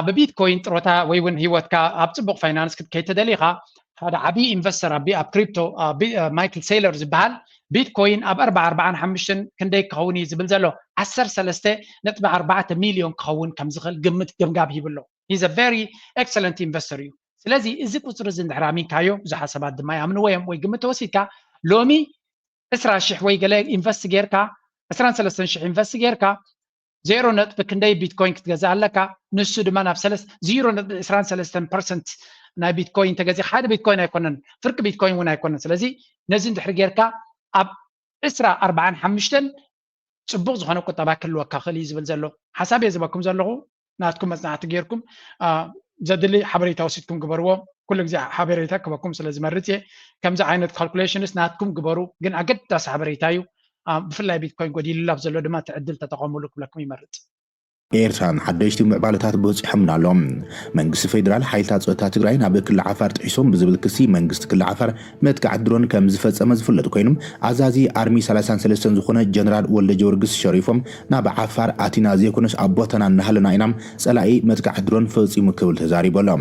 ብቢትኮይን ጥሮታ ወይ እውን ህይወትካ ኣብ ፅቡቕ ፋይናንስ ክትከይድ ተደሊኻ ሓደ ዓብዪ ኢንቨስተር ኣብ ክሪፕቶ ማይክል ሴይለር ዝበሃል ቢትኮይን ኣብ ኣርባ ኣርባዓን ሓሙሽተን ክንደይ ክኸውን እዩ ዝብል ዘሎ ዓሰርተ ሰለስተ ነጥቢ ኣርባዕተ ሚሊዮን ክኸውን ከም ዝኽእል ግምት ገምጋም ሂብሎ። He's a very excellent investor እዩ። ስለዚ እዚ ቁፅሪ እዚ እንድሕር ኣሚንካዮ ብዙሓት ሰባት ድማ ይኣምንዎ እዮም ወይ ግምት ተወሲድካ ሎሚ ዕስራ ሽሕ ወይ ገለ ኢንቨስት ጌርካ ዕስራን ሰለስተን ሽሕ ኢንቨስት ጌርካ ዜሮ ነጥቢ ክንደይ ቢትኮይን ክትገዝእ ኣለካ። ንሱ ድማ ናብ ሰለስ ዜሮ ነጥቢ ዕስራን ሰለስተን ፐርሰንት ናይ ቢትኮይን ተገዚእ ሓደ ቢትኮይን ኣይኮነን ፍርቂ ቢትኮይን እውን ኣይኮነን። ስለዚ ነዚ እንድሕር ጌርካ ኣብ ዕስራ ኣርባዓን ሓሙሽተን ፅቡቕ ዝኾነ ቁጠባ ክህልወካ ክእል እዩ ዝብል ዘሎ ሓሳብ እየ ዝበኩም ዘለኹ። ናትኩም መፅናዕቲ ጌርኩም ዘድሊ ሓበሬታ ወሲድኩም ግበርዎ። ኩሉ ግዜ ሓበሬታ ክበኩም ስለ ዝመርፅ እየ። ከምዚ ዓይነት ካልኩሌሽንስ ናትኩም ግበሩ፣ ግን ኣገዳሲ ሓበሬታ እዩ። ብፍላይ ቢትኮይን ጎዲሉ ኣብ ዘሎ ድማ እቲ ዕድል ተጠቐሙሉ ክብለኩም ይመርፅ። ኤርትራን ሓደሽቲ ምዕባለታት በፂሖምና ኣሎ። መንግስቲ ፌዴራል ሓይልታት ፀጥታ ትግራይ ናብ ክልል ዓፋር ጥሒሶም ብዝብል ክሲ መንግስቲ ክልል ዓፋር መጥቃዕቲ ድሮን ከም ዝፈፀመ ዝፍለጥ ኮይኑ ኣዛዚ ኣርሚ ሰላሳን ሰለስተን ዝኾነ ጀነራል ወልደ ጀወርግስ ሸሪፎም ናብ ዓፋር ኣቲና ዘይኮነስ ኣብ ቦታና እናሃለና ኢና ፀላኢ መጥቃዕቲ ድሮን ፈፂሙ ክብል ተዛሪቡ ኣሎ።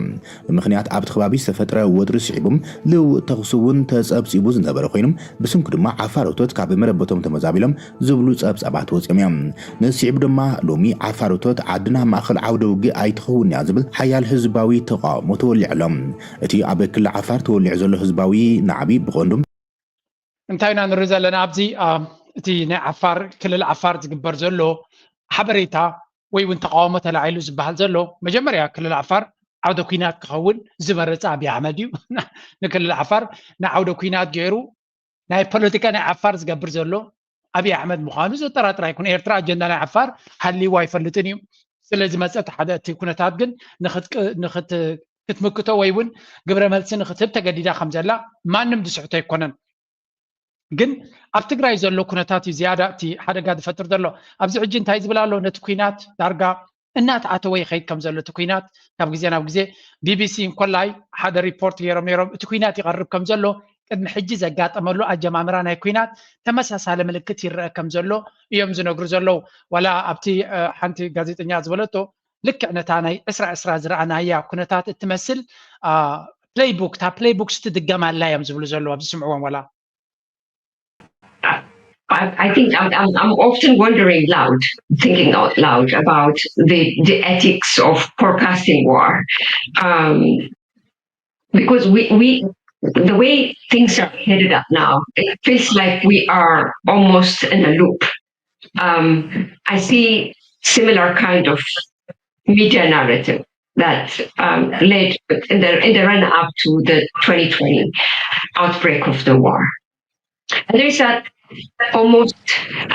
ብምኽንያት ኣብቲ ከባቢ ዝተፈጥረ ወጥሪ ስዒቡ ልውውጥ ተኹሲ እውን ተፀብፂቡ ዝነበረ ኮይኑ ብስንኩ ድማ ዓፋሮቶት ካብ መረበቶም ተመዛቢሎም ዝብሉ ፀብፃባት ወፂኦም እዮም። ንስዒቡ ድማ ሎሚ ዓፋሮቶት ዓድና ማእኸል ዓውደ ውግእ ኣይትኸውን እያ ዝብል ሓያል ህዝባዊ ተቃውሞ ተወሊዑ ኣሎ። እቲ ኣብ ክልል ዓፋር ተወሊዑ ዘሎ ህዝባዊ ናዕቢ ብቐንዱ እንታይ ኢና ንርኢ ዘለና ኣብዚ እቲ ናይ ዓፋር ክልል ዓፋር ዝግበር ዘሎ ሓበሬታ ወይ እውን ተቃውሞ ተላዒሉ ዝበሃል ዘሎ መጀመርያ ክልል ዓፋር ዓውደ ኩናት ክኸውን ዝመረፀ ኣብይ ኣሕመድ እዩ። ንክልል ዓፋር ንዓውደ ኩናት ገይሩ ናይ ፖለቲካ ናይ ዓፋር ዝገብር ዘሎ ኣብይ ኣሕመድ ምዃኑ ዘጠራጥር ኣይኮነ። ኤርትራ ኣጀንዳ ናይ ዓፋር ሃልይዎ ኣይፈልጥን እዩ። ስለዝመፀ እቲ ሓደ እቲ ኩነታት ግን ክትምክቶ ወይ እውን ግብረ መልሲ ንክትህብ ተገዲዳ ከም ዘላ ማንም ዝስሕቶ ኣይኮነን። ግን ኣብ ትግራይ ዘሎ ኩነታት እዩ ዝያዳ እቲ ሓደጋ ዝፈጥር ዘሎ። ኣብዚ ሕጂ እንታይ ዝብል ኣሎ? ነቲ ኩናት ዳርጋ እናተኣተወ ይኸይድ ከም ዘሎ እቲ ኩናት ካብ ግዜ ናብ ግዜ ቢቢሲ እንኮላይ ሓደ ሪፖርት ገይሮም ነይሮም። እቲ ኩናት ይቐርብ ከም ዘሎ ቅድሚ ሕጂ ዘጋጠመሉ ኣጀማምራ ናይ ኩናት ተመሳሳሊ ምልክት ይረአ ከም ዘሎ እዮም ዝነግሩ ዘለዉ። ዋላ ኣብቲ ሓንቲ ጋዜጠኛ ዝበለቶ ልክዕ ነታ ናይ ዕስራ ዕስራ ዝረኣናያ ኩነታት እትመስል ፕሌይቡክ እታ ፕሌይቡክ ትድገም ኣላ እዮም ዝብሉ ዘለዉ ኣብዚ ስምዕዎም ዋላ I, I think I'm, I'm, I'm often wondering loud, thinking out loud about the, the ethics of forecasting war. Um, because we, we, the way things are headed up now, it feels like we are almost in a loop. Um, I see similar kind of media narrative that um, led in the, in the run up to the twenty twenty outbreak of the war. And there's that almost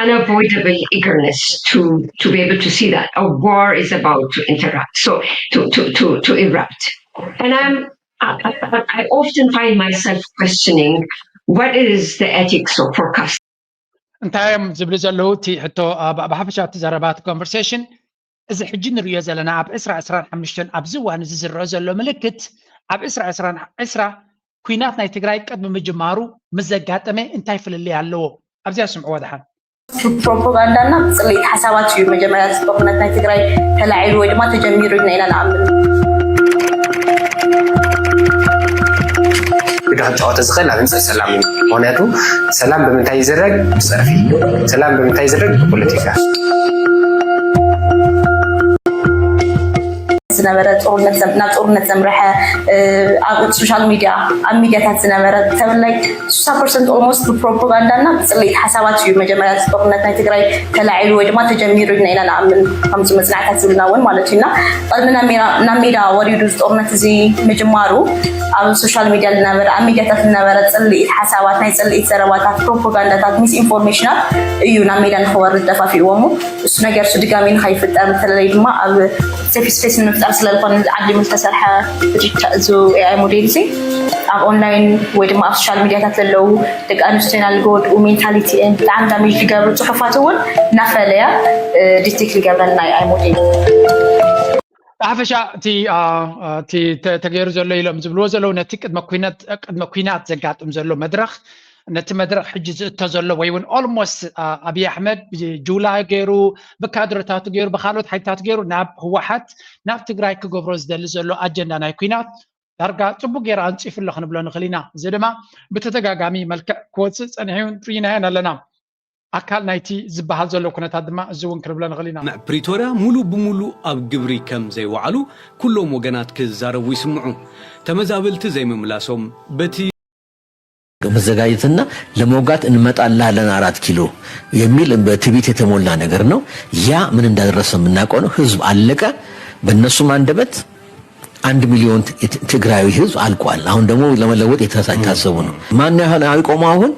unavoidable eagerness to, to be able to see that a war is about to interrupt, so to, to, to, to erupt. And I'm, I, I, I often find myself questioning what is the ethics of forecasting. እንታይ እዮም ዝብሉ ዘለዉ እቲ ሕቶ ብሓፈሻ እቲ ዘረባ እቲ ኮንቨርሴሽን እዚ ሕጂ ንሪኦ ዘለና ኣብ ዕስራ ዕስራን ሓሙሽተን ኣብዚ እዋን እዚ ዝረአ ዘሎ ምልክት ኣብ ዕስራ ዕስራን ዕስራ ኩናት ናይ ትግራይ ቅድሚ ምጅማሩ ምስ ዘጋጠመ እንታይ ፍልልይ ኣለዎ? ኣብዚኣ ስምዕዎ ደሓን። ፕሮፓጋንዳና ብፅልኢት ሓሳባት እዩ መጀመርያ እቲ ጦርነት ናይ ትግራይ ተላዒሉ ወይ ድማ ተጀሚሩ ኢልና ኢና ንኣምን። ግደ ክጫወቶ ዝኽእል ኣብ ህንፀት ሰላም እዩ። ምክንያቱ ሰላም ብምንታይ ይዝረግ? ብፀርፊ። ሰላም ብምንታይ ይዝረግ? ብፖለቲካ። ዝነበረ ጦርነት ዘም- ናብ ጦርነት ዘምረሐ እ፣ ኣብ ሶሻል ሚድያ ኣብ ሚድያታት ዝነበረ ተብላይ ስሳ ፐርሰንት ኦልሞስት ብፕሮፓጋንዳ እና ብፅልኢት ሓሳባት እዩ መጀመርያ እዚ ጦርነት ናይ ትግራይ ተላዒሉ ወይ ድማ ተጀሚሩ ኢልና ኢና ንኣምን ከምዚ መፅናዕታት ዝብልና እውን ማለት እዩ እና ቅድሚ ናብ ሜዳ- ናብ ሜዳ ወሪዱ እዚ ጦርነት እዚ ምጅማሩ ኣብ ሶሻል ሚድያ ዝነበረ ኣብ ሚድያታት ዝነበረ ፅልኢት ሓሳባት ናይ ፅልኢት ዘረባታት ፕሮፓጋንዳታት ሚስ ኢንፎርሜሽናት እዩ ናብ ሜዳ ንክወርድ ደፋፊእዎሙ እሱ ነገር እሱ ድጋሚ ንኸይፍጠር ብተለለይ ድማ ኣብ ሴፍ ስፔስ ንምፍጣር ስለዝኾነ ዓዲሙ ዝተሰርሐ ሪቻ- እዚ ኤኣይ ሞዴል እዚ ኣብ ኦንላይን ወይ ድማ ኣብ ሶሻል ሚድያታት ዘለዉ ደቂ ኣንስትዮና ዝጎድኡ ሜንታሊቲን ብጣዕሚ ዳሜጅ ዝገብሩ ፅሑፋት እውን እናፈለያ ዲቴክት ዝገብረን ናይ ኤኣይ ሞዴል ብሓፈሻ እቲ አ፣ አ፣ እቲ ተ- ተገይሩ ዘሎ ኢሎም ዝብልዎ ዘለዉ ነቲ ቅድመ ኩነት ቅድመ ኩናት ዘጋጥም ዘሎ መድረኽ ነቲ መድረኽ ሕጂ ዝእቶ ዘሎ ወይ እውን ኦልሞስት ኣብይ ኣሕመድ ብጁላ ገይሩ ብካድረታቱ ገይሩ ብካልኦት ሓይልታት ገይሩ ናብ ህወሓት ናብ ትግራይ ክገብሮ ዝደሊ ዘሎ ኣጀንዳ ናይ ኩናት ዳርጋ ፅቡቅ ገይሩ ኣንፂፉ ኣሎ ክንብሎ ንኽእል ኢና። እዚ ድማ ብተደጋጋሚ መልክዕ ክወፅእ ፀኒሑ እውን ርኢናዮን ኣለና። ኣካል ናይቲ ዝበሃል ዘሎ ኩነታት ድማ እዚ እውን ክንብሎ ንኽእል ኢና። ስምምዕ ፕሪቶርያ ሙሉእ ብሙሉእ ኣብ ግብሪ ከም ዘይወዓሉ ኩሎም ወገናት ክዛረቡ ይስምዑ። ተመዛበልቲ ዘይምምላሶም በቲ መዘጋጀትና ለመውጋት እንመጣላለን አራት ኪሎ የሚል በትዕቢት የተሞላ ነገር ነው። ያ ምን እንዳደረሰ የምናውቀው ነው። ህዝብ አለቀ። በእነሱም አንደበት አንድ ሚሊዮን ት- ትግራዊ ህዝብ አልቋል። አሁን ደግሞ ለመለወጥ የተሳ- የታሰቡ ነው። ማን ያህል አልቆመ አሁን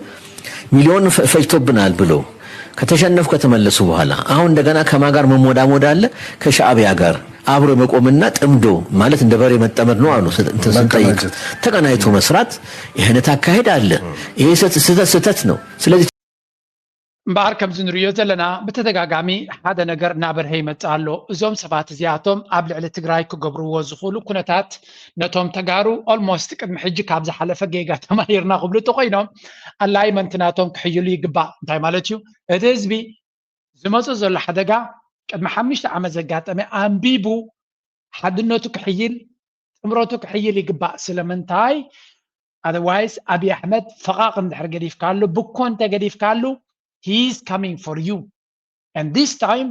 ሚሊዮን ፈ- ፈጅቶብናል ብሎ ከተሸነፉ ከተመለሱ በኋላ አሁን እንደገና ከማ ጋር መሞዳሞድ አለ ከሻዕቢያ ጋር አብሮ መቆምና ጥምዶ ማለት እንደ በሬ መጠመድ ነው አሉ። እንትን ስንጠይቅ ተቀናጅቶ መስራት ይህ አይነት አካሄድ አለ። ይሄ ስህተት ስህተት ነው። ስለዚህ እምበኣር ከምዚ ንርእዮ ዘለና ብተደጋጋሚ ሓደ ነገር እናበርሀ ይመጽእ ኣሎ። እዞም ሰባት እዚኣቶም ኣብ ልዕሊ ትግራይ ክገብርዎ ዝኽእሉ ኩነታት ነቶም ተጋሩ ኦልሞስት ቅድሚ ሕጂ ካብ ዝሓለፈ ጌጋ ተማሂርና ክብሉ እንተኮይኖም ኣላይመንት ናቶም ክሕይሉ ይግባእ። እንታይ ማለት እዩ? እቲ ህዝቢ ዝመፁ ዘሎ ሓደጋ ቅድሚ ሓሙሽተ ዓመት ዘጋጠመ ኣንቢቡ ሓድነቱ ክሕይል ጥምረቱ ክሕይል ይግባእ። ስለምንታይ otherwise ኣብይ ኣሕመድ ፈቓቕ እንድሕር ገዲፍካሉ ብኮ እንተ ገዲፍካሉ he is coming for you and this time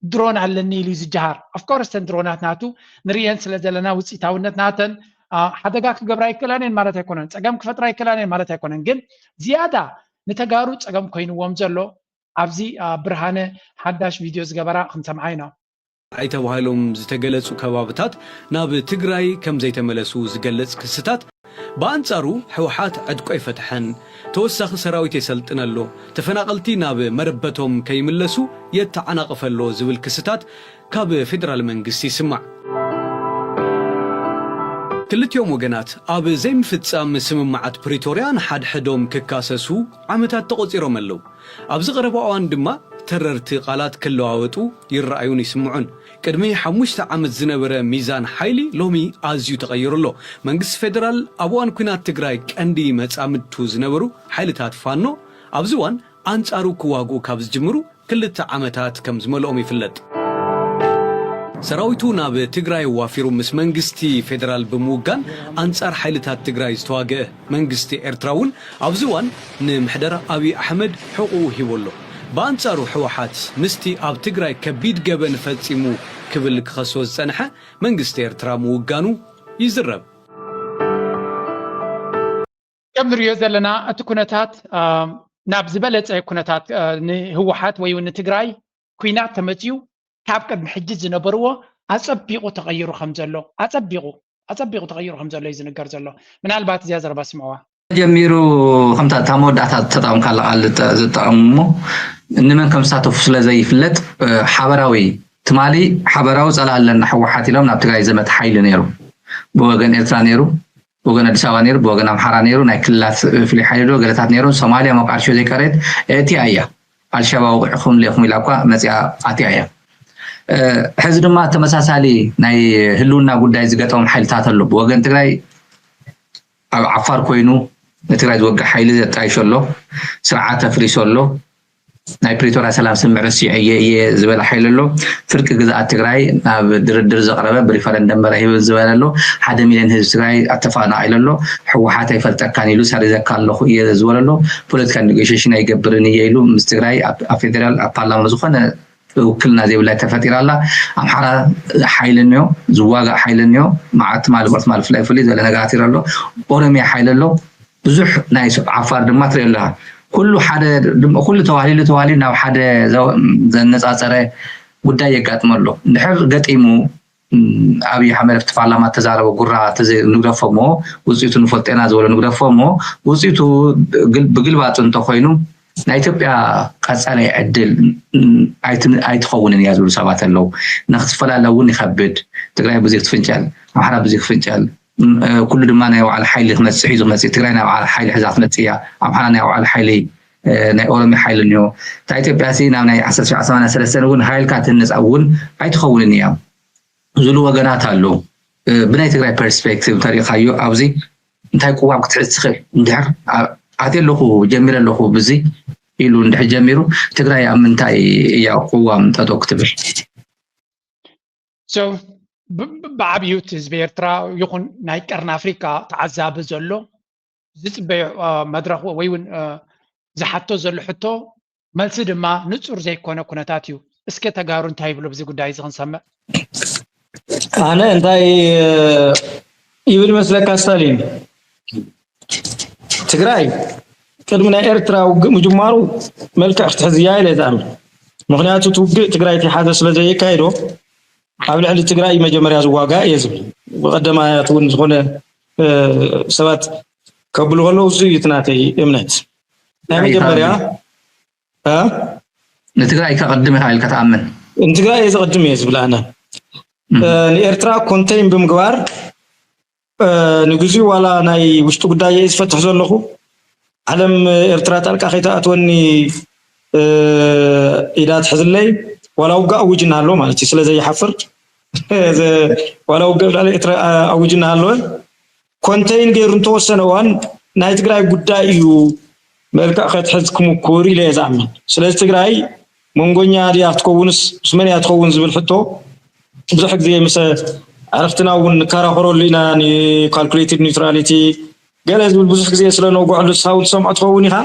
ድሮን ኣለኒ ኢሉ እዩ ዝጀሃር። Of course እተን ድሮናት ናቱ ንርእየን ስለ ዘለና ውፅኢታውነት ናተን ሓደጋ ክገብራ ኣይክእላን እየን ማለት ኣይኮነን፣ ፀገም ክፈጥራ ኣይክእላን እየን ማለት ኣይኮነን። ግን ዝያዳ ንተጋሩ ፀገም ኮይንዎም ዘሎ ኣብዚ ብርሃነ ሓዳሽ ቪድዮ ዝገበራ ክንሰምዓ ኢና። ኣይተ ተባሂሎም ዝተገለፁ ከባብታት ናብ ትግራይ ከም ዘይተመለሱ ዝገልፅ ክስታት፣ ብኣንፃሩ ህወሓት ዕጥቁ ኣይፈትሐን፣ ተወሳኺ ሰራዊት የሰልጥን ኣሎ፣ ተፈናቐልቲ ናብ መረበቶም ከይምለሱ የተዓናቕፍ ኣሎ ዝብል ክስታት ካብ ፌደራል መንግስቲ ይስማዕ። ክልቲኦም ወገናት ኣብ ዘይምፍፃም ስምምዓት ፕሪቶርያ ንሓድሕዶም ክካሰሱ ዓመታት ተቖፂሮም ኣለዉ። ኣብዚ ቀረባ እዋን ድማ ተረርቲ ቃላት ክለዋወጡ ይረኣዩን ይስምዑን። ቅድሚ ሓሙሽተ ዓመት ዝነበረ ሚዛን ሓይሊ ሎሚ ኣዝዩ ተቐይሩ ኣሎ። መንግስቲ ፌደራል ኣብ እዋን ኲናት ትግራይ ቀንዲ መጻምድቱ ዝነበሩ ሓይልታት ፋኖ ኣብዚ እዋን ኣንጻሩ ክዋግኡ ካብ ዝጅምሩ ክልተ ዓመታት ከም ዝመልኦም ይፍለጥ። ሰራዊቱ ናብ ትግራይ ዋፊሩ ምስ መንግስቲ ፌደራል ብምውጋን ኣንጻር ሓይልታት ትግራይ ዝተዋግአ መንግስቲ ኤርትራ እውን ኣብዚ እዋን ንምሕደራ ኣብይ ኣሕመድ ሕቑኡ ሂቡ ኣሎ። ብኣንጻሩ ህወሓት ምስቲ ኣብ ትግራይ ከቢድ ገበን ፈጺሙ ክብል ክኸሶ ዝጸንሐ መንግስቲ ኤርትራ ምውጋኑ ይዝረብ። ከም ንሪኦ ዘለና እቲ ኩነታት ናብ ዝበለፀ ኩነታት ንህወሓት ወይ እውን ንትግራይ ኩናት ተመፅዩ ካብ ቅድሚ ሕጂ ዝነበርዎ ኣፀቢቑ ተቐይሩ ከም ዘሎ ኣፀቢቑ ኣፀቢቑ ተቐይሩ ከም ዘሎ እዩ ዝንገር ዘሎ። ምናልባት እዚኣ ዘረባ ስምዕዋ። ጀሚሩ ከምታ እታ መወዳእታ ተጠቐምካላ ቃል ዝጠ- ዝጠቐሙ እሞ እንመን ከም ዝሳተፉ ስለ ዘይፍለጥ ሓበራዊ ትማሊ ሓበራዊ ፀላኢ ኣለና ህወሓት ኢሎም ናብ ትግራይ ዘመተ ሓይሊ ነይሩ። ብወገን ኤርትራ ነይሩ፣ ብወገን ኣዲስ ኣበባ ነይሩ፣ ብወገን ኣምሓራ ነይሩ፣ ናይ ክልላት ፍሉይ ሓይሊ ዶ ገለታት ነይሩ፣ ሶማልያ ሞቃዲሾ ዘይቀረየት ኣእትያ እያ። ኣልሸባብ ኣውቂዕኹም ሌኹም ኢላ እኳ መፂኣ ኣትያ እያ። ሕዚ ድማ ተመሳሳሊ ናይ ህልውና ጉዳይ ዝገጠሞም ሓይልታት ኣሎ። ብወገን ትግራይ ኣብ ዓፋር ኮይኑ ንትግራይ ዝወግእ ሓይሊ ዘጣይሾ ኣሎ፣ ስርዓት ኣፍሪሶ ኣሎ። ናይ ፕሪቶርያ ሰላም ስምምዕ ረሲዐ እየ እየ ዝበለ ሓይሊ ኣሎ። ፍርቂ ግዝኣት ትግራይ ናብ ድርድር ዘቕረበ ብሪፈረንደም መራሂብን ዝበለ ኣሎ። ሓደ ሚልዮን ህዝቢ ትግራይ ኣተፋናቒሉ ኣሎ። ህወሓት ኣይፈልጠካን ኢሉ ሰሪዘካ ኣለኹ እየ ዝበለ ኣሎ። ፖለቲካል ኔጎሽሽን ኣይገብርን እየ ኢሉ ምስ ትግራይ ኣብ ኣብ ፌደራል ኣብ ፓርላማ ዝኾነ ውክልና ዘይብላ ተፈጢራ ኣላ። ኣምሓራ ሓይሊ እኒኦ፣ ዝዋጋእ ሓይሊ እኒኦ፣ መዓት ትማሊ ብቕትማሊ ፍላይ ፍልይ ዝበለ ነገራት ይረ ኣሎ። ኦሮሚያ ሓይሊ ኣሎ። ብዙሕ ናይ ስ- ዓፋር ድማ ትርኢ ኣለኻ። ኩሉ ሓደ ድም- ኩሉ ተዋሂሉ ተዋሂሉ ናብ ሓደ ዘ- ዘነጻጸረ ጉዳይ የጋጥመ ኣሎ። እንድሕር ገጢሙ ኣብይ ኣሕመድ ኣብቲ ፓርላማ እተዛረቦ ጉራ ንግደፎ እሞ ውፅኢቱ ንፈልጦ ኢና ዝበሎ ንግደፎ እሞ ውፅኢቱ ብግልባጡ እንተኮይኑ ናይ ኢትዮጵያ ቀፃላይ ዕድል ኣይትኸውንን እያ ዝብሉ ሰባት ኣለዉ። ንክትፈላለ እውን ይከብድ። ትግራይ ብዙ ክትፍንጨል፣ ኣምሓራ ብዙ ክትፍንጨል፣ ኩሉ ድማ ናይ ባዕሉ ሓይሊ ክመፅእ ሒዙ ክመፅእ፣ ትግራይ ናይ ባዕላ ሓይሊ ሒዛ ክትመፅእ እያ። ኣምሓራ ናይ ባዕሉ ሓይሊ ናይ ኦሮሚያ ሓይሊ እኒኦ። እታ ኢትዮጵያ ሲ ናብ ናይ ዓሰርተ ትሽዓተ ሰማንያ ሰለስተ እውን ሃይልካ ትህነፃ እውን ኣይትኸውንን እያ ዝብሉ ወገናት ኣለዉ። ብናይ ትግራይ ፐርስፔክቲቭ እንተሪኢኻዮ ኣብዚ እንታይ ቅዋም ክትሕዝ ትኽእል? እንድሕር ኣትየ ኣለኹ ጀሚረ ኣለኹ ብዚ ኢሉ እንድሕር ጀሚሩ ትግራይ ኣብ ምንታይ እያ ቅዋም ጠጠው ክትብል? ብዓብዩ እቲ ህዝቢ ኤርትራ ይኹን ናይ ቀርኒ ኣፍሪካ ተዓዛቢ ዘሎ ዝፅበዮ መድረክ ወይ እውን ዝሓቶ ዘሎ ሕቶ መልሲ ድማ ንፁር ዘይኮነ ኩነታት እዩ። እስከ ተጋሩ እንታይ ይብሉ ብዚ ጉዳይ እዚ ክንሰምዕ። ኣነ እንታይ ይብል መስለካ ስታሊን፣ ትግራይ ቅድሚ ናይ ኤርትራ ውግእ ምጅማሩ መልክዕ ክትሕዝ እያ ኢለ ዝኣምን። ምክንያቱ እቲ ውግእ ትግራይ ተይሓዘ ስለ ዘየካየዶ ኣብ ልዕሊ ትግራይ መጀመርያ ዝዋጋእ እየ ዝብል። ብቀደማያት እውን ዝኾነ ሰባት ከብሉ ከለዉ እዚ እዩ እቲ ናተይ እምነት። ናይ መጀመርያ ንትግራይ ከቐድም ኢኻ ኢልካ ትኣምን? ንትግራይ እየ ዘቐድም እየ ዝብል ኣነ። ንኤርትራ ኮንቴን ብምግባር ንግዚኡ ዋላ ናይ ውሽጢ ጉዳይ እየ ዝፈትሕ ዘለኹ። ዓለም ኤርትራ ጣልቃ ከይተኣትወኒ ኢዳ ትሕዝለይ። ዋላ ውግእ ኣውጅ እናሃለወ ማለት እዩ፣ ስለ ዘይሓፍር ዋላ ውግእ ኣብ ልዕሊ ኤርትራ ኣውጅ እናሃለወ ኮንቴን ገይሩ እንተወሰነ እዋን ናይ ትግራይ ጉዳይ እዩ መልክዕ ከትሕዝ ክምኩር ኢለ እየ ዝኣምን። ስለዚ ትግራይ መንጎኛ ድያ ክትከውንስ ምስ መን እያ ትኸውን ዝብል ሕቶ ብዙሕ ግዜ ምስ ኣዕርኽትና እውን ንከራኸረሉ ኢና። ካልኩሌትድ ኒውትራሊቲ ገለ ዝብል ብዙሕ ግዜ ስለ ነውግዐሉ ሳውን ትሰምዖ ትኸውን ኢኻ።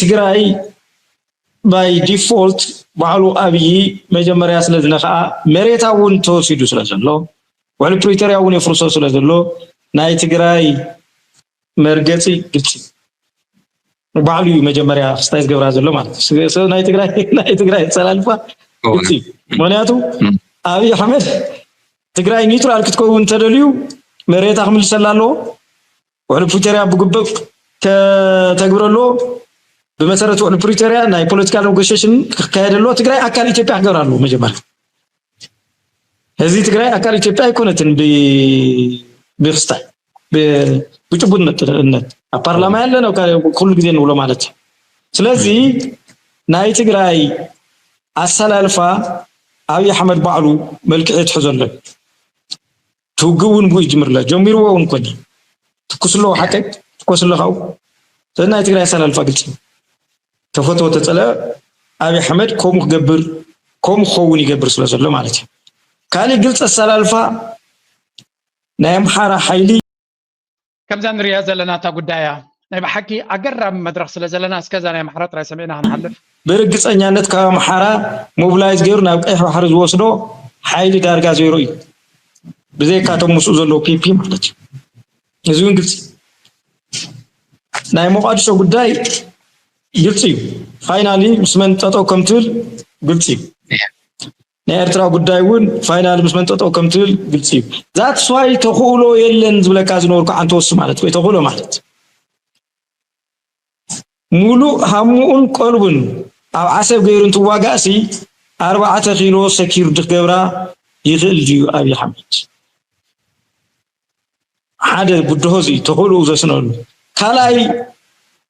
ትግራይ ባይ ዲፎልት ባዕሉ ኣብዪ መጀመርያ ስለ ዝነኸኣ መሬታ እውን ተወሲዱ ስለ ዘሎ ውዕሊ ፕሪቶርያ እውን የፍርሶ ስለ ዘሎ ናይ ትግራይ መርገፂ ግልፂ ባዕሉ እዩ መጀመርያ ክስታይ ዝገብራ ዘሎ ማለት እዩ። ናይ ትግራይ ናይ ትግራይ ኣሰላልፋ ግልፂ እዩ። ምክንያቱ ኣብይ ኣሕመድ ትግራይ ኒውትራል ክትከውን እንተደልዩ መሬታ ክምልሰላ ኣለዎ። ውዕሊ ፕሪቶርያ ብግቡእ ከተግብር ኣለዎ። ብመሰረት ውዕሊ ፕሪቶርያ ናይ ፖለቲካል ኔጎሽሽን ክካየድ ኣለዎ። ትግራይ ኣካል ኢትዮጵያ ክገብር ኣለዎ መጀመርያ። ህዝቢ ትግራይ ኣካል ኢትዮጵያ ኣይኮነትን ብክስታይ ብጭቡጥነት ኣብ ፓርላማ ያለን ኩሉ ግዜ ንብሎ ማለት እዩ። ስለዚ ናይ ትግራይ ኣሰላልፋ ኣብይ ኣሕመድ ባዕሉ መልክዕ የትሕዞ ኣሎ። ትውግእ እውን ብኡ ይጅምር ኣሎ ጀሚርዎ እውን ኮኒ ትኩስ ኣለዎ ሓቀይ ትኮስ ኣለካው ናይ ትግራይ ኣሰላልፋ ግልፂ ተፈትወ ተፀለ ኣብይ ኣሕመድ ከምኡ ክገብር ከምኡ ክኸውን ይገብር ስለ ዘሎ ማለት እዩ። ካሊእ ግልፂ ኣሰላልፋ ናይ ኣምሓራ ሓይሊ ከምዛ ንሪኣ ዘለና እታ ጉዳይ እያ። ናይ ብሓቂ ኣገራሚ መድረክ ስለ ዘለና እስከዛ ናይ ኣምሓራ ጥራይ ሰሚዕና ክንሓልፍ። ብርግፀኛነት ካብ ኣምሓራ ሞብላይዝ ገይሩ ናብ ቀይሕ ባሕሪ ዝወስዶ ሓይሊ ዳርጋ ዜሮ እዩ። ብዘይካቶም ምስኡ ዘለዉ ፒፒ ማለት እዩ። እዚ እውን ግልፂ ናይ ሞቃዲሾ ጉዳይ ግልፂ እዩ። ፋይናሊ ምስ መን ጠጠው ከም ትብል ግልፂ እዩ። ናይ ኤርትራ ጉዳይ እውን ፋይናሊ ምስ መን ጠጠው ከም ትብል ግልፂ እዩ። ዛትስ ዋይ ተኽእሎ የለን ዝብለካ ዝነበርኩ ዓንተወሲ ማለት ወይ ተኽእሎ ማለት ሙሉእ ሃሙኡን ቀልቡን ኣብ ዓሰብ ገይሩ እንትዋጋእሲ ኣርባዕተ ኪሎ ሰኪርድ ክገብራ ይኽእል ድዩ ኣብይ ኣሕመድ? ሓደ ብድሆ እዚ ተኽእሎኡ ዘስነሉ ካልኣይ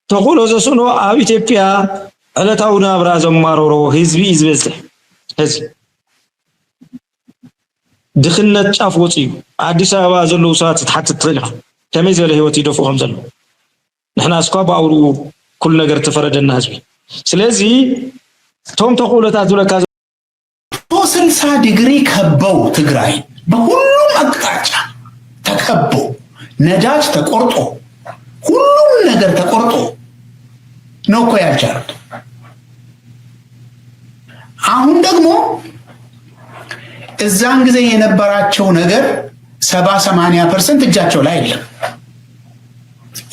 ተኽእሎ ዘስእኖ ኣብ ኢትዮጵያ ዕለታዊ ናብራ ዘማረሮ ህዝቢ እዩ ዝበዝሕ ህዝቢ ድኽነት ጫፍ ወፂኡ ኣዲስ ኣበባ ዘለዉ ሰባት ክትሓትት ትኽእል ኢኻ ከመይ ዝበለ ህይወት ይደፍኡ ከም ዘለዉ ንሕና እስኳ ብኣውርኡ ኩሉ ነገር ተፈረደና ህዝቢ ስለዚ እቶም ተኽእሎታት ዝብለካ ስልሳ ዲግሪ ከበው ትግራይ በሁሉም አቅጣጫ ተከቦ ነዳጅ ተቆርጦ ሁሉም ነገር ተቆርጦ ነው እኮ ያልቻሉት። አሁን ደግሞ እዛን ጊዜ የነበራቸው ነገር ሰባ ሰማንያ ፐርሰንት እጃቸው ላይ የለም።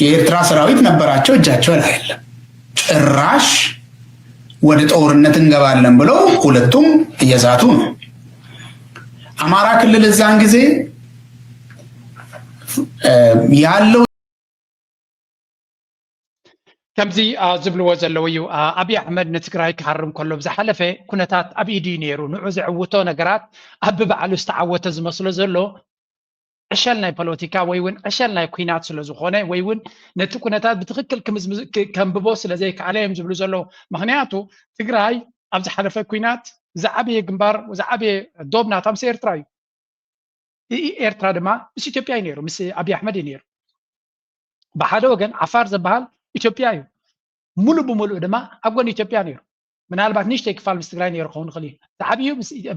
የኤርትራ ሰራዊት ነበራቸው፣ እጃቸው ላይ የለም። ጭራሽ ወደ ጦርነት እንገባለን ብለው ሁለቱም እየዛቱ ነው። አማራ ክልል እዛን ጊዜ ያለው ከምዚ ዝብልዎ ዘለዉ እዩ። ኣብይ ኣሕመድ ንትግራይ ክሃርም ከሎ ብዝሓለፈ ኩነታት ኣብ ኢዱ እዩ ነይሩ። ንዑ ዘዕውቶ ነገራት ኣብ ብባዕሉ ዝተዓወተ ዝመስሎ ዘሎ ዕሸል ናይ ፖለቲካ ወይ እውን ዕሸል ናይ ኩናት ስለ ዝኾነ ወይ እውን ነቲ ኩነታት ብትኽክል ከንብቦ ስለ ዘይከኣለ እዮም ዝብሉ ዘለዉ። ምክንያቱ ትግራይ ኣብ ዝሓለፈ ኩናት ዝዓበየ ግንባር ዝዓበየ ዶብ ናታ ምስ ኤርትራ እዩ። ኤርትራ ድማ ምስ ኢትዮጵያ እዩ ነይሩ፣ ምስ ኣብይ ኣሕመድ እዩ ነይሩ። ብሓደ ወገን ዓፋር ዝበሃል ኢትዮጵያ እዩ፣ ሙሉእ ብሙሉእ ድማ ኣብ ጎኒ ኢትዮጵያ ነይሩ። ምናልባት ንእሽተይ ክፋል ምስ ትግራይ ነይሩ ክኸውን ይኽእል እዩ። ዝዓብዩ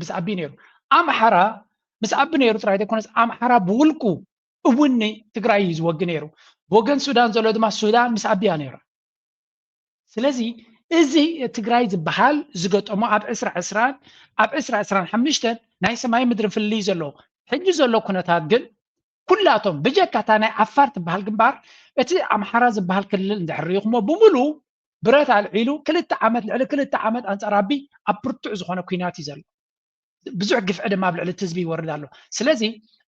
ምስ ኣቢ ነይሩ። ኣምሓራ ምስ ኣቢ ነይሩ ጥራይ ዘይኮነስ ኣምሓራ ብውልቁ እውን ትግራይ እዩ ዝወጊ ነይሩ። ብወገን ሱዳን ዘሎ ድማ ሱዳን ምስ ኣቢ እያ ነይራ። ስለዚ እዚ ትግራይ ዝበሃል ዝገጠሞ ኣብ ዕስራ ዕስራን ኣብ ዕስራ ዕስራን ሓሙሽተን ናይ ሰማይ ምድሪ ፍልልይ ዘለዎ ሕጂ ዘሎ ኩነታት ግን ኩላቶም ብጀካ እታ ናይ ዓፋር ትበሃል ግንባር እቲ ኣምሓራ ዝበሃል ክልል እንድሕር ሪኢኹሞ ብምሉ ብረት ኣልዒሉ ክልተ ዓመት ልዕሊ ክልተ ዓመት ኣንፃር ኣቢ ኣብ ብርቱዕ ዝኾነ ኩናት እዩ ዘሎ። ብዙሕ ግፍዒ ድማ ኣብ ልዕሊ እቲ ህዝቢ ይወርድ ኣሎ። ስለዚ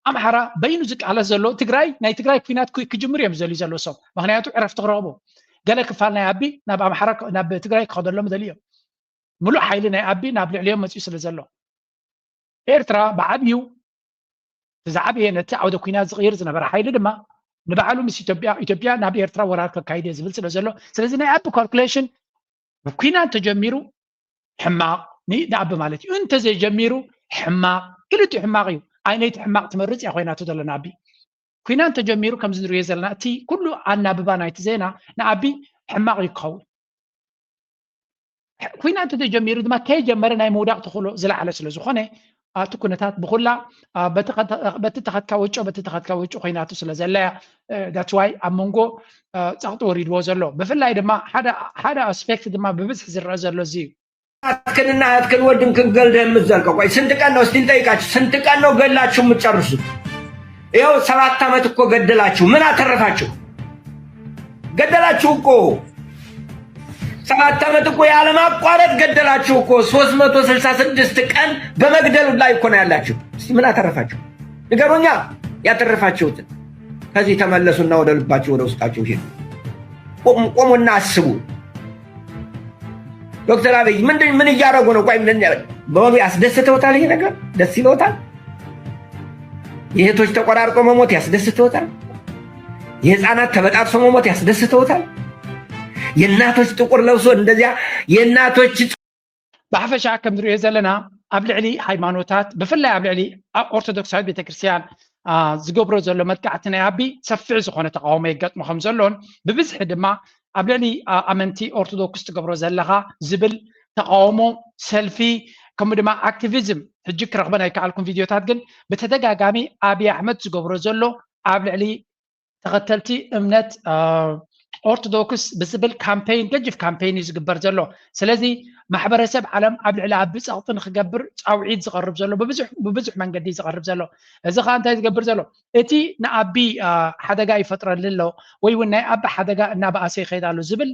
ኣምሓራ በይኑ ዝቃለስ ዘሎ ትግራይ ናይ ትግራይ ኩናት ክጅምር እዮም ዝደልዩ ዘለዉ እሶም። ምክንያቱ ዕረፍቲ ክረኽቡ ገለ ክፋል ናይ ኣቢ ናብ ኣምሓራ ናብ ትግራይ ክኸደሎም ይደልዩ እዮም። ሙሉእ ሓይሊ ናይ ኣቢ ናብ ልዕሊኦም መፂኡ ስለ ዘሎ ኤርትራ ብዓብዩ ዝዓበየ ነቲ ዓውደ ኩናት ዝቕይር ዝነበረ ሓይሊ ድማ ንባዕሉ ምስ ኢትዮጵያ ኢትዮጵያ ናብ ኤርትራ ወራር ከካይድ እየ ዝብል ስለ ዘሎ ስለዚ ናይ ኣቢ ካልኩሌሽን ብኩናት ተጀሚሩ ሕማቕ ንኣቢ ማለት እዩ። እንተዘይጀሚሩ ሕማቕ ክልቲኡ ሕማቕ እዩ። ኣይነይቲ ሕማቕ ትመርፅ እያ ኮይናቶ ዘሎ ንኣቢ። ኩናት ተጀሚሩ ከምዚ ንሪኦ ዘለና እቲ ኩሉ ኣናብባ ናይቲ ዜና ንኣቢ ሕማቕ እዩ ክኸውን። ኩናት እንተተጀሚሩ ድማ ከይጀመረ ናይ ምውዳቕ ተኽእሎ ዝለዓለ ስለ ዝኾነ ኣብቲ ኩነታት ብኹላ በቲ ተኸትካ ወጮ በቲ ተኸትካ ወጮ ኮይናቱ ስለ ዘለያ that's why ኣብ መንጎ ፀቕጢ ወሪድዎ ዘሎ ብፍላይ ድማ ሓደ ኣስፔክት ድማ ብብዝሒ ዝረአ ዘሎ እዚ እዩ። ኣትክንና ኣትክን ወድን ክንገልደ የምትዘልቀ ቆይ ስንት ቀን ነው እስቲ ልጠይቃችሁ ስንት ቀን ነው ገላችሁ የምትጨርሱት? ይኸው ሰባት ዓመት እኮ ገደላችሁ ምን አተረፋችሁ? ገደላችሁ እኮ ሰባት ዓመት እኮ ያለማቋረጥ ገደላችሁ እኮ ሶስት መቶ ስልሳ ስድስት ቀን በመግደሉ ላይ እኮ ነው ያላችሁ። እስቲ ምን አተረፋችሁ ንገሩኛ ያተረፋችሁትን። ከዚህ ተመለሱና ወደ ልባችሁ ወደ ውስጣችሁ ሂዱ። ቆሙና አስቡ። ዶክተር አብይ ምንድን ምን እያደረጉ ነው? ቆይ ምን በሉ ያስደስተውታል? ይሄ ነገር ደስ ይለውታል? የእህቶች ተቆራርጦ መሞት ያስደስተውታል? የህፃናት ተበጣጥሶ መሞት ያስደስተውታል? የእናቶች ጥቁር ለብሶ እንደዚያ የእናቶች ብሓፈሻ ከም ንሪኦ ዘለና ኣብ ልዕሊ ሃይማኖታት ብፍላይ ኣብ ልዕሊ ኦርቶዶክሳዊት ቤተክርስትያን ዝገብሮ ዘሎ መጥቃዕቲ ናይ ኣቢ ሰፊሕ ዝኾነ ተቃውሞ የጋጥሞ ከም ዘሎን ብብዝሒ ድማ ኣብ ልዕሊ ኣመንቲ ኦርቶዶክስ ትገብሮ ዘለኻ ዝብል ተቃውሞ ሰልፊ ከምኡ ድማ ኣክቲቪዝም ሕጂ ክረኽበን ኣይከኣልኩን ቪድዮታት ግን ብተደጋጋሚ ኣብይ ኣሕመድ ዝገብሮ ዘሎ ኣብ ልዕሊ ተኸተልቲ እምነት ኦርቶዶክስ ብዝብል ካምፔይን ገጅፍ ካምፔይን እዩ ዝግበር ዘሎ። ስለዚ ማሕበረሰብ ዓለም ኣብ ልዕሊ ኣቢ ፀቕጢ ንክገብር ፃውዒት ዝቐርብ ዘሎ ብብዙሕ መንገዲ ዝቐርብ ዘሎ። እዚ ከዓ እንታይ ዝገብር ዘሎ? እቲ ንኣቢ ሓደጋ ይፈጥረሊ ኣሎ ወይ እውን ናይ ኣቢ ሓደጋ እናበኣሰ ይኸይድ ኣሎ ዝብል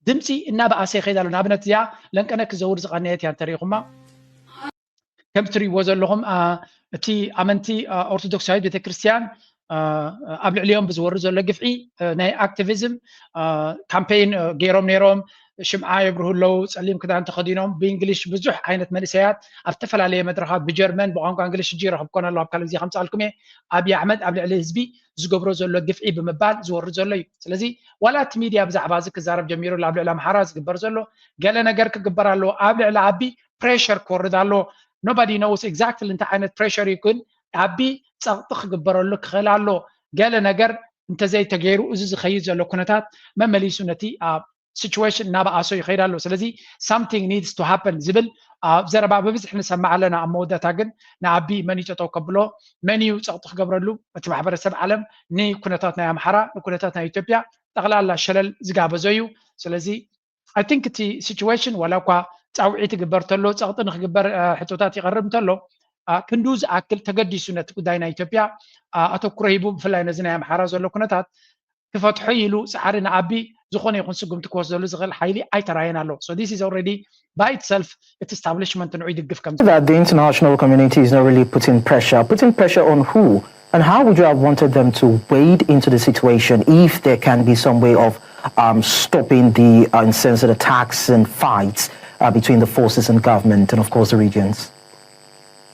ድምፂ እናበኣሰ ይኸይድ ኣሎ። ንኣብነት እዚኣ ለንቀነ ክዘውር ዝቐነየት እያ እንተሪኢኹማ። ከም ትሪእዎ ዘለኹም እቲ ኣመንቲ ኦርቶዶክሳዊት ቤተክርስትያን ኣብ ልዕሊኦም ብዝወርድ ዘሎ ግፍዒ ናይ ኣክቲቪዝም ካምፔይን ገይሮም ነይሮም። ሽምዓ የብርሁ ኣለዉ፣ ፀሊም ክዳን ተኸዲኖም ብእንግሊሽ ብዙሕ ዓይነት መንእሰያት ኣብ ዝተፈላለየ መድረኻት ብጀርመን ብቋንቋ እንግሊሽ ሕጂ ይረኽብኮን ኣለዉ ኣብ ካልእ ግዜ ከምፃልኩም እየ። ኣብይ ኣሕመድ ኣብ ልዕሊ ህዝቢ ዝገብሮ ዘሎ ግፍዒ ብምባል ዝወርድ ዘሎ እዩ። ስለዚ ዋላ እቲ ሚድያ ብዛዕባ እዚ ክዛረብ ጀሚሩ ኣብ ልዕሊ ኣምሓራ ዝግበር ዘሎ ገለ ነገር ክግበር ኣለዎ ኣብ ልዕሊ ኣቢ ፕሬሸር ክወርድ ኣለዎ። Nobody knows exactly እንታይ ዓይነት ፕሬሸር እዩ ግን ኣቢ ፀቕጢ ክግበረሉ ክኽእል ኣሎ። ገለ ነገር እንተዘይተገይሩ እዚ ዝኸይድ ዘሎ ኩነታት መመሊሱ ነቲ ኣብ situation እናበኣሶ ይኸይድ ኣሎ። ስለዚ something needs to happen ዝብል ኣብ ዘረባ ብብዝሒ ንሰምዕ ኣለና። ኣብ መወዳእታ ግን ንኣቢ መን እዩ ጠጠው ከብሎ፣ መን እዩ ጸቕጢ ክገብረሉ? እቲ ማሕበረሰብ ዓለም ንኩነታት ናይ ኣምሓራ፣ ንኩነታት ናይ ኢትዮጵያ ጠቕላላ ሸለል ዝጋበዞ እዩ። ስለዚ I think እቲ situation ዋላ እኳ ጻውዒት ይግበር ተሎ፣ ጸቕጢ ንክግበር ሕቶታት ይቐርብ እንተሎ፣ ክንዱ ዝኣክል ተገዲሱ ነቲ ጉዳይ ናይ ኢትዮጵያ ኣተኩሮ ሂቡ፣ ብፍላይ ነዚ ናይ ኣምሓራ ዘሎ ኩነታት ክፈትሖ ኢሉ ጻዕሪ ንኣቢ ዝኾነ ይኹን ስጉምቲ ክወስደሉ ዝኽእል ሓይሊ ኣይተራየን ኣሎ። So this is already by itself እቲ establishment ንዑ ይድግፍ ከም That the international community is not really putting pressure. Putting pressure on who? And how would you have wanted them to wade into the situation if there can be some way of um, stopping the uh, incessant attacks and fights uh, between the forces and government and, of course, the regions?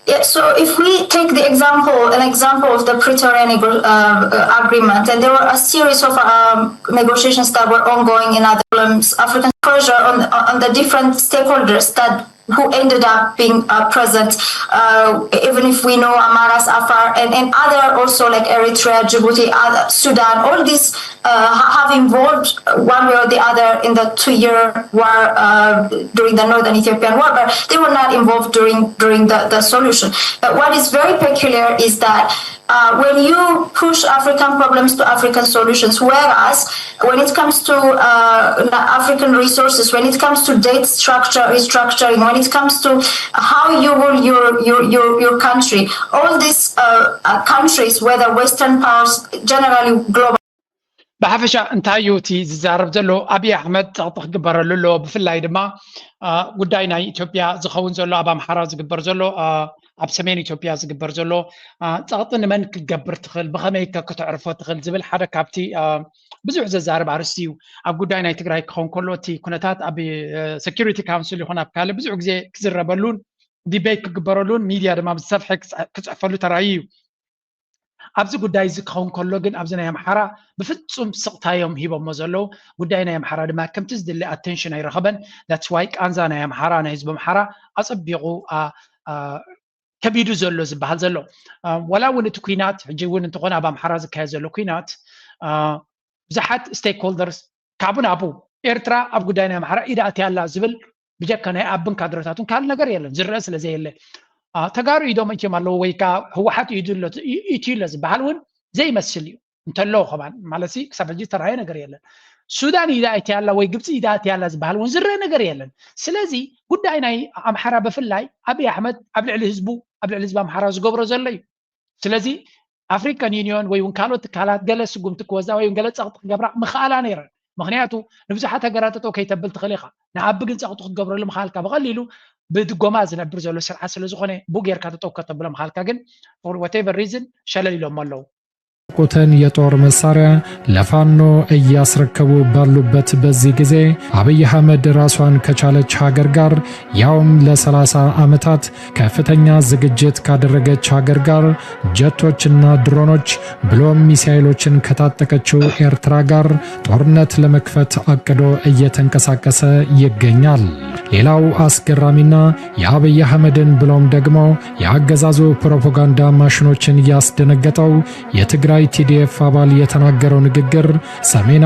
Yeah, so if we take the example, an example of the Pretoria nego- uh, uh, agreement, and there were a series of um, negotiations that were ongoing in other problems, African pressure on on the different stakeholders that who ended up being uh, present, uh, even if we know Amaras, Afar, and, and other also like Eritrea, Djibouti, other, Sudan, all these uh, have involved one way or the other in the two-year war uh, during the Northern Ethiopian War, but they were not involved during during the, the solution. But what is very peculiar is that uh, when you push African problems to African solutions, whereas when it comes to uh, African resources, when it comes to debt structure restructuring, when it comes to how you rule your your your, your country, all these uh, uh, countries, whether Western powers, generally global. ብሓፈሻ እንታይ እዩ እቲ ዝዛረብ ዘሎ? ኣብይ ኣሕመድ ጸቕጢ ክግበረሉ ኣለዎ። ብፍላይ ድማ ጉዳይ ናይ ኢትዮጵያ ዝኸውን ዘሎ፣ ኣብ ኣምሓራ ዝግበር ዘሎ፣ ኣብ ሰሜን ኢትዮጵያ ዝግበር ዘሎ ጸቕጢ ንመን ክትገብር ትኽእል፣ ብኸመይ ከ ክተዕርፎ ትኽእል ዝብል ሓደ ካብቲ ብዙሕ ዘዛርብ ኣርእስቲ እዩ። ኣብ ጉዳይ ናይ ትግራይ ክኸውን ከሎ እቲ ኩነታት ኣብ security council ይኹን ኣብ ካልእ ብዙሕ ግዜ ክዝረበሉን debate ክግበረሉን ሚድያ ድማ ብዝሰፍሐ ክፅሕፈሉ ተራእዩ እዩ። ኣብዚ ጉዳይ እዚ ክኸውን ከሎ ግን ኣብዚ ናይ ኣምሓራ ብፍፁም ስቕታ እዮም ሂቦሞ ዘለዉ። ጉዳይ ናይ ኣምሓራ ድማ ከምቲ ዝድለ attention ኣይረኸበን። That's why ቃንዛ ናይ ኣምሓራ፣ ናይ ህዝቢ ኣምሓራ ኣፀቢቑ ከቢዱ ዘሎ ዝበሃል ዘሎ። ዋላ እውን እቲ ኲናት ሕጂ እውን እንተኾነ ኣብ ኣምሓራ ዝካየድ ዘሎ ኲናት ብዙሓት stakeholders ካብኡ ናብኡ ኤርትራ ኣብ ጉዳይ ናይ ኣምሓራ ኢዳ ኣትያ ኣላ ዝብል ብጀካ ናይ ኣብን ካድረታቱን ካልእ ነገር የለን። ዝረአ ስለ ዘየለ ተጋሩ ኢዶም እትዮም ኣለዉ ወይ ከዓ ህወሓት ኢዱ ኣሎ ኢትዩ ኣሎ ዝበሃል እውን ዘይመስል እዩ። እንተለዉ ከማን ማለት ክሳብ ሕጂ ዝተረኣየ ነገር የለን። ሱዳን ኢዳ ኣትያ ኣላ ወይ ግብፂ ኢዳ ኣትያ ኣላ ዝበሃል እውን ዝረአ ነገር የለን። ስለዚ ጉዳይ ናይ ኣምሓራ ብፍላይ ኣብይ ኣሕመድ ኣብ ልዕሊ ህዝቡ ኣብ ልዕሊ ህዝቢ ኣምሓራ ዝገብሮ ዘሎ እዩ። ስለዚ ኣፍሪካን ዩኒዮን ወይ እውን ካልኦት ትካላት ገለ ስጉምቲ ክወስዳ ወይ እውን ገለ ፀቕጢ ክገብራ ምኽኣላ ነይረን። ምክንያቱ ንብዙሓት ሃገራት ጠጠው ከይተብል ትኽእል ኢኻ። ንኣቢ ግን ፀቕጢ ክትገብረሉ ምኽኣልካ ብቐሊሉ ብድጎማ ዝነብር ዘሎ ስርዓት ስለ ዝኾነ ቡ ጌርካ ጠጠው ከተብሎ ምኽኣልካ ግን for whatever reason ሸለል ኢሎሞ ኣለዉ። ቁትን የጦር መሳሪያ ለፋኖ እያስረከቡ ባሉበት በዚህ ጊዜ አብይ አህመድ ራሷን ከቻለች ሀገር ጋር ያውም ለሰላሳ ዓመታት ከፍተኛ ዝግጅት ካደረገች ሀገር ጋር ጀቶችና ድሮኖች ብሎም ሚሳይሎችን ከታጠቀችው ኤርትራ ጋር ጦርነት ለመክፈት አቅዶ እየተንቀሳቀሰ ይገኛል። ሌላው አስገራሚና የአብይ አህመድን ብሎም ደግሞ የአገዛዙ ፕሮፓጋንዳ ማሽኖችን ያስደነገጠው የትግራይ ቲዲኤፍ አባል የተናገረው ንግግር ሰሜና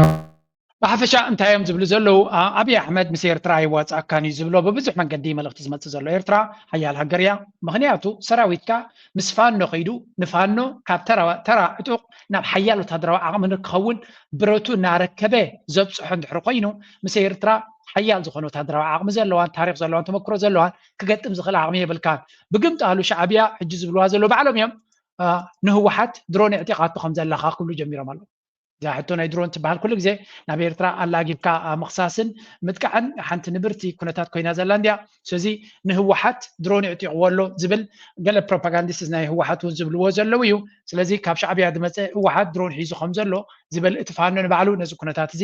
ብሓፈሻ እንታይ እዮም ዝብሉ ዘለዉ? ኣብይ ኣሕመድ ምስ ኤርትራ ኣይዋፅኣካን እዩ ዝብሎ ብብዙሕ መንገዲ መልእኽቲ ዝመፅእ ዘሎ። ኤርትራ ሓያል ሃገር እያ። ምክንያቱ ሰራዊትካ ምስ ፋኖ ከይዱ ንፋኖ ካብ ተራ ዕጡቕ ናብ ሓያል ወታደራዊ ዓቕሚ ንክኸውን ብረቱ እናረከበ ዘብፅሖ እንድሕር ኮይኑ ምስ ኤርትራ ሓያል ዝኾነ ወታደራዊ ዓቕሚ ዘለዋን ታሪክ ዘለዋን ተመክሮ ዘለዋን ክገጥም ዝኽእል ዓቕሚ የብልካን። ብግምጣሉ ሻዕብያ ሕጂ ዝብልዋ ዘለዉ ባዕሎም እዮም ንህወሓት ድሮን የዕጢቓቶ ከም ዘላ ክብሉ ጀሚሮም ኣለዉ። እዛ ሕቶ ናይ ድሮን ትበሃል ኩሉ ግዜ ናብ ኤርትራ ኣላጊብካ ምኽሳስን ምጥቃዕን ሓንቲ ንብርቲ ኩነታት ኮይና ዘላ እንድያ። ስለዚ ንህወሓት ድሮን የዕጢቕዎ ኣሎ ዝብል ገለ ፕሮፓጋንዲስት ናይ ህወሓት እውን ዝብልዎ ዘለዉ እዩ። ስለዚ ካብ ሻዕብያ ዝመፀ ህወሓት ድሮን ሒዙ ከም ዘሎ ዝበል እቲ ፋኖ ንባዕሉ ነዚ ኩነታት እዚ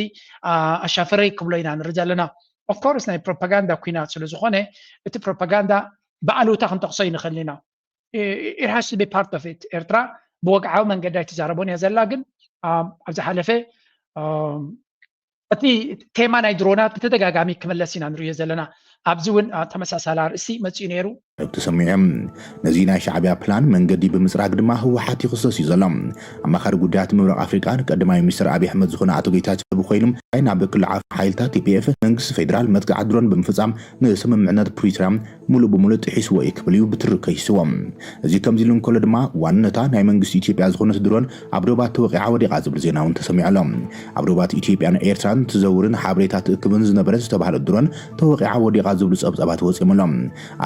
ኣሻፈረይ ክብሎ ኢና ንርኢ ዘለና። Of course ናይ ፕሮፓጋንዳ ኩናት ስለ ዝኾነ እቲ ፕሮፓጋንዳ ብኣሉታ ክንጠቕሶ ይንኽእል ኢና። It has to be part of it። ኤርትራ ብወግዓዊ መንገዲ ኣይትዛረቦን እያ ዘላ። ግን ኣብ ዝሓለፈ እቲ ቴማ ናይ ድሮናት ብተደጋጋሚ ክምለስ ኢና ንሪኦ ዘለና። ኣብዚ እውን ተመሳሳሊ ኣርእስቲ መፂኡ ነይሩ። ተሰሚዖም። ነዚ ናይ ሻዕብያ ፕላን መንገዲ ብምፅራግ ድማ ህወሓት ይኽሰስ እዩ ዘሎ። ኣማኻሪ ጉዳያት ምብራቕ ኣፍሪቃ ንቀዳማይ ሚኒስትር ኣብይ ኣሕመድ ዝኾነ ኣቶ ጌታቸው ኮይኑ፣ ናይ ናብ ክልዓፍ ሓይልታት ቲ ፒ ኤፍ መንግስቲ ፌዴራል መጥቃዕቲ ድሮን ብምፍጻም ንስምምዕነት ፕሪቶርያ ሙሉእ ብሙሉእ ጥሒስዎ እዩ ክብል እዩ ብትሪ ከሲስዎ። እዚ ከምዚ ኢሉ እንከሎ ድማ ዋንነታ ናይ መንግስቲ ኢትዮጵያ ዝኾነት ድሮን ኣብ ዶባት ተወቂዓ ወዲቓ ዝብል ዜና እውን ተሰሚዑ ኣሎ። ኣብ ዶባት ኢትዮጵያን ኤርትራን ትዘውርን ሓበሬታ ትእክብን ዝነበረት ዝተባህለት ድሮን ተወቂዓ ወዲቓ ዝብሉ ጸብጻባት ወጺኦም ኣሎ።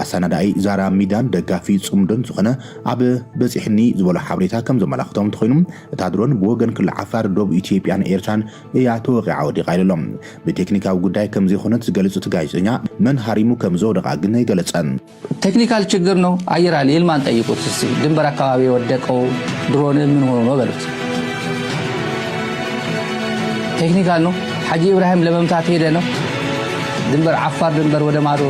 ኣሰናዳኢ ዛራ ሚዳን ደጋፊ ጽምዶን ዝኾነ ኣብ በጺሕኒ ዝበሎ ሓበሬታ ከም ዘመላኽቶም እንተኾይኑ፣ እታ ድሮን ብወገን ክልል ዓፋር ዶብ ኢትዮጵያን ኤርትራን እያ ተወቂዓ ወዲቓ ኢሉ ኣሎ። ብቴክኒካዊ ጉዳይ ከም ዘይኮነት ዝገልጽ እቲ ጋዜጠኛ፣ መን ሃሪሙ ከም ዘወደቓ ግን ኣይገለጸን። ቴክኒካል ችግር ነው። አየር ኃይል ይልማን ጠይቁት እስቲ። ድንበር አካባቢ የወደቀው ድሮን ምን ሆኖ ነው በሉት። ቴክኒካል ነው። ሐጂ ኢብራሂም ለመምታት ሄደ ነው። ድንበር አፋር ድንበር ወደ ማዶ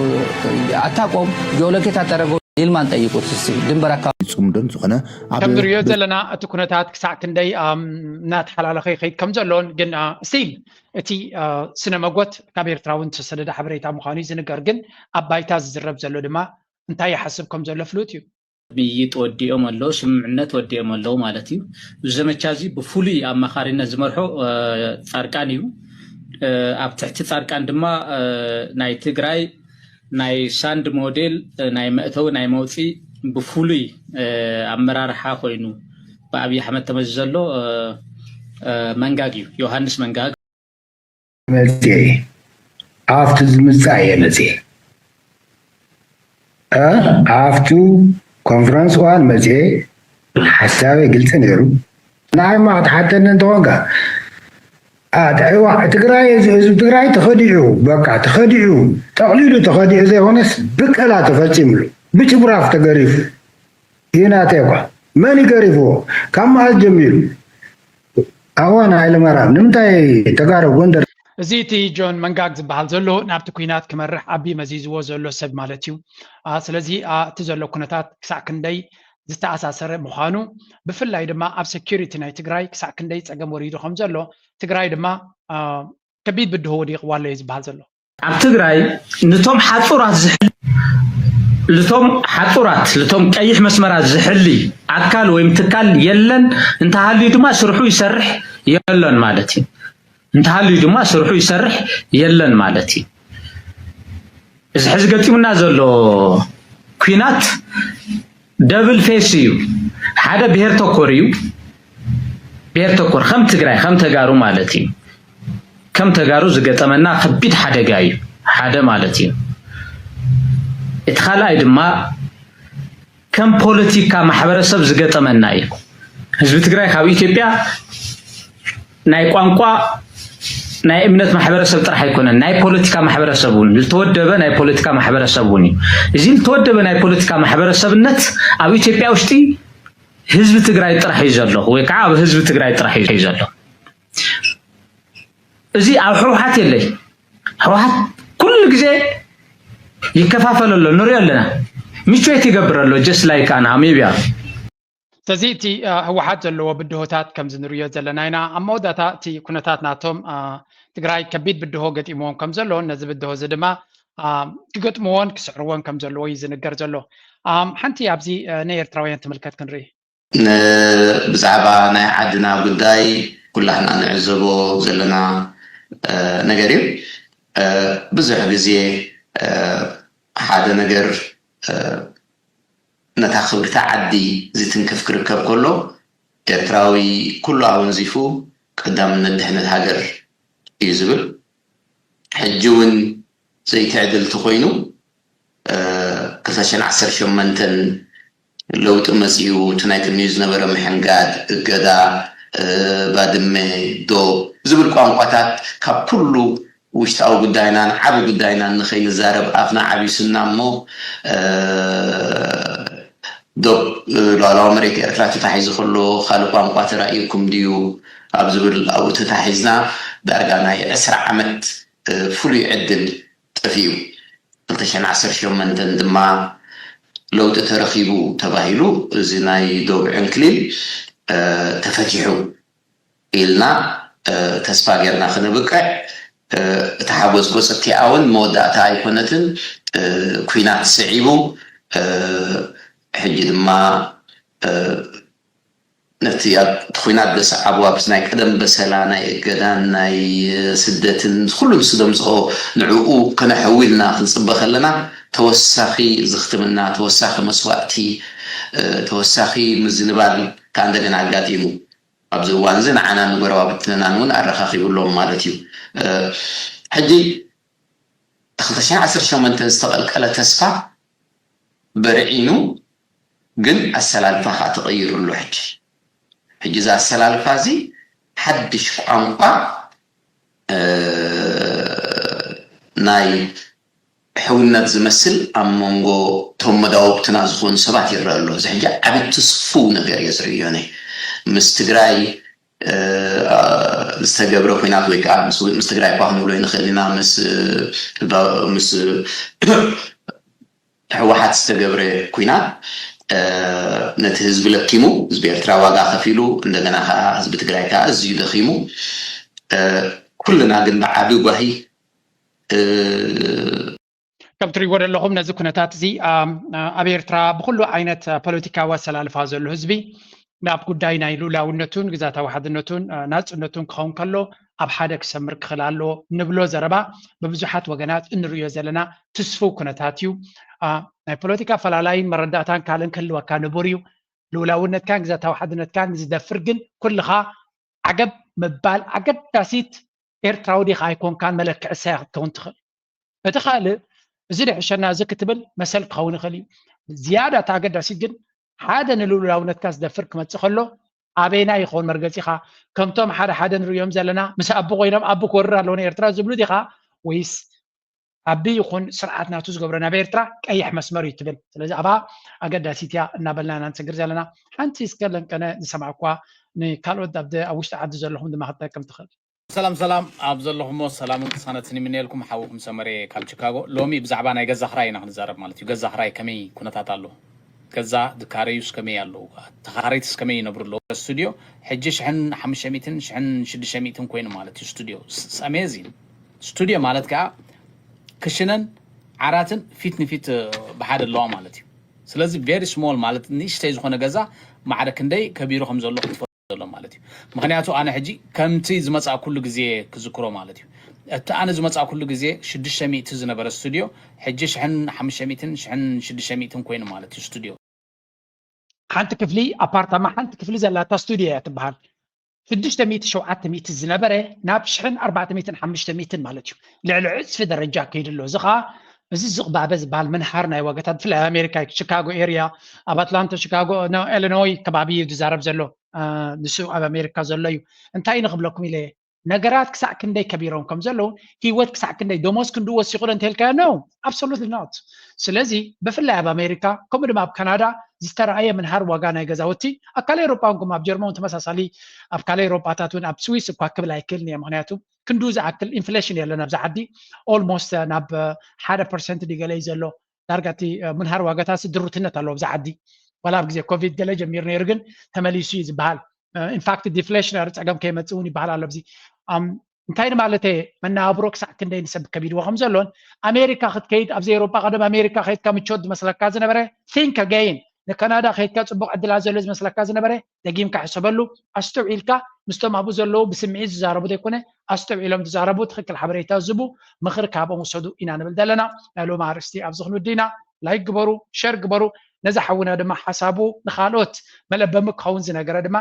አታቆም። ጂኦሎኬት አደረገው። ይልማን ጠይቁት እስቲ። ድንበር አካባቢ ጽምዶን ዝኾነ ኣብ ከም ንሪኦ ዘለና እቲ ኩነታት ክሳዕ ክንደይ ኣም፣ እናተሓላለኸ ይኸይድ ከም ዘሎን ግን ስቲል እቲ አ፣ ስነ መጎት ካብ ኤርትራ እውን ዝተሰደደ ሓበሬታ ምዃኑ እዩ ዝንገር። ግን ኣብ ባይታ ዝዝረብ ዘሎ ድማ እንታይ ይሓስብ ከም ዘሎ ፍሉጥ እዩ። ምይይጥ ወዲኦም ኣለዉ፣ ስምምዕነት ወዲኦም ኣለዉ ማለት እዩ። እዚ ዘመቻ እዚ ብፍሉይ ኣማኻሪነት ዝመርሖ እ፣ ጻድቃን እዩ። እ፣ ኣብ ትሕቲ ጻድቃን ድማ እ፣ ናይ ትግራይ ናይ ሳንድ ሞዴል እ፣ ናይ መእተዊ ናይ መውፂ ብፍሉይ እ፣ ኣመራርሓ ኮይኑ ብኣብይ ኣሕመድ ተመዚ ዘሎ እ፣ እ፣ መንጋግ እዩ፣ ዮሃንስ መንጋግ። መፅኤ ኣብቲ ዝምፃእ እየ መፅኤ እ ኣብቲ ኮንፈረንስ እዋን መፅኤ ሓሳበይ ግልፂ ነይሩ። ንዓይ ማ ክትሓተኒ እንተኾንካ አ፣ ትግራይ ህዝቢ ትግራይ ተኸዲዑ በቃ ተኸዲዑ ጠቕሊሉ ተኸዲዑ ዘይኮነስ ብቀላ ተፈፂምሉ ብጭጉራፍ ተገሪፉ እዩ ናተይ እኳ መን ይገሪፍዎ ካብ መዓዝ ጀሚሩ ኣዋን ሃይለማርያም ንምንታይ ተጋሩ ጎንደር እዚ እቲ ጆን መንጋግ ዝበሃል ዘሎ ናብቲ ኲናት ክመርሕ ኣቢ መዚዝዎ ዘሎ ሰብ ማለት እዩ። ኣ፣ ስለዚ ኣ፣ እቲ ዘሎ ኩነታት ክሳዕ ክንደይ ዝተኣሳሰረ ምዃኑ ብፍላይ ድማ ኣብ ሴኩሪቲ ናይ ትግራይ ክሳዕ ክንደይ ፀገም ወሪዱ ከም ዘሎ ትግራይ ድማ ኣ፣ ከቢድ ብድሆ ወዲቕዋ ኣሎ እዩ ዝበሃል ዘሎ። ኣብ ትግራይ ንቶም ሓፁራት ዝሕል ልቶም ሓፁራት ልቶም ቀይሕ መስመራት ዝሕሊ ኣካል ወይም ትካል የለን። እንተሃልዩ ድማ ስርሑ ይሰርሕ የለን ማለት እዩ። እንተሃልዩ ድማ ስርሑ ይሰርሕ የለን ማለት እዩ። እዚ ሕዚ ገጢሙና ዘሎ ኲናት ደብል ፌስ እዩ። ሓደ ብሄር ተኮር እዩ። ብሄር ተኮር ከም ትግራይ ከም ተጋሩ ማለት እዩ። ከም ተጋሩ ዝገጠመና ከቢድ ሓደጋ እዩ። ሓደ ማለት እዩ። እቲ ካልኣይ ድማ ከም ፖለቲካ ማሕበረሰብ ዝገጠመና እዩ። ህዝቢ ትግራይ ካብ ኢትዮጵያ ናይ ቋንቋ ናይ እምነት ማሕበረሰብ ጥራሕ ኣይኮነን፣ ናይ ፖለቲካ ማሕበረሰብ እውን ዝተወደበ ናይ ፖለቲካ ማሕበረሰብ እውን እዩ። እዚ ዝተወደበ ናይ ፖለቲካ ማሕበረሰብነት ኣብ ኢትዮጵያ ውሽጢ ህዝቢ ትግራይ ጥራሕ እዩ ዘሎ ወይ ከዓ ኣብ ህዝቢ ትግራይ ጥራሕ እዩ ዘሎ። እዚ ኣብ ህወሓት የለይ። ህወሓት ኩሉ ግዜ ይከፋፈል ኣሎ ንሪኦ ኣለና። ሚቹዌት ይገብር ኣሎ just like an amebia። ስለዚ እቲ አ፣ ህወሓት ዘለዎ ብድሆታት ከምዚ ንሪኦ ዘለና ኢና። ኣብ መወዳእታ እቲ ኩነታት ናቶም አ፣ ትግራይ ከቢድ ብድሆ ገጢምዎም ከም ዘሎ ነዚ ብድሆ እዚ ድማ አ፣ ክገጥምዎን ክስዕርዎን ከም ዘለዎ እዩ ዝንገር ዘሎ። አ፣ ሓንቲ ኣብዚ አ፣ ናይ ኤርትራውያን ትምልከት ክንርኢ። ን- ብዛዕባ ናይ ዓድና ጉዳይ ኩላህና ንዕዘቦ ዘለና እ፣ ነገር እዩ። እ፣ ብዙሕ ግዜ እ፣ ሓደ ነገር እ፣ ነታ ክብርቲ ዓዲ ዝትንክፍ ክርከብ ከሎ ኤርትራዊ ኩሉ ኣወንዚፉ ቀዳምነት ድሕነት ሃገር እዩ ዝብል። ሕጂ እውን ዘይትዕድል ተኮይኑ ክልተ ሽሕን ዓሰርተ ሸሞንተን ለውጢ መፂኡ እቲ ናይ ቅድሚኡ ዝነበረ ምሕንጋድ፣ እገዳ፣ ባድመ፣ ዶብ ዝብል ቋንቋታት ካብ ኩሉ ውሽጣዊ ጉዳይናን ዓቢ ጉዳይናን ንኸይንዛረብ ኣፍና ዓቢሱና እሞ ዶብ ሉዓላዊ መሬት ኤርትራ ተታሒዙ ከሎ ካልእ ቋንቋ ተራእዩኩም ድዩ ኣብ ዝብል ኣብኡ ተታሒዝና ዳርጋ ናይ ዕስራ ዓመት ፍሉይ ዕድል ጠፊኡ። ክልተ ሽሕን ዓሰርተ ሸሞንተን ድማ ለውጢ ተረኺቡ ተባሂሉ እዚ ናይ ዶብ ዕንክሊል ተፈቲሑ ኢልና ተስፋ ጌርና ክነብቅዕ እቲ ሓጎስ ጎሰቲኣ እውን መወዳእታ ኣይኮነትን። ኲናት ስዒቡ ሕጂ ድማ ነቲ ኣብ እቲ ኲናት ዘሰዓቦ፣ ኣብቲ ናይ ቀደም በሰላ፣ ናይ እገዳን ናይ ስደትን ኩሉ ንሱ ዘምጽኦ፣ ንዕኡ ከነሕዊ ኢልና ክንጽበ ከለና፣ ተወሳኺ ዝኽትምና፣ ተወሳኺ መስዋእቲ፣ እ፣ ተወሳኺ ምዝንባል ከኣ እንደገና ኣጋጢሙ። ኣብዚ እዋን እዚ ንዓና ንጎረባብትናን እውን ኣረኻኺቡ ኣለዎም ማለት እዩ። እ፣ ሕጂ እቲ ክልተ ሽሕን ዓሰርተ ሸሞንተን ዝተቐልቀለ ተስፋ በርዒኑ፣ ግን ኣሰላልፋ ከኣ ተቐይሩ ኣሎ። ሕጂ፣ ሕጂ እዚ ኣሰላልፋ እዚ ሓድሽ ቋንቋ፣ እ፣ ናይ ሕውነት ዝመስል ኣብ መንጎ እቶም መዳውብትና ዝኾኑ ሰባት ይረአ ኣሎ። እዚ ሕጂ ዓቢ ትስፉው ነገር እየ ዝርእዮ። ኣነ ምስ ትግራይ፣ እ፣ ዝተገብረ ኲናት ወይ ከዓ ምስ፣ ምስ ትግራይ እኳ ክንብሎ ይንኽእል ኢና፣ ምስ፣ እ፣ ምስ ህወሓት ዝተገብረ ኲናት፣ እ፣ ነቲ ህዝቢ ለኪሙ፣ ህዝቢ ኤርትራ ዋጋ ከፊሉ፣ እንደገና ከዓ ህዝቢ ትግራይ ከዓ ኣዝዩ ደኺሙ። እ፣ ኩልና ግን ብዓቢ ጓሂ፣ እ፣ ከም ትሪእዎ ዘለኹም ነዚ ኩነታት እዚ፣ አ፣ ኣብ ኤርትራ ብኹሉ ዓይነት ፖለቲካዊ ኣሰላልፋ ዘሎ ህዝቢ ናብ ጉዳይ ናይ ልኡላውነቱን ግዛታዊ ሓድነቱን፣ አ፣ ናጽነቱን ክኸውን ከሎ ኣብ ሓደ ክሰምር ክኽእል ኣለዎ ንብሎ ዘረባ ብብዙሓት ወገናት እንርእዮ ዘለና ትስፉው ኩነታት እዩ። አ፣ ናይ ፖለቲካ ኣፈላላይን መረዳእታን ካልእን ክህልወካ ንቡር እዩ። ልኡላውነትካን ግዛታዊ ሓድነትካን ንዝደፍር ግን ኩልኻ ዓገብ ምባል ኣገዳሲት ኤርትራዊ ዲኻ ኣይኮንካን መለክዒ እሳያ ክትከውን ትኽእል። እቲ ካልእ፣ እዚ ድሕሸና እዚ ክትብል መሰል ክኸውን ይኽእል እዩ። ዝያዳ እቲ ኣገዳሲት ግን ሓደ ንልኡላውነትካ ዝደፍር ክመጽእ ከሎ ኣበይና ይኸውን መርገጺኻ? ከምቶም ሓደ ሓደ ንርእዮም ዘለና ምስ ኣቢ ኮይኖም ኣቢ ክወርር ኣለዎ ንኤርትራ ዝብሉ ዲኻ? ወይስ ኣቢ ይኹን ስርዓት ናቱ ዝገብሮ ናብ ኤርትራ ቀይሕ መስመር እዩ ትብል? ስለዚ ኣብኣ ኣገዳሲት እያ እናበልና ኢና ንሰግር ዘለና። ሓንቲ እስከ ለንቀነ ዝሰማዕኳ ንካልኦት ኣብ ደ-፣ ኣብ ውሽጢ ዓዲ ዘለኹም ድማ ክትጠቅም ትኽእል። ሰላም ሰላም፣ ኣብ ዘለኹሞ ሰላምን ቅሳነትን ይምነየልኩም። ሓውኩም ሰመረ ካብ ቺካጎ። ሎሚ ብዛዕባ ናይ ገዛ ክራይ ኢና ክንዛረብ ማለት እዩ። ገዛ ክራይ ከመይ ኩነታት ኣሎ? ገዛ ዝካረዩስ ከመይ ኣለዉ? ተኻረይትስ ከመይ ይነብሩ ኣለዉ? ስቱድዮ ሕጂ ሽሕን ሓሙሽተ ሚእትን ሽሕን ሽዱሽተ ሚእትን ኮይኑ ማለት እዩ። ስቱድዮ ስ-፣ ኣሜዚን። ስቱድዮ ማለት ከዓ ክሽነን ዓራትን ፊት ንፊት፣ እ፣ ብሓደ ኣለዋ ማለት እዩ። ስለዚ ቬሪ ስሞል ማለት ንእሽተይ ዝኾነ ገዛ ማዕረ ክንደይ ከቢሩ ከም ዘሎ ክትፈልጡ ዘሎ ማለት እዩ። ምኽንያቱ ኣነ ሕጂ ከምቲ ዝመጻእኩሉ ግዜ ክዝክሮ ማለት እዩ። እቲ ኣነ ዝመጻእኩሉ ግዜ ሽዱሽተ ሚእቲ ዝነበረ ስቱድዮ ሕጂ ሽሕን ሓሙሽተ ሚእትን ሽሕን ሽዱሽተ ሚእትን ኮይኑ ማለት እዩ ስቱድዮ። ሓንቲ ክፍሊ ኣፓርታማ፣ ሓንቲ ክፍሊ ዘላታ ስቱድዮ እያ ትበሃል። ሽዱሽተ ሚእቲ ሸውዓተ ሚእቲ ዝነበረ ናብ ሽሕን ኣርባዕተ ሚእትን ሓሙሽተ ሚእትን ማለት እዩ። ልዕሊ ዕጽፊ ደረጃ ከይዱ ኣሎ። እዚ ኸኣ እዚ ዝቕባበ ዝበሃል ምንሃር ናይ ዋጋታት፣ ብፍላይ ኣብ ኣሜሪካ፣ ቺካጎ ኤርያ፣ ኣብ ኣትላንታ፣ ቺካጎ፣ ኖ፣ ኢሊኖይ ከባቢ እዩ ዝዛረብ ዘሎ። አ፣ ንሱ ኣብ ኣሜሪካ ዘሎ እዩ። እንታይ ንኽብለኩም ኢለ፣ ነገራት ክሳዕ ክንደይ ከቢሮም ከም ዘለዉ፣ ህይወት ክሳዕ ክንደይ፣ ደሞዝ ክንድኡ ወሲኹ ዶ እንተልካዮ? No, absolutely not። ስለዚ ብፍላይ ኣብ ኣሜሪካ፣ ከምኡ ድማ ኣብ ካናዳ ዝተረኣየ ምንሃር ዋጋ ናይ ገዛውቲ፣ ኣብ ካልእ ኤውሮጳ እውን፣ ኣብ ጀርመን ተመሳሳሊ፣ ኣብ ካልእ ኤውሮጳታት እውን፣ ኣብ ስዊስ እኳ ክብል ኣይክእልን እየ፣ ምኽንያቱ ክንድኡ ዝኣክል ኢንፍሌሽን የለን ኣብዚ ዓዲ። ኦልሞስት ናብ ሓደ ፐርሰንት ድዩ ገለ እዩ ዘሎ። ዳርጋ እቲ፣ እ፣ ምንሃር ዋጋታት ድሩትነት ኣለዎ ኣብዚ ዓዲ። ዋላ ኣብ ግዜ ኮቪድ ገለ ጀሚሩ ነይሩ፣ ግን ተመሊሱ እዩ ዝበሃል። እ፣ ኢንፋክት ዲፍሌሽነሪ ጸገም ከይመጽእ እውን ይበሃል ኣሎ ኣብዚ። ኣም፣ እንታይ ንማለተይ፣ መነባብሮ ክሳዕ ክንደይ ንሰብ ከቢድዎ ከም ዘሎን፣ ኣሜሪካ ክትከይድ፣ ኣብዚ ኤውሮጳ ቀደም ኣሜሪካ ከይድካ ምቾት ዝመስለካ ዝነበረ፣ think again። ንካናዳ ከይድካ ጽቡቕ ዕድላት ዘሎ ዝመስለካ ዝነበረ፣ ደጊምካ ሕሰበሉ። ኣስተውዒልካ ምስቶም ኣብኡ ዘለዉ ብስምዒት ዝዛረቡ ዘይኮነ፣ ኣስተውዒሎም ዝዛረቡ፣ ትኽክል ሓበሬታ ዝህቡ፣ ምኽሪ ካብኦም ውሰዱ ኢና ንብል ዘለና። ናይ ሎሚ ኣርእስቲ ኣብዚ ክንውዲ ኢና። ላይክ ግበሩ፣ ሸር ግበሩ። ነዚ ሓውና ድማ ሓሳቡ ንኻልኦት መለበሚ ክኸውን ዝነገረ ድማ፣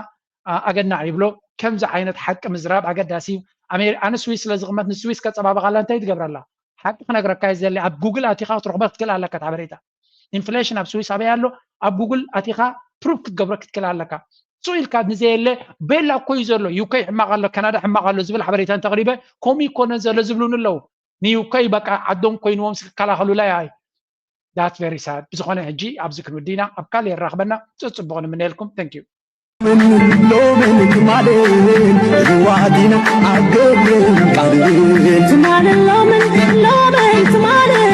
ኣ-፣ ኣገናዕ ይብሎ። ከምዚ ዓይነት ሓቂ ምዝራብ ኣገዳሲ እዩ። ኣሜ-፣ ኣነ ስዊስ ስለ ዝቕመጥ ንስዊስ ከጸባብቓላ እንታይ ትገብረላ? ሓቂ ክነግረካ እዩ ዘለ። ኣብ ጉግል ኣቲኻ ክትረኽቦ ክትክእል ኣለካ እቲ ሓበሬታ። ኢንፍሌሽን ኣብ ስዊስ ኣበይ ኣሎ? ኣብ ጉግል ኣቲኻ ፕሩፍ ክትገብሮ ክትክእል ኣለካ። ስቕ ኢልካ ንዘየለ ቤላ እኮ እዩ ዘሎ፣ ዩ ኬ ሕማቕ ኣሎ፣ ካናዳ ሕማቕ ኣሎ ዝብል ሓበሬታ እንተቕሪበ፣ ከምኡ ይኮነን ዘሎ ዝብሉኒ ኣለዉ። ን ዩ ኬ በቃ ዓዶም ኮይንዎም ክከላኸሉላ እያ። That's very sad። ብዝኾነ ሕጂ ኣብዚ ክንውዲ ኢና፣ ኣብ ካልእ የራኽበና። ጽ-፣ ጽቡቕ ንምነየልኩም። Thank you። ሎምን ትማልን ርዋዲና ኣብ ግብርን ቃልን። ትማልን ሎምን፣ ሎምን ትማልን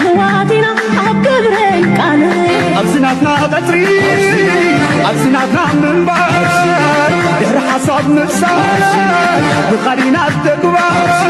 ርዋዲና ኣብ ግብርን ቃልን። ኣብዚ ናትና ቀጽሪ፣ ኣብዚ ናትና ምንባር፣ ድሕሪ ሓሳብ ምብሳር፣ ብኻሊና ተግባር።